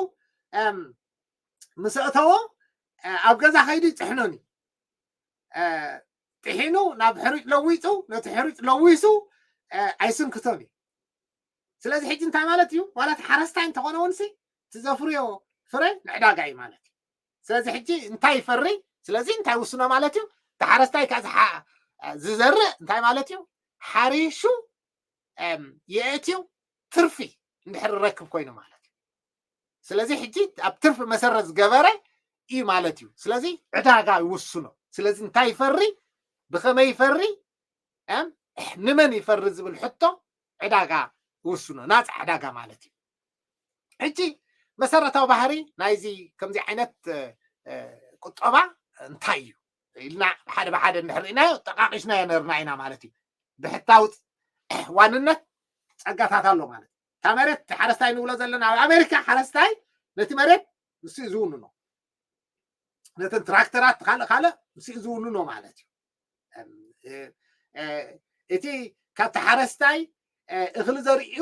ምስ ኣእተዎ ኣብ ገዛ ከይዱ ይፅሕኖን እዩ። ጥሒኑ ናብ ሕሩጭ ለዊጡ ነቲ ሕሩጭ ለዊሱ ኣይስንክቶን እዩ። ስለዚ ሕጂ እንታይ ማለት እዩ? ዋላ እቲ ሓረስታይ እንተኾነ እውን ሲ እቲ ዘፍርዮ ፍረ ንዕዳጋ እዩ ማለት እዩ። ስለዚ ሕጂ እንታይ ይፈሪ? ስለዚ እንታይ ውስኖ ማለት እዩ? እቲ ሓረስታይ ካብ ዝሓ- ዝዘርእ እንታይ ማለት እዩ? ሓሪሹ የእትዩ ትርፊ እንድሕር ረክብ ኮይኑ ማለት እዩ። ስለዚ ሕጂ ኣብ ትርፊ መሰረት ዝገበረ እዩ ማለት እዩ። ስለዚ ዕዳጋ ይውስኖ። ስለዚ እንታይ ይፈሪ፣ ብኸመይ ይፈሪ፣ እም፣ ንመን ይፈሪ ዝብል ሕቶ ዕዳጋ ይውስኖ፣ ናፃ ዕዳጋ ማለት እዩ። ሕጂ መሰረታዊ ባህሪ ናይዚ ከምዚ ዓይነት ቁጠባ እንታይ እዩ ኢልና ሓደ ብሓደ እንድሕር ርኢናዮ ጠቃቂስናዮ ነርና ኢና ማለት እዩ። ብሕታዊ ዋንነት ፀጋታት ኣሎ ማለት እዩ። እታ መሬት ሓረስታይ ንብሎ ዘለና ኣብ ኣሜሪካ ሓረስታይ ነቲ መሬት ንሱ እዩ ዝውንኖ፣ ነተን ትራክተራት ካልእ ካልእ ንሱ እዩ ዝውንኖ ማለት እዩ። እቲ ካብቲ ሓረስታይ እኽሊ ዘርእዩ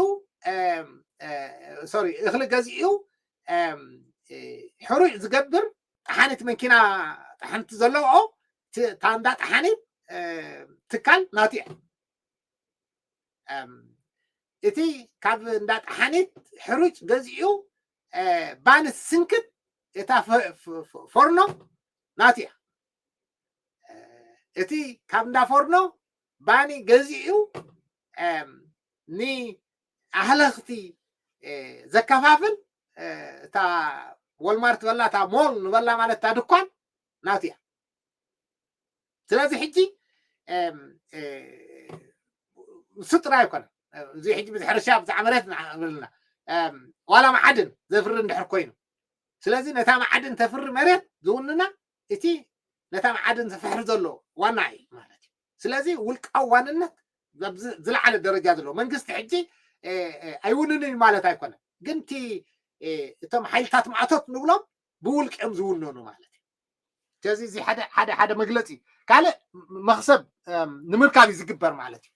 ሶሪ እኽሊ ገዚኡ ሕሩጭ ዝገብር ጠሓኒት መኪና ጠሓንቲ ዘለዎ ታንዳ ጠሓኒት ትካል ናቱ እያ። እቲ ካብ እንዳ ጠሓኒት ሕሩጭ ገዚኡ ባኒ ስንክት እታ ፎርኖ ናቱ እያ። እቲ ካብ እንዳ ፎርኖ ባኒ ገዚኡ ንኣህለኽቲ ዘከፋፍል እታ ወልማርት በላ እታ ሞል ንበላ ማለት እታ ድኳን ናቱ እያ። ስለዚ ሕጂ እሱ ጥራይ ኣይኮነን። እዚ ሕጂ ብዚ ሕርሻ ብዛዕ መሬት ንብልና ዋላ መዓድን ዘፍሪ እንድሕር ኮይኑ፣ ስለዚ ነታ መዓድን ተፍሪ መሬት ዝውንና እቲ ነታ መዓድን ዝፈሕር ዘሎ ዋና እዩ ማለት እዩ። ስለዚ ውልቃዊ ዋንነት ዝለዓለ ደረጃ ዘለዎ መንግስቲ ሕጂ ኣይውንንን ማለት ኣይኮነን፣ ግን እቲ እቶም ሓይልታት ማእቶት ንብሎም ብውልቂ እዮም ዝውነኑ ማለት እዩ። ስለዚ እዚ ሓደ ሓደ ሓደ መግለፂ ካልእ መክሰብ ንምርካብ እዩ ዝግበር ማለት እዩ።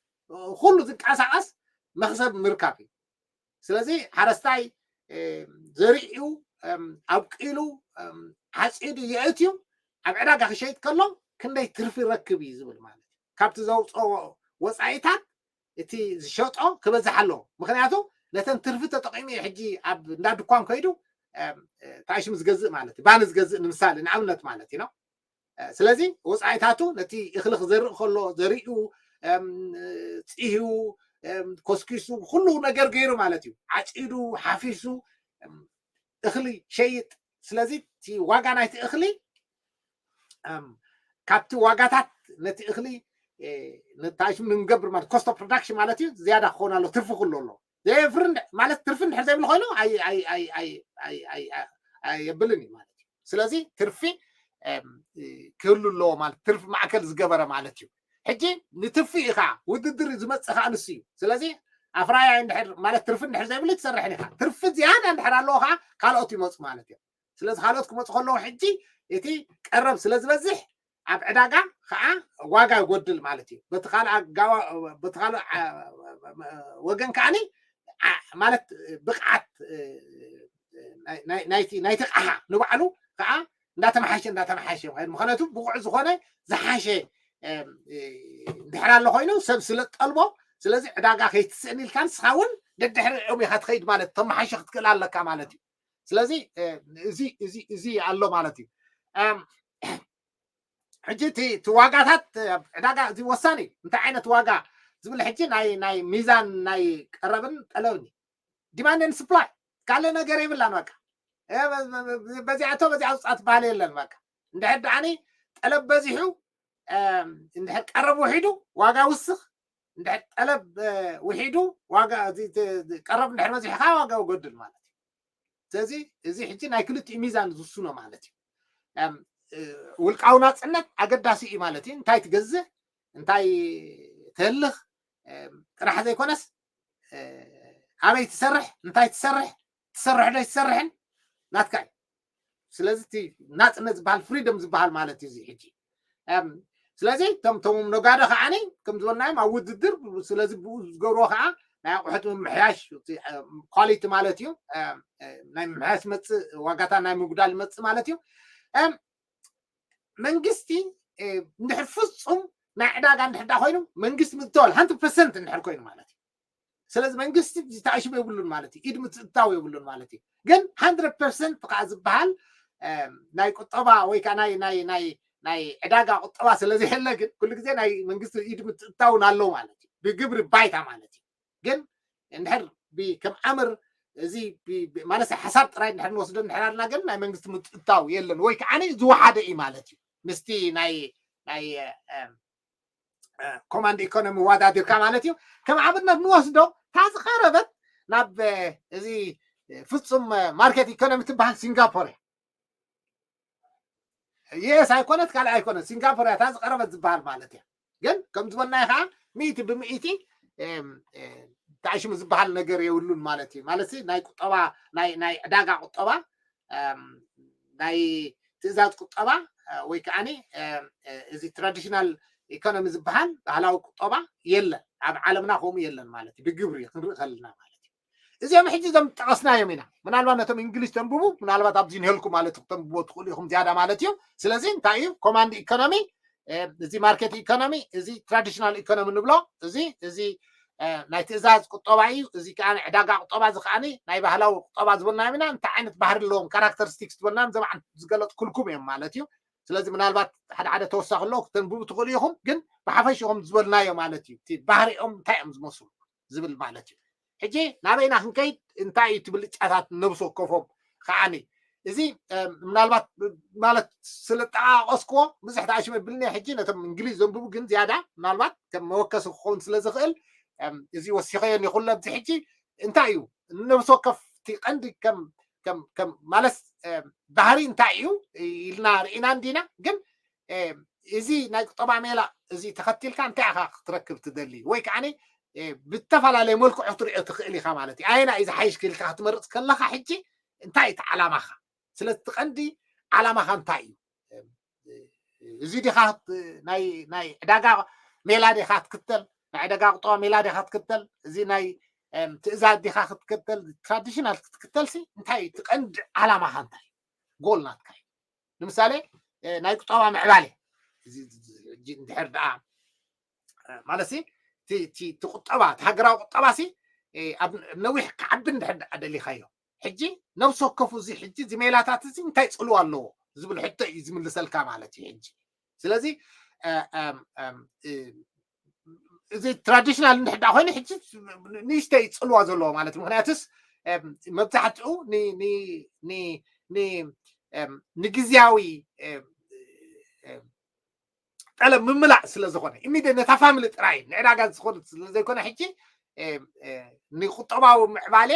ኩሉ ዝንቀሳቀስ መክሰብ ምርካብ እዩ። ስለዚ ሓረስታይ ዘሪኡ ኣብቂሉ ዓፂዱ የእትዩ ኣብ ዕዳጋ ክሸይጥ ከሎ ክንደይ ትርፊ ይረክብ እዩ ዝብል ማለት እዩ። ካብቲ ዘውፅኦ ወፃኢታት እቲ ዝሸጦ ክበዝሕ ኣለዎ። ምክንያቱ ነተን ትርፊ ተጠቂሙ እዩ ሕጂ ኣብ እንዳ ድኳን ከይዱ ታሽም ዝገዝእ ማለት እዩ። ባኒ ዝገዝእ ንምሳሌ ንኣብነት ማለት እዩ ነው። ስለዚ ወፃኢታቱ ነቲ እኽሊ ክዘርእ ከሎ ዘሪኡ ፅህዩ ኮስኪሱ ኩሉ ነገር ገይሩ ማለት እዩ። ዓፂዱ ሓፊሱ እኽሊ ሸይጥ። ስለዚ እቲ ዋጋ ናይቲ እኽሊ ካብቲ ዋጋታት ነቲ እኽሊ ንታሽም ንገብር ማለት cost of production ማለት እዩ ዝያዳ ክኸውን ኣሎ። ትርፊ ኩሉ ኣሎ። ዘየፍሪ ማለት ትርፊ እንድሕር ዘይብሉ ኮይኑ ኣየብልን እዩ ማለት እዩ። ስለዚ ትርፊ ክህሉ ኣለዎ ማለት ትርፊ ማዕከል ዝገበረ ማለት እዩ። ሕጂ ንትርፊ ኢኻ ውድድር ዝመፅእ ከዓ ንሱ እዩ። ስለዚ ኣፍራያይ እንድሕር ማለት ትርፊ እንድሕር ዘይብሉ ትሰርሕን ኢኻ። ትርፊ ዝያዳ እንድሕር ኣለዎ ከዓ ካልኦት ይመፁ ማለት እዮም። ስለዚ ካልኦት ክመፁ ከለዉ ሕጂ እቲ ቀረብ ስለ ዝበዝሕ ኣብ ዕዳጋ ከዓ ዋጋ ይጎድል ማለት እዩ። በቲ ካልእ ወገን ከዓኒ ማለት ብቕዓት ናይቲ ኣቕሓ ንባዕሉ ከዓ እንዳተመሓሸ እንዳተመሓሸ ምክንያቱ ብቑዕ ዝኾነ ዝሓሸ እንድሕር ኣሎ ኮይኑ ሰብ ስለ ጠልቦ ስለዚ ዕዳጋ ከይትስእን ኢልካ ንስኻ እውን ደድሕሪኦም ኢኻ ትኸይድ ማለት ተመሓሸ ክትክእል ኣለካ ማለት እዩ። ስለዚ እዚ ኣሎ ማለት እዩ። ሕጂ እቲ ዋጋታት ዕዳጋ እዚ ወሳኒ እንታይ ዓይነት ዋጋ ዝብል ሕጂ ናይ ሚዛን ናይ ቀረብን ጠለብን demand and supply ካልእ ነገር የብላን። በቃ በዚኣቶ በዚኣ ውፃት ባህል የለን። በቃ እንድሕር ደኣኒ ጠለብ በዚሑ፣ እንድሕር ቀረብ ውሒዱ ዋጋ ውስኽ፣ እንድሕር ጠለብ ውሒዱ ዋጋ፣ ቀረብ እንድሕር በዚሑ ከዓ ዋጋ ይጎድል ማለት እዩ። ስለዚ እዚ ሕጂ ናይ ክልቲኡ ሚዛን ዝውስኖ ማለት እዩ። ውልቃዊ ናፅነት ኣገዳሲ እዩ ማለት እዩ። እንታይ ትገዝእ፣ እንታይ ትህልኽ ጥራሕ ዘይኮነስ፣ ኣበይ ትሰርሕ፣ እንታይ ትሰርሕ፣ ትሰርሕ ዶ ኣይትሰርሕን ናትካ እዩ። ስለዚ እቲ ናፅነት ዝበሃል፣ ፍሪደም ዝበሃል ማለት እዩ እዚ ሕጂ። ስለዚ እቶም እቶም ነጋዶ ከዓኒ ከም ዝበልናዮም ኣብ ውድድር፣ ስለዚ ብኡ ዝገብርዎ ከዓ ናይ ኣቑሑት ምምሕያሽ ኳሊቲ ማለት እዩ። ናይ ምምሕያሽ መፅእ፣ ዋጋታት ናይ ምጉዳል መፅእ ማለት እዩ። መንግስቲ እንድሕር ፍፁም ናይ ዕዳጋ እንድሕር ዳ ኮይኑ መንግስቲ ምትዋል ሃንድረድ ፐርሰንት እንድሕር ኮይኑ ማለት እዩ። ስለዚ መንግስቲ ተኣሽሙ የብሉን ማለት እዩ። ኢድ ምትእታው የብሉን ማለት እዩ። ግን ሃንድረድ ፐርሰንት ከዓ ዝበሃል ናይ ቁጠባ ወይ ከዓ ናይ ናይ ናይ ናይ ዕዳጋ ቁጠባ ስለዘየለ ግን ኩሉ ግዜ ናይ መንግስቲ ኢድ ምትእታውን ኣሎ ማለት እዩ። ብግብሪ ባይታ ማለት እዩ። ግን እንድሕር ከም ኣምር እዚ ማለት ሓሳብ ጥራይ እንድሕር ንወስዶ እንድሕር ኣለና ግን ናይ መንግስቲ ምትእታው የለን ወይ ከዓ ዝወሓደ እዩ ማለት እዩ። ምስቲ ናይ ናይ ኮማንድ ኢኮኖሚ ወዳዲርካ ማለት እዩ። ከም ኣብነት ንወስዶ እታ ዝቐረበት ናብ እዚ ፍፁም ማርኬት ኢኮኖሚ ትበሃል ሲንጋፖር እያ። የስ ኣይኮነት ካልእ ኣይኮነት፣ ሲንጋፖር እያ እታ ዝቐረበት ዝበሃል ማለት እያ። ግን ከም ዝበልናዮ ከዓ ሚእቲ ብሚእቲ ተኣሽሙ ዝበሃል ነገር የብሉን ማለት እዩ። ማለት ናይ ቁጠባ ናይ ዕዳጋ ቁጠባ ናይ ትእዛዝ ቁጠባ ወይ ከዓ እዚ ትራዲሽናል ኢኮኖሚ ዝበሃል ባህላዊ ቁጠባ የለን ኣብ ዓለምና፣ ከምኡ የለን ማለት እዩ። ብግብሪ ክንርኢ ከለና ማለት እዩ። እዚኦም ሕጂ እዞም ጠቐስናዮም ኢና። ምናልባት ነቶም እንግሊሽ ተንብቡ ምናልባት ኣብዚ ንህልኩ ማለት እዩ፣ ክተንብቦ ትኽእሉ ኢኹም ዝያዳ ማለት እዩ። ስለዚ እንታይ እዩ ኮማንድ ኢኮኖሚ፣ እዚ ማርኬት ኢኮኖሚ፣ እዚ ትራዲሽናል ኢኮኖሚ ንብሎ፣ እዚ እዚ ናይ ትእዛዝ ቁጠባ እዩ። እዚ ከዓ ዕዳጋ ቁጠባ፣ እዚ ከዓ ናይ ባህላዊ ቁጠባ ዝበልናዮም ኢና። እንታይ ዓይነት ባህሪ ኣለዎም፣ ካራክተሪስቲክስ ዝበልናዮም ዘባዕን ዝገለፅኩልኩም እዮም ማለት እዩ። ስለዚ ምናልባት ሓደ ሓደ ተወሳኺ ኣለዎ ክተንብቡ ትኽእሉ ኢኹም፣ ግን ብሓፈሽኦም ዝበልናዮ ማለት እዩ። እቲ ባህሪኦም እንታይ እዮም ዝመስሉ ዝብል ማለት እዩ። ሕጂ ናበይና ክንከይድ እንታይ እዩ እቲ ብልጫታት ነብሲ ወከፎም ከዓኒ እዚ ምናልባት ማለት ስለ ጠቃቀስክዎ ብዙሕ ተኣሽመ ብልኒ ሕጂ ነቶም እንግሊዝ ዘንብቡ ግን ዝያዳ ምናልባት ከም መወከሲ ክኸውን ስለ ዝኽእል እዚ ወሲኸዮ ኒኹለ ኣብዚ ሕጂ እንታይ እዩ ነብሲ ወከፍ እቲ ቀንዲ ከም ከም ከም ማለት ባህሪ እንታይ እዩ ኢልና ርኢና እንዲና ግን እዚ ናይ ቁጠባ ሜላ እዚ ተኸቲልካ እንታይ ኢኻ ክትረክብ ትደሊ ወይ ከዓ ብዝተፈላለየ መልክዑ ክትሪኦ ትኽእል ኢኻ ማለት እዩ። ኣየና እዩ ዝሓይሽ ክልካ ክትመርፅ ከለካ ሕጂ እንታይ እቲ ዓላማኻ? ስለዚ እቲ ቀንዲ ዓላማኻ እንታይ እዩ? እዚ ዲኻ ናይ ናይ ዕዳጋ ሜላ ዲኻ ትክተል ናይ ዕዳጋ ቁጠባ ሜላ ዲኻ ትክተል እዚ ናይ ትእዛዝ ዲኻ ክትከተል ትራዲሽናል ክትክተል ሲ እንታይ እዩ እቲ ቀንዲ ዓላማኻ እንታይ እዩ? ጎል ናትካ እዩ። ንምሳሌ ናይ ቁጠባ ምዕባለ እንድሕር ደኣ ማለት እቲ ቁጠባ እቲ ሃገራዊ ቁጠባ ሲ ኣብ ነዊሕ ክዓቢ እንድሕር ደኣ ደሊኻዮ ሕጂ ነብሲ ወከፉ እዚ ሕጂ እዚ ሜላታት እዚ እንታይ ፅልዋ ኣለዎ ዝብል ሕቶ እዩ ዝምልሰልካ ማለት እዩ። ሕጂ ስለዚ እዚ ትራዲሽናል እንድሕዳ ኮይኑ ሕጂ ንእሽተይ ፅልዋ ዘለዎ ማለት ምክንያቱስ መብዛሕትኡ ንግዝያዊ ጠለብ ምምላእ ስለ ዝኾነ ኢሚድየት ነታ ፋሚሊ ጥራይ ንዕዳጋ ዝኾነ ስለ ዘይኮነ ሕጂ ንቁጠባዊ ምዕባሌ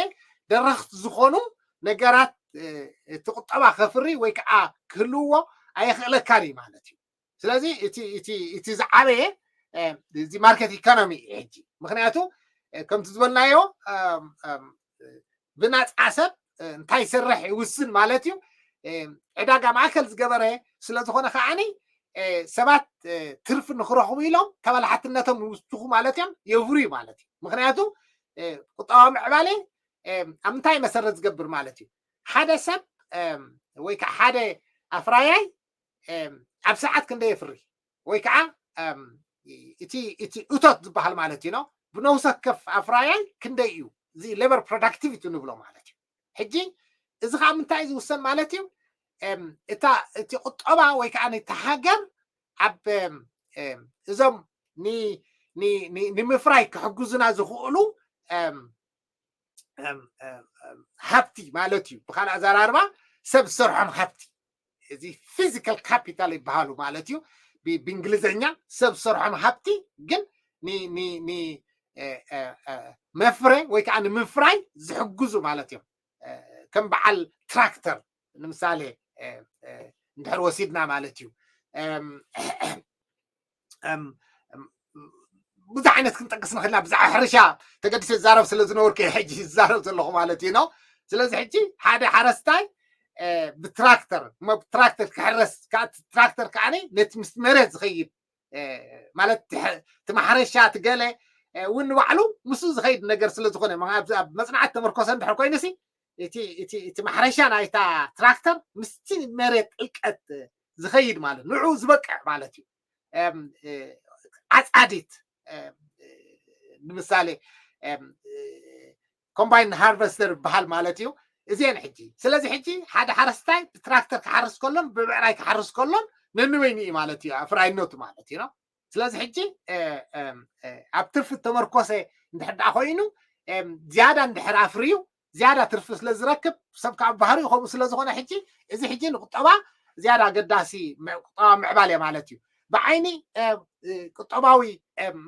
ደረኽቲ ዝኾኑ ነገራት እቲ ቁጠባ ከፍሪ ወይ ከዓ ክህልውዎ ኣየኽእለካን እዩ ማለት እዩ። ስለዚ እቲ ዝዓበየ እዚ ማርኬት ኢኮኖሚ እዩ ሕጂ ምክንያቱ ከምቲ ዝበልናዮ ብናፃ ሰብ እንታይ ይሰርሕ ይውስን ማለት እዩ። ዕዳጋ ማእከል ዝገበረ ስለዝኾነ ከዓኒ ሰባት ትርፊ ንክረኽቡ ኢሎም ተበላሓትነቶም ይውስኹ ማለት እዮም የፍርዩ ማለት እዩ። ምክንያቱ ቁጠባዊ ምዕባለ ኣብ ምንታይ መሰረት ዝገብር ማለት እዩ? ሓደ ሰብ ወይ ከዓ ሓደ ኣፍራያይ ኣብ ሰዓት ክንደይ የፍሪ ወይ ከዓ እቲ እቲ እቶት ዝበሃል ማለት እዩ ብነውሰ ከፍ ኣፍራያይ ክንደይ እዩ እዚ ሌበር ፕሮዳክቲቪቲ ንብሎ ማለት እዩ። ሕጂ እዚ ከዓ ምንታይ እዩ ዝውሰን ማለት እዩ? እታ እቲ ቁጠባ ወይ ከዓ እቲ ሃገር ኣብ እዞም ንምፍራይ ክሕግዙና ዝኽእሉ ሃብቲ ማለት እዩ። ብካልእ ኣዘራርባ ሰብ ዝሰርሖም ሃብቲ እዚ ፊዚካል ካፒታል ይበሃሉ ማለት እዩ። ብእንግሊዝኛ ሰብ ሰርሖም ሃብቲ ግን መፍረ ወይ ከዓ ንምፍራይ ዝሕግዙ ማለት እዮም። ከም በዓል ትራክተር ንምሳሌ እንድሕር ወሲድና ማለት እዩ። ብዙሕ ዓይነት ክንጠቅስ ንኽእልና ብዛዕባ ሕርሻ ተገዲሰ ዝዛረብ ስለ ዝነበርኩ ሕጂ ዝዛረብ ዘለኹ ማለት እዩ ነው። ስለዚ ሕጂ ሓደ ሓረስታይ ብትራክተር ትራክተር ክሕረስ ትራክተር ከዓ ነቲ ምስ መሬት ዝኸይድ ማለት እቲ ማሕረሻ እቲ ገለ እውን ንባዕሉ ምስኡ ዝኸይድ ነገር ስለ ዝኾነ መጽናዕት ተመርኮሰ እንድሕር ኮይኑ ሲ እቲ ማሕረሻ ናይታ ትራክተር ምስቲ መሬት ጥልቀት ዝኸይድ ማለት ንዑ ዝበቅዕ ማለት እዩ። ዓፃዲት ንምሳሌ ኮምባይን ሃርቨስተር ይበሃል ማለት እዩ። እዚአን ሕጂ ስለዚ ሕጂ ሓደ ሓረስታይ ብትራክተር ክሓርስ ከሎን ብብዕራይ ክሓርስ ከሎን ነንበይኑ እዩ ማለት እዩ ኣፍራይነቱ ማለት እዩ። ስለዚ ሕጂ ኣብ ትርፊ ተመርኮሰ እንድሕር ደኣ ኮይኑ ዝያዳ እንድሕር ኣፍርዩ ዝያዳ ትርፊ ስለ ዝረክብ ሰብ ካብ ባህሪኡ ከምኡ ስለ ዝኾነ ሕጂ እዚ ሕጂ ንቁጠባ ዝያዳ ኣገዳሲ ቁጠባ ምዕባል እያ ማለት እዩ። ብዓይኒ ቁጠባዊ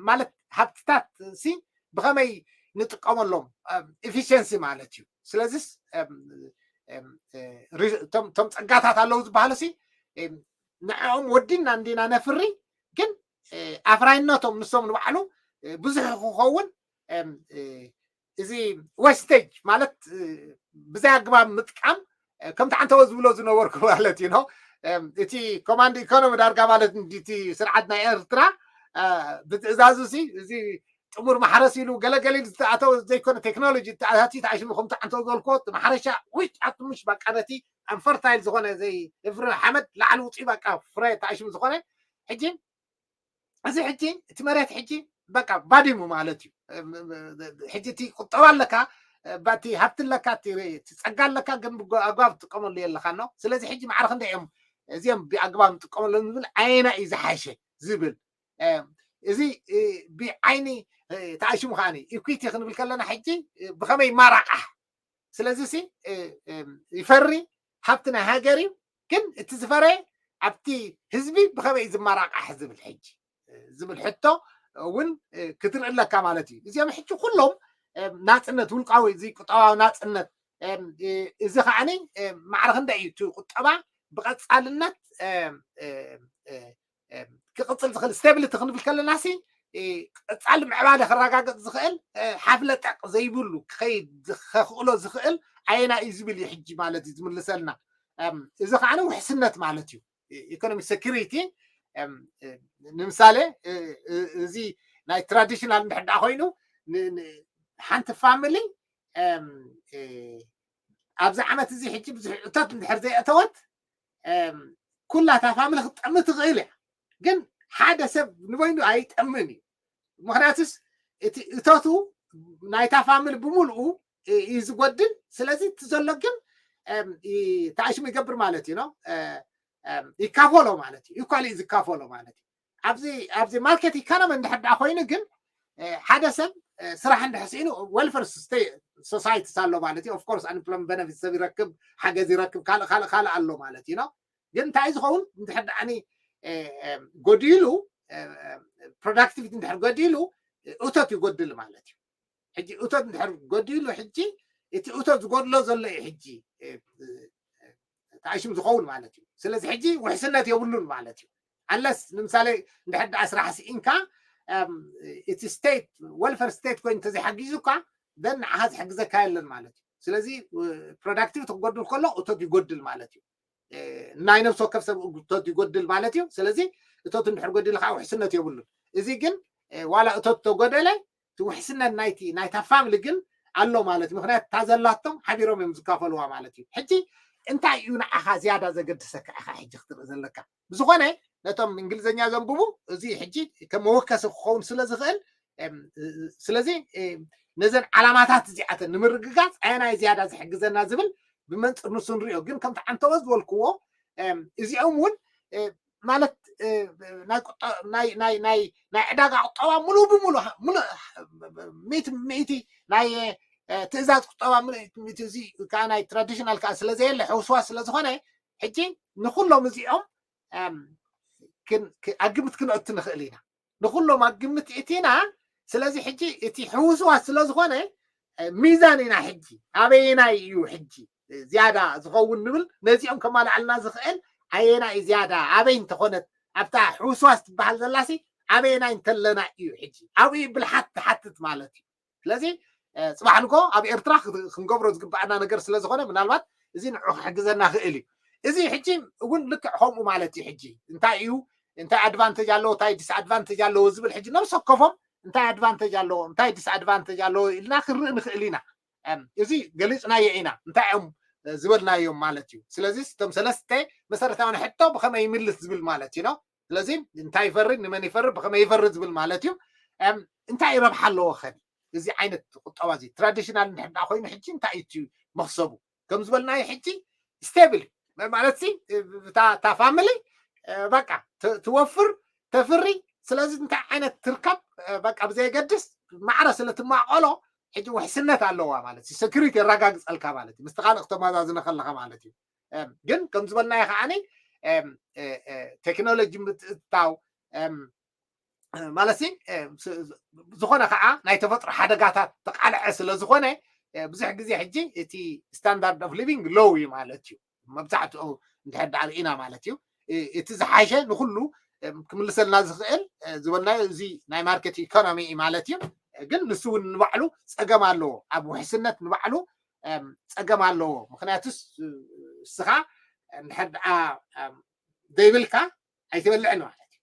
ማለት ሃብትታት ሲ ብኸመይ ንጥቀመሎም ኤፊሽንሲ ማለት እዩ። ስለዚስ እቶም ጸጋታት ኣለዉ ዝበሃሉ ሲ ንዕኦም ወዲና እንዲና ነፍሪ ግን ኣፍራይነቶም ንሶም ንባዕሉ ብዙሕ ክኸውን እዚ ዌስቴጅ ማለት ብዘይ ኣግባብ ምጥቃም ከምቲ ዓንተወ ዝብሎ ዝነበርኩ ማለት እዩ ነው። እቲ ኮማንድ ኢኮኖሚ ዳርጋ ማለት እቲ ስርዓት ናይ ኤርትራ ብትእዛዙ ሲ እዚ ጥሙር ማሕረስ ኢሉ ገለገለ ኢሉ ዝተኣተወ ዘይኮነ ቴክኖሎጂ ተኣታቲ ተኣሽሙ ከምቲ ዓንተወ ዝበልክዎ ማሕረሻ ውጭ ኣትሙሽ በቃ ነቲ ኣንፈርታይል ዝኾነ ዘይፍሪ ሓመድ ላዕሊ ውፅኡ በቃ ፍረ ተኣሽሙ ዝኾነ ሕጂ እዚ ሕጂ እቲ መሬት ሕጂ በቃ ባዲሙ ማለት እዩ። ሕጂ እቲ ቁጠባ ኣለካ ባቲ ሃብቲ ኣለካ እቲ ጸጋ ኣለካ ግን ኣግባብ ትጥቀመሉ የለካ ነው። ስለዚ ሕጂ ማዕረ ክንደ እዮም እዚኦም ብኣግባብ ንጥቀመሎም ዝብል ኣየና እዩ ዝሓሸ ዝብል እዚ ብዓይኒ ተኣሽሙ ከዓኒ ኢኩዊቲ ክንብል ከለና ሕጂ ብኸመይ ይማራቃሕ ስለዚ ሲ ይፈሪ ሃብቲ ናይ ሃገር እዩ። ግን እቲ ዝፈረየ ኣብቲ ህዝቢ ብኸመይ ዝመራቃሕ ዝብል ሕጂ ዝብል ሕቶ እውን ክትርኢ ኣለካ ማለት እዩ። እዚኦም ሕጂ ኩሎም ናፅነት ውልቃዊ እዚ ቁጠባዊ ናፅነት እዚ ከዓኒ ማዕረ ክንደ እዩ እቲ ቁጠባ ብቐፃልነት ክቕፅል ዝኽእል ስቴብሊቲ ክንብል ከለና ሲ ቀፃሊ ምዕባለ ክረጋገፅ ዝኽእል ሓፍለጠቅ ዘይብሉ ክኸይድ ከኽእሎ ዝኽእል ኣየና እዩ ዝብል እዩ ሕጂ ማለት እዩ ዝምልሰልና። እዚ ከዓ ውሕስነት ማለት እዩ። ኢኮኖሚ ሴኪሪቲ ንምሳሌ እዚ ናይ ትራዲሽናል እንድሕር ደኣ ኮይኑ ሓንቲ ፋሚሊ ኣብዚ ዓመት እዚ ሕጂ ብዙሕ እቶት እንድሕር ዘይእተወት ኩላታ ፋሚሊ ክትጠሚ ትኽእል እያ። ግን ሓደ ሰብ ንበይኑ ኣይጠምን እዩ። ምክንያቱስ እቲ እቶቱ ናይታ ፋሚሊ ብምልኡ እዩ ዝጎድል። ስለዚ እቲ ዘሎ ግን ተኣሽሙ ይገብር ማለት እዩ ነው ይካፈሎ ማለት እዩ። ኢኳሊ እዩ ዝካፈሎ ማለት እዩ። ኣብዚ ኣብዚ ማርኬት ኢኮኖሚ እንድሕር ደኣ ኮይኑ ግን ሓደ ሰብ ስራሕ እንድሕር ስኢኑ ዌልፈር ሶሳይቲስ ኣሎ ማለት እዩ። ኦፍኮርስ ኣንፕሎይመንት ቤነፊት ሰብ ይረክብ፣ ሓገዝ ይረክብ፣ ካልእ ካልእ ካልእ ኣሎ ማለት እዩ ነው። ግን እንታይ ዝኸውን እንድሕር ደኣኒ ጎዲሉ ፕሮዳክቲቪቲ እንድሕር ጎዲሉ እቶት ይጎድል ማለት እዩ። ሕጂ እቶት እንድሕር ጎዲሉ ሕጂ እቲ እቶት ዝጎድሎ ዘሎ እዩ ሕጂ ተኣሽሙ ዝኸውን ማለት እዩ። ስለዚ ሕጂ ውሕስነት የብሉን ማለት እዩ። ኣንለስ ንምሳሌ እንድሕር ደኣ ስራሕ ስኢንካ እቲ ስቴት ዌልፈር ስቴት ኮይኑ እንተዘይሓጊዙካ ደን ንዓኻ ዝሕግዘካ የለን ማለት እዩ። ስለዚ ፕሮዳክቲቪቲ ክጎድል ከሎ እቶት ይጎድል ማለት እዩ። ናይ ነብሲ ወከፍ ሰብ እቶት ይጎድል ማለት እዩ። ስለዚ እቶት እንድሕር ጎዲሉ ከዓ ውሕስነት የብሉን። እዚ ግን ዋላ እቶት ተጎደለ እቲ ውሕስነት ናይቲ ናይታ ፋሚሊ ግን ኣሎ ማለት ምክንያት እታ ዘላቶም ሓቢሮም እዮም ዝካፈልዋ ማለት እዩ። ሕጂ እንታይ እዩ ንዓኻ ዝያዳ ዘገድሰካ ኢኻ ሕጂ ክትርኢ ዘለካ? ብዝኾነ ነቶም እንግሊዝኛ ዘንብቡ እዚ ሕጂ ከም መወከሲ ክኸውን ስለ ዝኽእል ስለዚ ነዘን ዓላማታት እዚኣተን ንምርግጋፅ ኣየናይ ዝያዳ ዝሕግዘና ዝብል ብመንፅር ንሱ ንሪኦ። ግን ከምቲ ዓንተወ ዝበልክዎ እዚኦም እውን ማለት ናይ ዕዳጋ ቁጠባ ሙሉ ብሙሉ ሙሉ ሚእቲ ሚእቲ ናይ ትእዛዝ ቁጠባ ሙሉ ሚእቲ እዚ ከዓ ናይ ትራዲሽናል ከዓ ስለዘየለ ሕውስዋስ ስለዝኾነ ሕጂ ንኩሎም እዚኦም ኣግምት ክነእቱ ንኽእል ኢና። ንኩሎም ኣግምት እቲና። ስለዚ ሕጂ እቲ ሕውስዋስ ስለ ዝኾነ ሚዛን ኢና ሕጂ ኣበየናይ እዩ ሕጂ ዝያዳ ዝኸውን ንብል፣ ነዚኦም ከማልዓልና ዝኽእል ኣየናይ እዩ ዝያዳ ኣበይ እንተኾነት ኣብታ ሕውስዋስ ትበሃል ዘላሲ ኣበየናይ እንተለና እዩ ሕጂ ኣብኡ ብልሓት ትሓትት ማለት እዩ። ስለዚ ጽባሕ ንጎ ኣብ ኤርትራ ክንገብሮ ዝግባኣና ነገር ስለ ዝኾነ ምናልባት እዚ ንዑ ክሕግዘና ክእል እዩ። እዚ ሕጂ እውን ልክዕ ከምኡ ማለት እዩ። ሕጂ እንታይ እዩ እንታይ ኣድቫንቴጅ ኣለዎ እንታይ ዲስኣድቫንቴጅ ኣለዎ ዝብል ሕጂ ነብሰ ወከፎም እንታይ ኣድቫንቴጅ ኣለዎ እንታይ ዲስኣድቫንቴጅ ኣለዎ ኢልና ክንርኢ ንኽእል ኢና። እዚ ገሊፅናዮ ኢና እንታይ እዮም ዝበልናዮም ማለት እዩ። ስለዚ እቶም ሰለስተ መሰረታዊ ሕቶ ብኸመይ ይምልስ ዝብል ማለት እዩ ነው። ስለዚ እንታይ ይፈርድ ንመን ይፈርድ ብኸመይ ይፈርድ ዝብል ማለት እዩ። እንታይ ረብሓ ኣለዎ ኸ እዚ ዓይነት ቁጠባ እዚ ትራዲሽናል እንድሕር ኮይኑ ሕጂ እንታይ እዩ መክሰቡ? ከም ዝበልናዮ ሕጂ ስቴብል ማለት እታ ፋሚሊ በቃ ትወፍር ተፍሪ። ስለዚ እንታይ ዓይነት ትርከብ በቃ ብዘየገድስ ማዕረ ስለ ትማቀሎ ሕጂ ውሕስነት ኣለዋ ማለት እዩ። ሰኪሪቲ የረጋግፀልካ ማለት እዩ። ምስቲ ካልእ ክተመዛዝነ ከለካ ማለት እዩ። ግን ከም ዝበልናዮ ከዓኒ ቴክኖሎጂ ምትእትታው ማለት ዝኾነ ከዓ ናይ ተፈጥሮ ሓደጋታት ተቃልዐ ስለ ዝኾነ ብዙሕ ግዜ ሕጂ እቲ ስታንዳርድ ኦፍ ሊቪንግ ሎው እዩ ማለት እዩ። መብዛሕትኡ እንድሕር ዳኣ ርኢና ማለት እዩ እቲ ዝሓሸ ንኩሉ ክምልሰልና ዝኽእል ዝበልናዮ እዚ ናይ ማርኬት ኢኮኖሚ እዩ ማለት እዩ። ግን ንሱ እውን ንባዕሉ ፀገም ኣለዎ ኣብ ውሕስነት ንባዕሉ ፀገም ኣለዎ። ምክንያቱስ እስኻ እንድሕር ደኣ ዘይብልካ ኣይትበልዕን ማለት እዩ።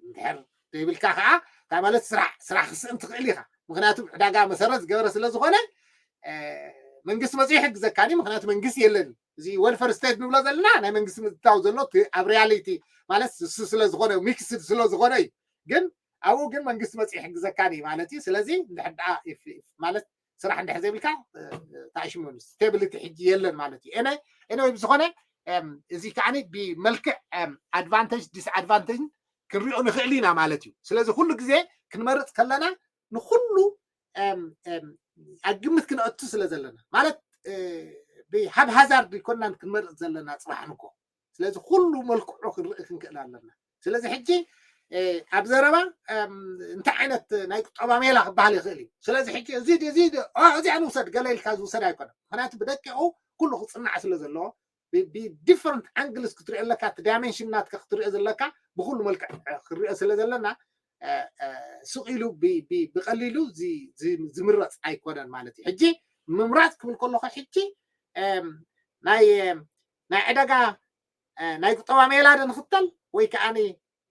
እንድሕር ዘይብልካ ከዓ እንታይ ማለት ስራሕ ስራሕ ክስእን ትኽእል ኢኻ። ምክንያቱ ዕዳጋ መሰረት ዝገበረ ስለ ዝኾነ መንግስቲ መፅኡ ይሕግዘካኒ ምክንያቱ መንግስቲ የለን። እዚ ወልፈር ስቴት ንብሎ ዘለና ናይ መንግስቲ ምትታው ዘሎ ኣብ ሪያሊቲ ማለት እሱ ስለ ዝኾነ ሚክስድ ስለ ዝኾነ እዩ። ግን ኣብኡ ግን መንግስቲ መፅኡ ይሕግዘካኒ ማለት እዩ። ስለዚ እንድሕር ደኣ ማለት ስራሕ እንድሕር ዘይብልካ ታሽሙ ስቴቢሊቲ ሕጂ የለን ማለት እዩ። ኤነ ኤነ ዝኾነ እዚ ከዓኒ ብመልክዕ ኣድቫንቴጅ ዲስኣድቫንቴጅ ክንሪኦ ንኽእል ኢና ማለት እዩ። ስለዚ ኩሉ ግዜ ክንመርፅ ከለና ንኩሉ ኣብ ግምት ክነእቱ ስለ ዘለና ማለት ብሃብ ሃዛርድ ይኮናን ክንመርፅ ዘለና ፅባሕ ንኮ ስለዚ ኩሉ መልክዑ ክንርኢ ክንክእል ኣለና። ስለዚ ሕጂ ኣብ ዘረባ እንታይ ዓይነት ናይ ቁጠባ ሜላ ክበሃል ይኽእል እዩ። ስለዚ ሕጂ እዚ እዚ እዚኣ ንውሰድ ገለ ኢልካ ዝውሰድ ኣይኮነን። ምክንያቱ ብደቂቁ ኩሉ ክፅናዕ ስለ ዘለዎ ብዲፈረንት ኣንግልስ ክትሪኦ ኣለካ እቲ ዳይሜንሽን ናትካ ክትሪኦ ዘለካ ብኩሉ መልክዕ ክሪኦ ስለ ዘለና ስቕ ኢሉ ብቐሊሉ ዝምረፅ ኣይኮነን ማለት እዩ። ሕጂ ምምራፅ ክብል ከለኹ ሕጂ ናይ ናይ ዕዳጋ ናይ ቁጠባ ሜላ ዶ ንኽተል ወይ ከዓ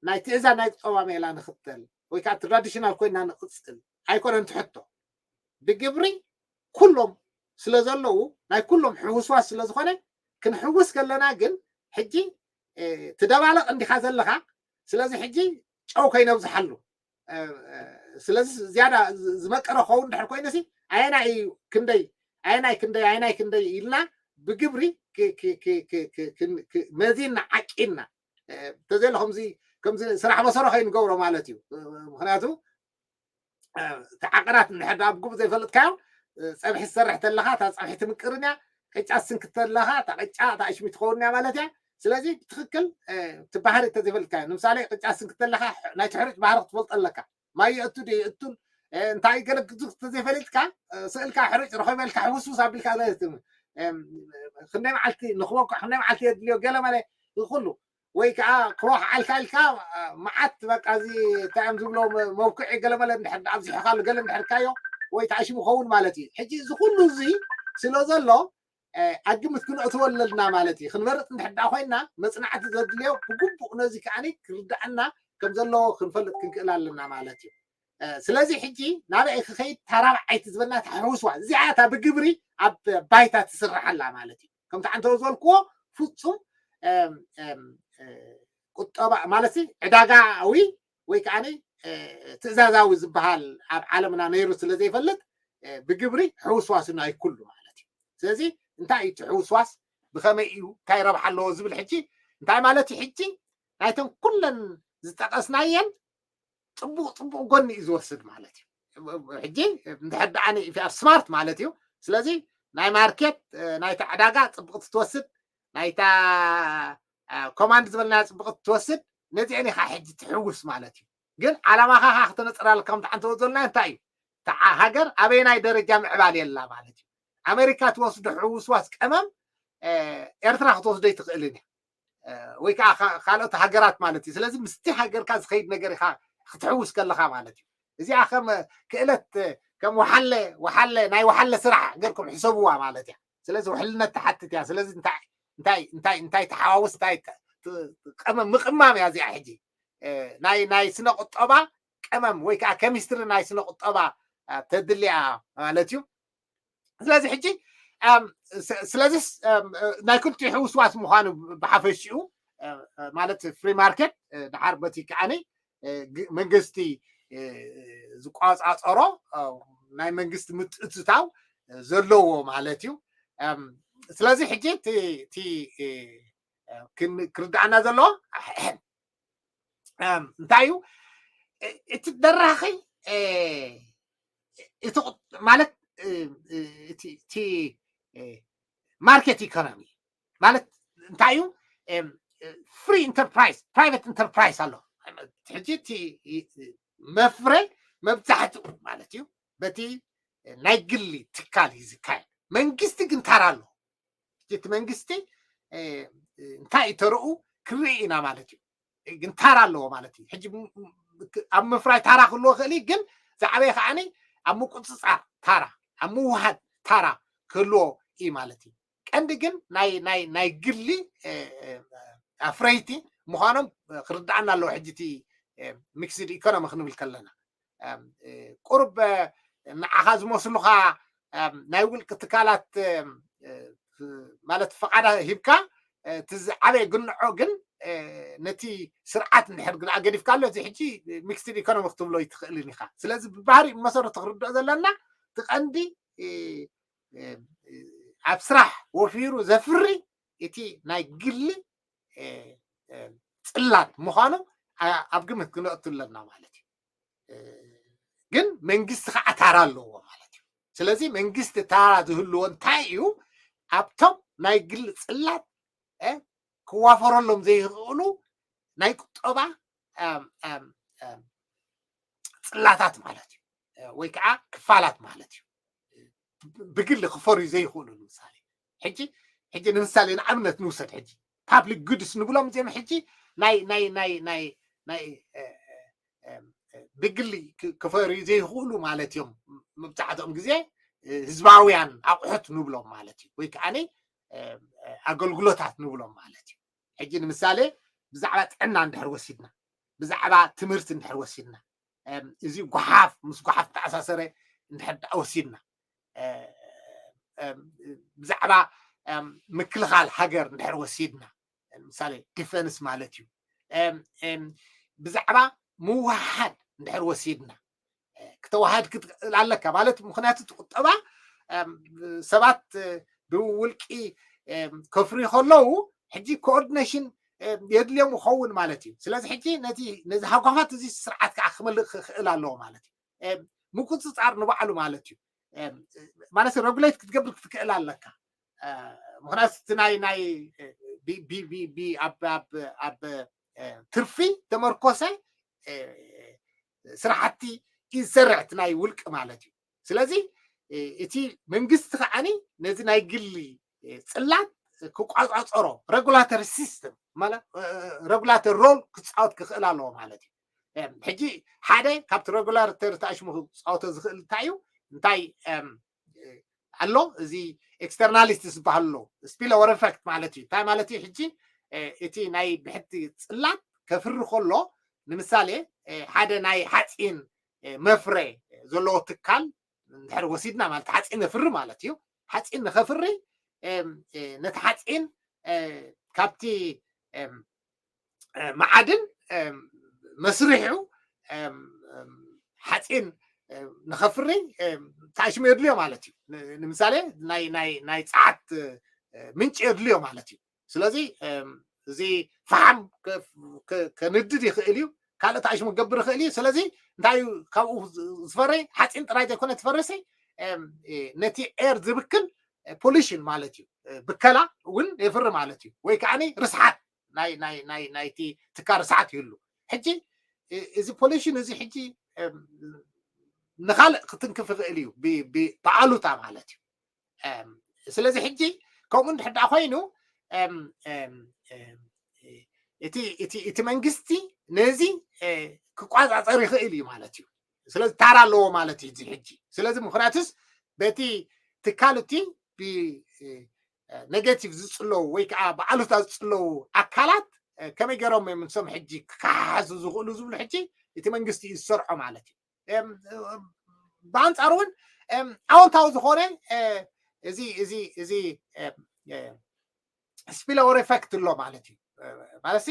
ናይ ትእዛዝ ናይ ቁጠባ ሜላ ንኽተል ወይ ከዓ ትራዲሽናል ኮይና ንቕፅል ኣይኮነን ትሕቶ። ብግብሪ ኩሎም ስለ ዘለዉ ናይ ኩሎም ሕውስዋስ ስለ ዝኾነ ክንሕውስ ከለና ግን ሕጂ ትደባለቕ እንዲኻ ዘለኻ። ስለዚ ሕጂ ጨው ከይነብዝሓሉ ስለዚ ዝያዳ ዝመቀረ ክኸውን ድሕር ኮይኑ ሲ ኣየናይ እዩ ክንደይ ኣየናይ ክንደይ ኣየናይ ክንደይ ኢልና ብግብሪ መዚና ዓቂና እንተዘይለ ከምዚ ከምዚ ስራሕ መሰሮ ከይንገብሮ ማለት እዩ። ምክንያቱ ተዓቀራት እንድሕር ኣብ ግቡእ ዘይፈልጥካዮ ፀብሒ ዝሰርሕ ተለካ እታ ፀብሒ ትምቅርን እያ ቅጫ ስንክት ተለካ እታ ቅጫ እታ እሽሚ ትኸውን እያ ማለት እያ። ስለዚ ብትክክል እቲ ባህሪ እንተዘይፈልጥካዮ ንምሳሌ ቅጫ ስንክት ተለካ ናይቲ ሕሩጭ ባህሪ ክትፈልጦ ኣለካ። ማይ የእቱ ዶ የእቱን እንታይ ገለ ግዙፍ እንተዘይፈሊጥካ ስእልካ ሕሩጭ ረኸበልካ ሕውስውስ ኣቢልካ ክንደይ መዓልቲ ንክበቅዕ ክንደይ መዓልቲ የድልዮ ገለ መለ ይኩሉ ወይ ከዓ ክወክዓልካ ኢልካ መዓት በቃ እዚ እንታይ እዮም ዝብሎ መብክዒ ገለ መለ እንድሕር ኣብዚሕካሉ ገለ እንድሕርካዮ ወይ ተኣሽሙ ኸውን ማለት እዩ። ሕጂ እዚ ኩሉ እዚ ስለ ዘሎ ኣግምት ክንእትወለልና ማለት እዩ። ክንመርጥ እንድሕር ኮይና መፅናዕቲ ዘድልዮ ብግቡእ ነዚ ከዓኒ ክርዳእና ከም ዘለዎ ክንፈልጥ ክንክእል ኣለና ማለት እዩ። ስለዚ ሕጂ ናበይ ክኸይድ ታራብዓይቲ ዝበልና ታሕውስዋ እዚኣ እታ ብግብሪ ኣብ ባይታ ትስርሓላ ማለት እዩ። ከምቲ ዓንተ ዝበልክዎ ፍፁም ቁጠባ ማለት ዕዳጋዊ ወይ ከዓ ትእዛዛዊ ዝበሃል ኣብ ዓለምና ነይሩ ስለ ዘይፈልጥ ብግብሪ ሕውስዋስ ናይ ኩሉ ማለት እዩ። ስለዚ እንታይ እዩ እቲ ሕውስዋስ ብኸመይ እዩ እንታይ ረብሓ ኣለዎ ዝብል ሕጂ እንታይ ማለት እዩ? ሕጂ ናይተን ኩለን ዝጠቀስናየን ፅቡቅ ፅቡቅ ጎኒ እዩ ዝወስድ ማለት እዩ። ሕጂ እንድሕር ደኣ if you are smart ማለት እዩ። ስለዚ ናይ ማርኬት ናይቲ ዕዳጋ ፅብቅቲ ትወስድ ናይታ ኮማንድ ዝበልና ፅብቅ ትወስድ፣ ነዚአን ኢካ ሕጂ ትሕውስ ማለት እዩ። ግን ዓላማካ ከዓ ክተነፅር ኣለካ። ከምቲ ዓንተወ ዘለና እንታይ እዩ? እታ ሃገር ኣበየናይ ደረጃ ምዕባል የላ ማለት እዩ። ኣሜሪካ ትወስዶ ሕውስዋስ ቀመም ኤርትራ ክትወስዶ ይትኽእልን እያ፣ ወይ ከዓ ካልኦት ሃገራት ማለት እዩ። ስለዚ ምስቲ ሃገርካ ዝኸይድ ነገር ኢካ ክትሕውስ ከለካ ማለት እዩ። እዚኣ ከም ክእለት ከም ወሓለ ወሓለ ናይ ወሓለ ስራሕ ገርኩም ሕሰብዋ ማለት እያ። ስለዚ ውሕልነት ትሓትት እያ። ስለዚ እንታይ እንታይ እንታይ እንታይ ተሓዋውስ እንታይ ቀመም ምቕማም እያ እዚኣ። ሕጂ ናይ ናይ ስነ ቁጠባ ቀመም ወይ ከዓ ኬሚስትሪ ናይ ስነ ቁጠባ ተድልያ ማለት እዩ። ስለዚ ሕጂ ስለዚ ናይ ክልቲኡ ሕውስዋስ ምዃኑ ብሓፈሽኡ ማለት ፍሪ ማርኬት ድሓር በቲ ከዓኒ መንግስቲ ዝቋፃፀሮ ናይ መንግስቲ ምትእትታው ዘለዎ ማለት እዩ። ስለዚ ሕጂ እቲ ክርዳእና ዘለዎ እንታይ እዩ? እቲ ደራኺ እቲ ማለት እቲ ማርኬት ኢኮኖሚ ማለት እንታይ እዩ? ፍሪ ኢንተርፕራይዝ ፕራይቬት ኢንተርፕራይዝ ኣሎ። ሕጂ እቲ መፍረ መብዛሕትኡ ማለት እዩ በቲ ናይ ግሊ ትካል እዩ ዝካየድ። መንግስቲ ግን ታራ ኣለዎ። እቲ መንግስቲ እንታይ እዩ ተረኡ ክርኢ ኢና ማለት እዩ። ግን ታራ ኣለዎ ማለት እዩ። ሕጂ ኣብ ምፍራይ ታራ ክህልዎ ክእል እዩ፣ ግን ዝዓበየ ከዓኒ ኣብ ምቁፅፃር ታራ ኣብ ምውሃድ ታራ ክህልዎ እዩ ማለት እዩ። ቀንዲ ግን ናይ ናይ ናይ ግሊ ኣፍረይቲ ምዃኖም ክርዳኣና ኣለዎ። ሕጂ እቲ ሚክስድ ኢኮኖሚ ክንብል ከለና ቁርብ ንዓኻ ዝመስሉኻ ናይ ውልቂ ትካላት ማለት ፈቓዳ ሂብካ እቲ ዝዓበየ ግንዖ ግን ነቲ ስርዓት እንድሕር ግን ኣገዲፍካ ኣሎ እዚ ሕጂ ሚክስድ ኢኮኖሚ ክትብሎ ይትኽእልን ኢኻ። ስለዚ ብባህሪ መሰረቱ ክርድኦ ዘለና እቲ ቀንዲ ኣብ ስራሕ ወፊሩ ዘፍሪ እቲ ናይ ግሊ ፅላት ምዃኑ ኣብ ግምት ክነእቱ ኣለና ማለት እዩ። ግን መንግስቲ ከዓ ታራ ኣለዎ ማለት እዩ። ስለዚ መንግስቲ ታራ ዝህልዎ እንታይ እዩ? ኣብቶም ናይ ግሊ ፅላት ክዋፈረሎም ዘይኽእሉ ናይ ቁጠባ ፅላታት ማለት እዩ፣ ወይ ከዓ ክፋላት ማለት እዩ። ብግሊ ክፈርዩ ዘይኽእሉ ንምሳሌ ሕጂ ሕጂ ንምሳሌ ንኣብነት ንውሰድ። ሕጂ ፓብሊክ ጉድስ ንብሎም እዚኦም ሕጂ ናይ ናይ ናይ ናይ ናይ ብግሊ ክፈርዩ ዘይኽእሉ ማለት እዮም። መብዛሕትኦም ግዜ ህዝባውያን ኣቑሑት ንብሎም ማለት እዩ፣ ወይ ከዓ ኣገልግሎታት ንብሎም ማለት እዩ። ሕጂ ንምሳሌ ብዛዕባ ጥዕና እንድሕር ወሲድና፣ ብዛዕባ ትምህርቲ እንድሕር ወሲድና፣ እዚ ጓሓፍ ምስ ጓሓፍ ተኣሳሰረ እንድሕር ወሲድና፣ ብዛዕባ ምክልኻል ሃገር እንድሕር ወሲድና፣ ምሳሌ ዲፈንስ ማለት እዩ። ብዛዕባ ምውሃድ እንድሕር ወሲድና፣ ክተዋሃድ ክትክእል ኣለካ ማለት ምክንያቱ እቲ ቁጠባ ሰባት ብውልቂ ከፍሪ ከለዉ ሕጂ ኮኦርዲኔሽን የድልዮም ይኸውን ማለት እዩ። ስለዚ ሕጂ ነቲ ነዚ ሃጓፋት እዚ ስርዓት ከዓ ክመልእ ክኽእል ኣለዎ ማለት እዩ። ምቁፅፃር ንባዕሉ ማለት እዩ። ማለት ረጉሌት ክትገብር ክትክእል ኣለካ። ምክንያቱ እቲ ናይ ናይ ኣብ ትርፊ ተመርኮሰ ስራሕቲ እዩ ዝሰርሕ እቲ ናይ ውልቂ ማለት እዩ። ስለዚ እቲ መንግስቲ ከዓኒ ነዚ ናይ ግሊ ፅላት ክቋፃፀሮ ረጉላተሪ ሲስተም ማለት ረጉላተሪ ሮል ክፃወት ክኽእል ኣለዎ ማለት እዩ። ሕጂ ሓደ ካብቲ ረጉላተሪ ተኣሽሙ ክፃወቶ ዝኽእል እንታይ እዩ? እንታይ ኣሎ? እዚ ኤክስተርናሊስት ዝበሃል ኣሎ፣ ስፒል ኦቨር ኢፌክት ማለት እዩ። እንታይ ማለት እዩ? ሕጂ እቲ ናይ ብሕቲ ፅላት ከፍሪ ከሎ ንምሳሌ ሓደ ናይ ሓፂን መፍረ ዘለዎ ትካል እንድሕር ወሲድና ማለት ሓፂን ነፍሪ ማለት እዩ። ሓፂን ንኸፍሪ ነቲ ሓፂን ካብቲ መዓድን መስሪሑ ሓፂን ንኸፍሪ ተኣሽሙ የድልዮ ማለት እዩ። ንምሳሌ ናይ ፃዓት ምንጭ የድልዮ ማለት እዩ። ስለዚ እዚ ፈሓም ከንድድ ይኽእል እዩ፣ ካልእ ተኣሽሙ ክገብር ይኽእል እዩ። ስለዚ እንታይ እዩ ካብኡ ዝፈሪ? ሓፂን ጥራይ ዘይኮነ ትፈርሲ ነቲ ኤር ዝብክል ፖሊሽን ማለት እዩ። ብከላ እውን የፍሪ ማለት እዩ። ወይ ከዓ ርስሓት ናይ ናይ ናይ ናይቲ ትካል ርስሓት ይህሉ። ሕጂ እዚ ፖሊሽን እዚ ሕጂ ንካልእ ክትንክፍ ይኽእል እዩ፣ ብኣሉታ ማለት እዩ። ስለዚ ሕጂ ከምኡ እንድሕር ደኣ ኮይኑ እቲ መንግስቲ ነዚ ክቋፃፀር ይኽእል እዩ ማለት እዩ። ስለዚ ታራ ኣለዎ ማለት እዩ እዚ ሕጂ። ስለዚ ምክንያቱስ በቲ ትካል እቲ ብኔጌቲቭ ዝፅለዉ ወይ ከዓ ብኣሉታ ዝፅለዉ ኣካላት ከመይ ገይሮም እዮም ንሶም ሕጂ ክከሓሓሱ ዝኽእሉ ዝብሉ ሕጂ እቲ መንግስቲ እዩ ዝሰርዖ ማለት እዩ። ብኣንፃሩ እውን ኣወንታዊ ዝኾነ እዚ እዚ እዚ ስፒል ኦቨር ኤፌክት ኣሎ ማለት እዩ። ማለት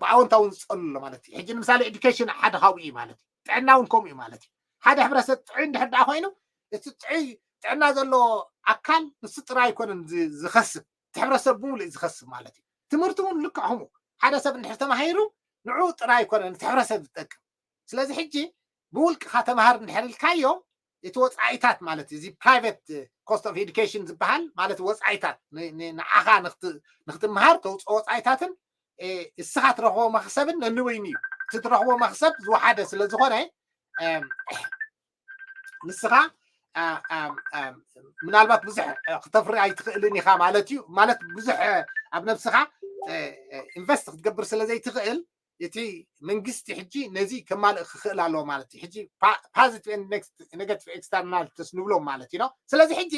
ብኣወንታዊ ዝፀሉ ኣሎ ማለት እዩ። ሕጂ ንምሳሌ ኤዱኬሽን ሓደ ካብኡ እዩ ማለት እዩ። ጥዕና እውን ከምኡ እዩ ማለት እዩ። ሓደ ሕብረተሰብ ጥዑይ እንድሕር ደኣ ኮይኑ እቲ ጥዑይ ጥዕና ዘለዎ ኣካል ንሱ ጥራይ ኣይኮነን ዝኸስብ፣ እቲ ሕብረተሰብ ብምሉእ ዝኸስብ ማለት እዩ። ትምህርቲ እውን ልክዕ ከምኡ ሓደ ሰብ እንድሕር ተማሂሩ ንዑ ጥራይ ኣይኮነን እቲ ሕብረተሰብ ዝጠቅም። ስለዚ ሕጂ ብውልቅኻ ተምሃር እንድሕር ኢልካዮ እቲ ወፃኢታት ማለት እዚ ፕራይቬት ኮስት ኦፍ ኤዱኬሽን ዝበሃል ማለት ወፃኢታት ንዓኻ ንክትምሃር ተውፅኦ ወፃኢታትን እስኻ ትረኽቦ መክሰብን ነንበይኑ እዩ። እቲ ትረኽቦ መክሰብ ዝወሓደ ስለ ዝኾነ ንስኻ ምናልባት ብዙሕ ክተፍሪ ኣይትኽእልን ኢኻ ማለት እዩ። ማለት ብዙሕ ኣብ ነብስኻ ኢንቨስት ክትገብር ስለ ዘይትኽእል እቲ መንግስቲ ሕጂ ነዚ ከማልእ ክኽእል ኣለዎ ማለት እዩ። ሕጂ ፓዚቲቭ ኔጋቲቭ ኤክስተርናልስ ንብሎም ማለት እዩ። ስለዚ ሕጂ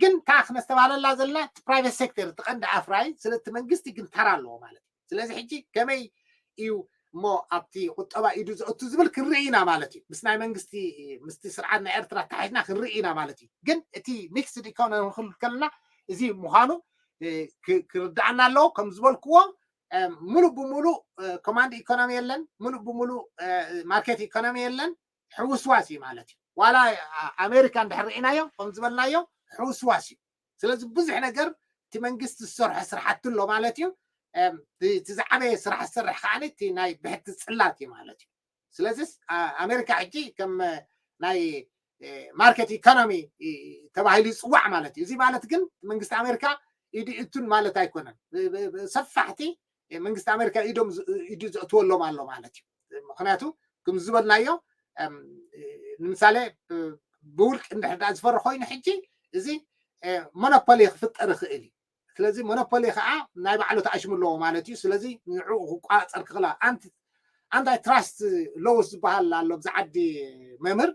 ግን እታ ክነስተባህለላ ዘለና እቲ ፕራይቬት ሴክተር እቲ ቀንዲ ኣፍራይ፣ ስለቲ መንግስቲ ግን ተራ ኣለዎ ማለት እዩ። ስለዚ ሕጂ ከመይ እዩ እሞ ኣብቲ ቁጠባ ኢዱ ዘእቱ ዝብል ክንርኢ ኢና ማለት እዩ። ምስ ናይ መንግስቲ ምስቲ ስርዓት ናይ ኤርትራ ተሓሒዝና ክንርኢ ኢና ማለት እዩ። ግን እቲ ሚክስድ ኢኮኖሚ ክንብል ከለና እዚ ምዃኑ ክርድኣና ኣለዎ። ከም ዝበልክዎ ሙሉእ ብሙሉእ ኮማንድ ኢኮኖሚ የለን፣ ሙሉእ ብሙሉእ ማርኬት ኢኮኖሚ የለን። ሕውስዋስ እዩ ማለት እዩ። ዋላ ኣሜሪካ እንድሕር ርኢናዮ ከም ዝበልናዮ ሕውስዋስ እዩ። ስለዚ ብዙሕ ነገር እቲ መንግስቲ ዝሰርሖ ስራሕቲ ኣሎ ማለት እዩ። እቲ ዝዓበየ ስራሕ ዝሰርሕ ከዓ እቲ ናይ ብሕቲ ፅላት እዩ ማለት እዩ። ስለዚ ኣሜሪካ ሕጂ ከም ናይ ማርኬት ኢኮኖሚ ተባሂሉ ይፅዋዕ ማለት እዩ። እዚ ማለት ግን መንግስቲ ኣሜሪካ ኢዱ እቱን ማለት ኣይኮነን። ሰፋሕቲ መንግስቲ ኣሜሪካ ኢዶም ኢዱ ዘእትወሎም ኣሎ ማለት እዩ። ምክንያቱ ከም ዝበልናዮ ንምሳሌ ብውልቂ እንድሕር ዝፈሪ ኮይኑ ሕጂ እዚ ሞኖፖሊ ክፍጠር ይኽእል እዩ። ስለዚ ሞኖፖሊ ከዓ ናይ ባዕሉ ተኣሽሙ ኣለዎ ማለት እዩ። ስለዚ ንዕኡ ክቋፀር ክኽእል ኣንቲ ኣንታይ ትራስት ሎውስ ዝበሃል ኣሎ ኣብዚ ዓዲ መምህር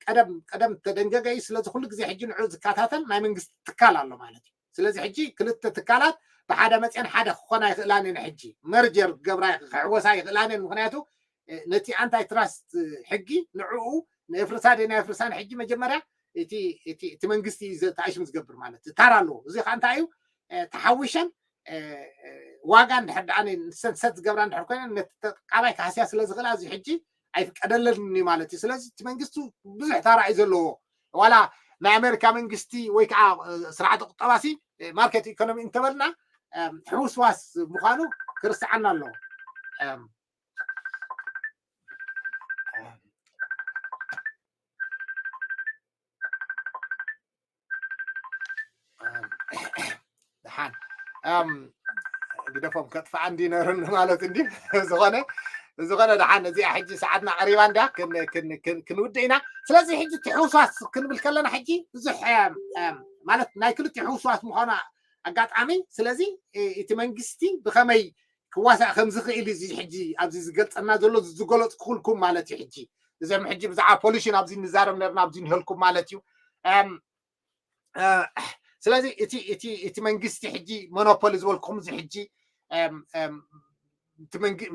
ቀደም ቀደም ተደንገገ እዩ። ስለዚ ኩሉ ግዜ ሕጂ ንዕኡ ዝከታተል ናይ መንግስቲ ትካል ኣሎ ማለት እዩ። ስለዚ ሕጂ ክልተ ትካላት ብሓደ መፅአን ሓደ ክኾና ይኽእላን እየን። ሕጂ መርጀር ክገብራ ክሕወሳ ይኽእላን እየን። ምክንያቱ ነቲ ኣንታይ ትራስት ሕጊ ንዕኡ ነፍርሳ ደ ናይ ፍርሳን ሕጂ መጀመርያ እቲ መንግስቲ ተኣሽም ዝገብር ማለት ታራ ኣለዎ። እዚ ከዓ እንታይ እዩ? ተሓዊሸን ዋጋ እንድሕር ደኣ ንሰን ሰት ዝገብራ እንድሕር ኮይነን ነቲ ተጠቃማይ ካህስያ ስለ ዝኽእላ እዚ ሕጂ ኣይፍቀደለን እዩ ማለት እዩ። ስለዚ እቲ መንግስቲ ብዙሕ ታራ እዩ ዘለዎ። ዋላ ናይ ኣሜሪካ መንግስቲ ወይ ከዓ ስርዓተ ቁጠባሲ ማርኬት ኢኮኖሚ እንተበልና ሕውስዋስ ምዃኑ ክርስዓና ኣለዎ። ደሓን ግደፎም ከጥፍኣ እንዲ ነሩኒ ማለት እንዲ ዝኾነ ዝኾነ ደሓን እዚኣ ሕጂ ሰዓትና ቀሪባ እንዳ ክንውድእ ኢና። ስለዚ ሕጂ ትሕውስዋስ ክንብል ከለና ሕጂ ብዙሕ ማለት ናይ ክልቲኡ ሕውስዋስ ምዃኑ ኣጋጣሚ ስለዚ እቲ መንግስቲ ብኸመይ ክዋሳእ ከም ዝኽእል እዚ ሕጂ ኣብዚ ዝገልጸና ዘሎ ዝገለጽኩልኩም ማለት እዩ። ሕጂ እዞም ሕጂ ብዛዕባ ፖሊሽን ኣብዚ ንዛረብ ነርና ኣብዚ ንህልኩም ማለት እዩ። ስለዚ እቲ እቲ እቲ መንግስቲ ሕጂ ሞኖፖሊ ዝበልኩም እዚ ሕጂ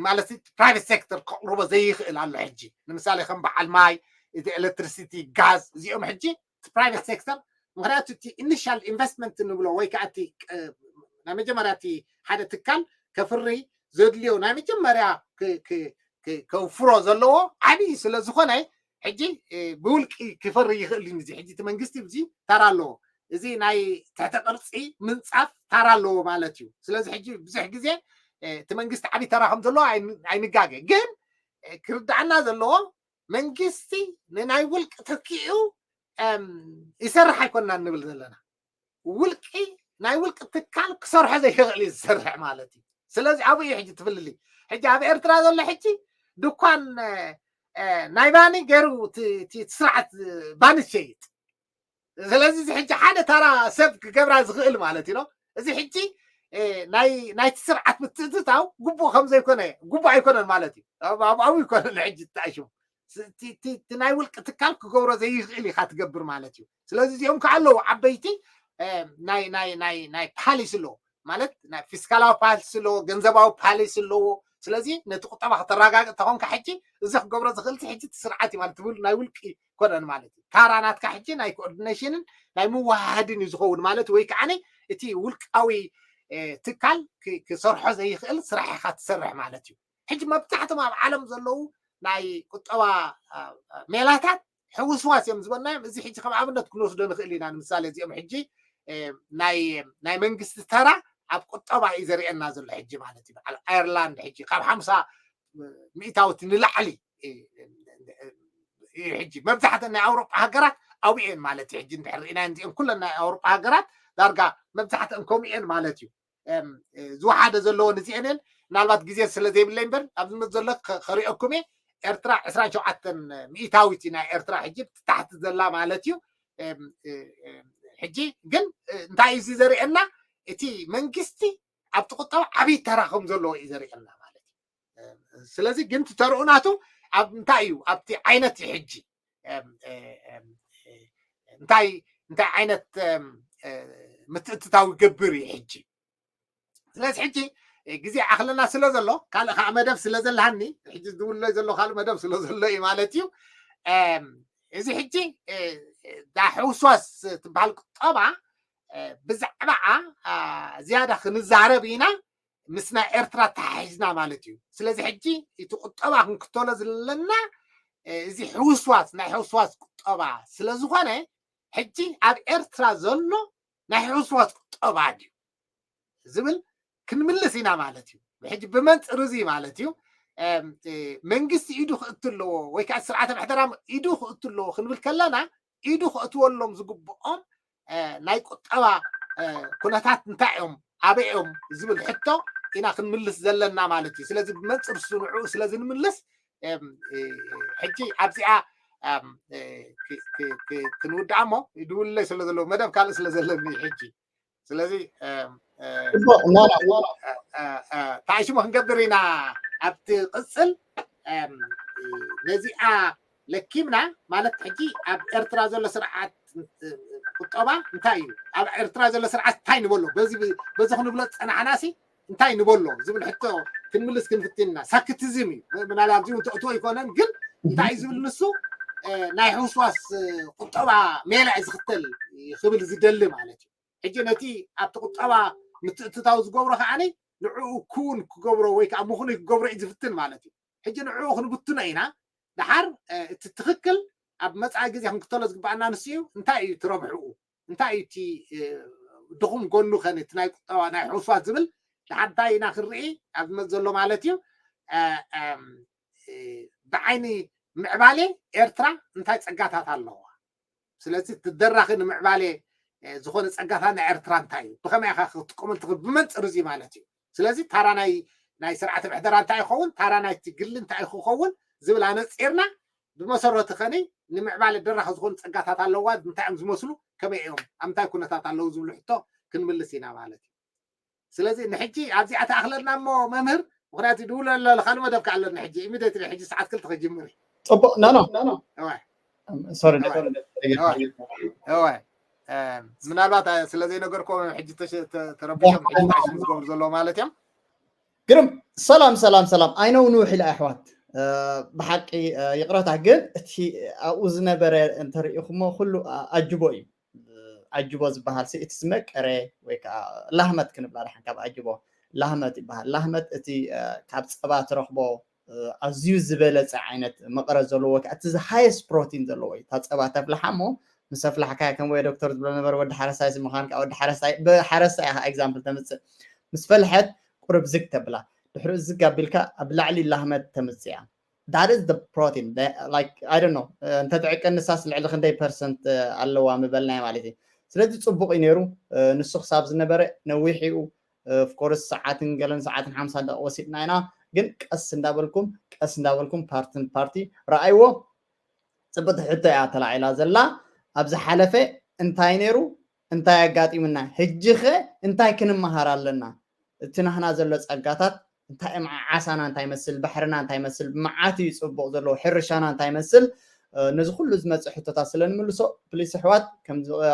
ማለት ፕራይቬት ሴክተር ከቕርቦ ዘይኽእል ኣሎ። ሕጂ ንምሳሌ ከም በዓል ማይ፣ እቲ ኤሌክትሪሲቲ፣ ጋዝ እዚኦም ሕጂ ፕራይቬት ሴክተር ምክንያቱ እቲ ኢኒሻል ኢንቨስትመንት ንብሎ ወይ ከዓ እቲ ናይ መጀመርያ እቲ ሓደ ትካል ከፍሪ ዘድልዮ ናይ መጀመርያ ከውፍሮ ዘለዎ ዓብዪ ስለ ዝኾነ ሕጂ ብውልቂ ክፈሪ ይኽእል እዩ። እዚ ሕጂ እቲ መንግስቲ እዚ ታራ ኣለዎ። እዚ ናይ ትሕተ ቅርፂ ምንፃፍ ታራ ኣለዎ ማለት እዩ። ስለዚ ሕጂ ብዙሕ ግዜ እቲ መንግስቲ ዓብዪ ተራ ከም ዘለዎ ኣይንጋገ። ግን ክርዳዕና ዘለዎ መንግስቲ ንናይ ውልቂ ተኪኡ ይሰርሕ ኣይኮንና እንብል ዘለና። ውልቂ ናይ ውልቂ ትካል ክሰርሖ ዘይክእል እዩ ዝሰርሕ ማለት እዩ። ስለዚ ኣብኡ እዩ ሕጂ ትፍልልይ። ሕጂ ኣብ ኤርትራ ዘሎ ሕጂ ድኳን ናይ ባኒ ገይሩ እቲ ስርዓት ባኒ ትሸይጥ። ስለዚ እዚ ሕጂ ሓደ ተራ ሰብ ክገብራ ዝኽእል ማለት እዩ። እዚ ሕጂ ናይቲ ስርዓት ምትእትታው ግቡእ ከም ዘይኮነ ግቡእ ኣይኮነን ማለት እዩ። ኣብኡ ይኮነ ሕጂ ተኣሽሙ እቲ ናይ ውልቂ ትካል ክገብሮ ዘይኽእል ኢካ ትገብር ማለት እዩ። ስለዚ እዚኦም ከዓ ኣለዉ ዓበይቲ ናይ ፓሊሲ ኣለዎ ማለት ናይ ፊስካላዊ ፓሊሲ ኣለዎ፣ ገንዘባዊ ፓሊሲ ኣለዎ። ስለዚ ነቲ ቁጠባ ከተረጋግእ ተኾንካ ሕጂ እዚ ክገብሮ ዝኽእል ሕጂ እቲ ስርዓት እዩ ማለት ትብል ናይ ውልቂ ኮነን ማለት እዩ። ታራ ናትካ ሕጂ ናይ ኮኦርዲኔሽንን ናይ ምወሃሃድን እዩ ዝኸውን ማለት ወይ ከዓ እቲ ውልቃዊ ትካል ክሰርሖ ዘይኽእል ስራሕ ኢካ ትሰርሕ ማለት እዩ። ሕጂ መብዛሕቶም ኣብ ዓለም ዘለዉ ናይ ቁጠባ ሜላታት ሕውስዋስ እዮም ዝበልናዮም። እዚ ሕጂ ከም ኣብነት ክንወስዶ ንኽእል ኢና። ንምሳሌ እዚኦም ሕጂ ናይ መንግስቲ ተራ ኣብ ቁጠባ እዩ ዘርእየና ዘሎ ሕጂ ማለት እዩ። በዓል ኣየርላንድ ሕጂ ካብ ሓምሳ ሚእታዊት ንላዕሊ እዩ ሕጂ መብዛሕተን ናይ ኣውሮጳ ሃገራት ኣብኡ እየን ማለት እዩ። ሕጂ እንድሕር ርኢና እዚኦም ኩለን ናይ ኣውሮጳ ሃገራት ዳርጋ መብዛሕተን ከምኡ እየን ማለት እዩ። ዝወሓደ ዘለዎን እዚአን እየን። ምናልባት ግዜ ስለ ዘይብለይ እምበር ኣብዚ መት ዘሎ ከሪኦኩም እየ። ኤርትራ ዕስራን ሸውዓተን ሚእታዊት ናይ ኤርትራ ሕጂ ታሕቲ ዘላ ማለት እዩ። ሕጂ ግን እንታይ እዩ እዚ ዘርእየና? እቲ መንግስቲ ኣብቲ ቁጠባ ዓብዪ ተራ ከም ዘለዎ እዩ ዘርእየና ማለት እዩ። ስለዚ ግን ትተርኡ ናቱ ኣብ እንታይ እዩ ኣብቲ ዓይነት እዩ ሕጂ እንታይ እንታይ ዓይነት ምትእትታው ይገብር እዩ ሕጂ። ስለዚ ሕጂ ግዜ ኣኽለና ስለ ዘሎ ካልእ ከዓ መደብ ስለ ዘለሃኒ ሕጂ ዝውለይ ዘሎ ካልእ መደብ ስለ ዘሎ እዩ ማለት እዩ። እዚ ሕጂ ዳ ሕውስዋስ ትበሃል ቁጠባ ብዛዕባኣ ዝያዳ ክንዛረብ ኢና ምስ ናይ ኤርትራ ተሓሒዝና ማለት እዩ። ስለዚ ሕጂ እቲ ቁጠባ ክንክተሎ ዘለና እዚ ሕውስዋስ ናይ ሕውስዋስ ቁጠባ ስለ ዝኾነ ሕጂ ኣብ ኤርትራ ዘሎ ናይ ሕውስዋስ ቁጠባ ድዩ ዝብል ክንምልስ ኢና ማለት እዩ። ሕጂ ብመንፅር እዚ ማለት እዩ መንግስቲ ኢዱ ክእቱ ኣለዎ ወይ ከዓ ስርዓተ ምሕደራ ኢዱ ክእቱ ኣለዎ ክንብል ከለና ኢዱ ክእትወሎም ዝግብኦም ናይ ቁጠባ ኩነታት እንታይ እዮም ኣበይ እዮም ዝብል ሕቶ ኢና ክንምልስ ዘለና ማለት እዩ። ስለዚ ብመንፅር እሱ ንዕኡ ስለ ዝንምልስ ሕጂ ኣብዚኣ ክንውድኣ እሞ ይድውልለይ ስለ ዘለዎ መደብ ካልእ ስለ ዘለኒ ሕጂ ስለዚ ታሽሞ ክንገብር ኢና ኣብቲ ቅፅል ነዚኣ ለኪምና ማለት ሕጂ ኣብ ኤርትራ ዘሎ ስርዓት ቁጠባ እንታይ እዩ ኣብ ኤርትራ ዘሎ ስርዓት እንታይ ንበሎ በዚ ክንብሎ ዝፀናሕናሲ እንታይ ንበሎ ዝብል ሕቶ ክንምልስ ክንፍትን ኢና። ሳክቲዝም እዩ ምናልባት ኣብዚኡ ተእትዎ ኣይኮነን ግን እንታይ እዩ ዝብል ንሱ ናይ ሕውስዋስ ቁጠባ ሜላ እዩ ዝኽተል ክብል ዝደሊ ማለት እዩ። ሕጂ ነቲ ኣብቲ ቁጠባ ምትእትታው ዝገብሮ ከዓ ንዕኡ ክውን ክገብሮ ወይ ከዓ ምኹኑይ ክገብሮ እዩ ዝፍትን ማለት እዩ። ሕጂ ንዕኡ ክንብትኖ ኢና። ድሓር እቲ ትኽክል ኣብ መፃኢ ግዜ ክንክተሎ ዝግባኣና ንሱ እዩ። እንታይ እዩ ትረብሕኡ እንታይ እዩ እቲ ድኹም ጎኑ ከን እቲ ናይ ቁጠባ ናይ ሕውስዋስ ዝብል ድሓር እንታይ ኢና ክንርኢ ኣብ ዝመፅ ዘሎ ማለት እዩ። ብዓይኒ ምዕባሌ ኤርትራ እንታይ ፀጋታት ኣለዋ? ስለዚ እቲ ደራኺ ንምዕባሌ ዝኾነ ፀጋታት ናይ ኤርትራ እንታይ እዩ? ብኸመይ ኢኻ ክትጥቀመሉ ትኽእል? ብመንፅር እዚ ማለት እዩ። ስለዚ ታራ ናይ ናይ ስርዓተ ምሕደራ እንታይ ይኸውን? ታራ ናይቲ ግሊ እንታይ ክኸውን ዝብል ኣነፂርና ብመሰረቱ ከኒ ንምዕባለ ደራኺ ዝኾኑ ፀጋታት ኣለዋ እንታይ እዮም ዝመስሉ ከመይ እዮም ኣብ ምንታይ ኩነታት ኣለዉ ዝብሉ ሕቶ ክንምልስ ኢና ማለት እዩ። ስለዚ ንሕጂ ኣብዚኣ ተኣኽለና እሞ መምህር ምክንያቱ ይድውል ኣሎ ካልእ መደብ ከኣለና ሕጂ ኢሚደትሊ ሕጂ ሰዓት ክልተ ክጅምር እዩ። ፅቡቅ ኖ ኖ እዋይ ሶሪ እዋይ ምናልባት ስለ ዘይነገርኮ ሕጂ ተረቢሾም ሕጂ ታሽም ዝገብሩ ዘለዎ ማለት እዮም። ግርም ሰላም ሰላም ሰላም ኣይነው ንውሕ ኢላ ኣሕዋት ብሓቂ ይቕረታ ግን እቲ ኣብኡ ዝነበረ እንተሪኢኹሞ ኩሉ ኣጅቦ እዩ። ኣጅቦ ዝበሃል እቲ ዝመቀረ ወይ ከዓ ላህመት ክንብላ ደሓን ካብ ኣጅቦ ላህመት ይበሃል። ላህመት እቲ ካብ ፀባ ትረኽቦ ኣዝዩ ዝበለፀ ዓይነት መቐረት ዘለዎ ወይ ከዓ እቲ ሃየስት ፕሮቲን ዘለዎ እዩ። እታ ፀባ ተፍልሓ እሞ ምስ ኣፍላሕካ ከም ወይ ዶክተር ዝብሎ ነበር ወዲ ሓረስታይ ምዃን ከዓ ወዲ ሓረስታይ ብሓረስታይ ኢኻ ኤግዛምፕል ተምፅእ ምስ ፈልሐት ቁርብ ዝግ ተብላ ድሕሪኡ ዝግ ኣቢልካ ኣብ ላዕሊ ላህመት ተምፅያ that is the protein. Like, I don't know, እንተትዕቀ ንሳስ ልዕሊ ክንደይ ፐርሰንት ኣለዋ ምበልናይ ማለት እዩ። ስለዚ ፅቡቅ እዩ ነይሩ። ንሱ ክሳብ ዝነበረ ነዊሕ እዩ። Of course ሰዓትን ገለን ሰዓትን ሓምሳ ደቂ ወሲድና ኢና። ግን ቀስ እንዳበልኩም ቀስ እንዳበልኩም ፓርትን ፓርቲ ረኣይዎ። ፅብቅቲ ሕቶ እያ ተላዒላ ዘላ። ኣብ ዝሓለፈ እንታይ ነይሩ? እንታይ ኣጋጢሙና? ሕጂ ኸ እንታይ ክንመሃር ኣለና? እቲ ናህና ዘሎ ጸጋታት እንታይ እዮም? ዓሳና እንታይ ይመስል? ባሕርና እንታይ ይመስል? መዓት እዩ ጽቡቕ ዘለዎ። ሕርሻና እንታይ ይመስል? ነዚ ኩሉ ዝመጽእ ሕቶታት ስለ ንምልሶ ፕሊስ ኣሕዋት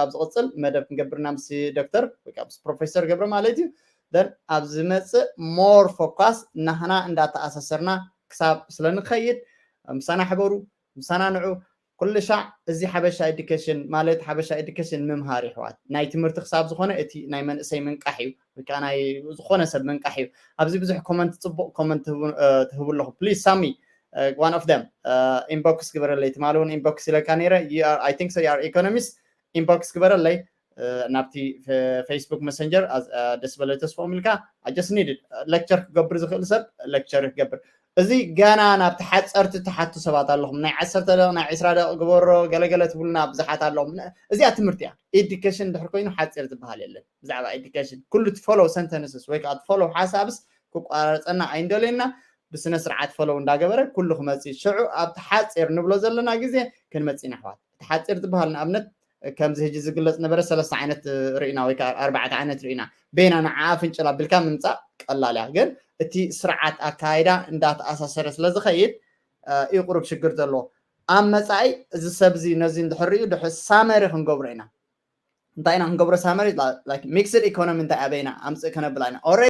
ኣብ ዝቕጽል መደብ ክንገብርና ምስ ዶክተር ወይ ምስ ፕሮፌሰር ገብረ ማለት እዩ። ን ኣብ ዝመጽእ ሞር ፎካስ ናህና እንዳተኣሳሰርና ክሳብ ስለ ንኸይድ ምሳና ሕበሩ፣ ምሳና ንዑ። ኩሉ ሻዕ እዚ ሓበሻ ኤዱኬሽን ማለት ሓበሻ ኤዱኬሽን ምምሃር ይሕዋት ናይ ትምህርቲ ክሳብ ዝኾነ እቲ ናይ መንእሰይ ምንቃሕ እዩ ወይ ከዓ ናይ ዝኾነ ሰብ ምንቃሕ እዩ። ኣብዚ ብዙሕ ኮመንት ፅቡቅ ኮመንት ትህቡ ኣለኹም። ፕሊዝ ሳሚ one of them inbox ግበረለይ። ትማሊ እውን inbox ኢለካ ነይረ። I think so you are economist. Inbox ግበረለይ ናብቲ Facebook messenger ደስ በለ ተስፎም ኢልካ just need lecture ክገብር ዝኽእል ሰብ lecture ክገብር። እዚ ገና ናብቲ ሓፀርቲ ትሓቱ ሰባት ኣለኹም። ናይ ዓሰርተ ደቂ ናይ ዕስራ ደቂ ግበሮ ገለገለ ትብሉና ብዙሓት ኣለኹም። እዚኣ ትምህርቲ እያ። ኤዱኬሽን ድሕር ኮይኑ ሓፂር ዝበሃል የለን። ብዛዕባ ኤዱኬሽን ኩሉ follow sentences ወይ ከዓ follow ሓሳብስ ክቋራረፀና ኣይንደልየና። ብስነ ስርዓት follow እንዳገበረ ኩሉ ክመፅእ ሽዑ ኣብቲ ሓፂር ንብሎ ዘለና ግዜ ክንመፅእ ኢና ኣሕዋት። እቲ ሓፂር ዝበሃል ንኣብነት ከምዚ ሕጂ ዝግለፅ ነበረ ሰለስተ ዓይነት ርኢና ወይ ከዓ ኣርባዕተ ዓይነት ርኢና። በይና ንዓኣ ፍንጭል ኣቢልካ ምምፃእ ቀላል እያ። ግን እቲ ስርዓት ኣካይዳ እንዳተኣሳሰረ ስለ ዝኸይድ እዩ ቁሩብ ሽግር ዘለዎ። ኣብ መፃኢ እዚ ሰብ እዚ ነዚ እንድሕር ሪኡ ድሕር ሳመሪ ክንገብሮ ኢና። እንታይ ኢና ክንገብሮ ሳመሪ? ሚክስድ ኢኮኖሚ እንታይ ኣበይና ኣምፅእ ከነብላ ኢና።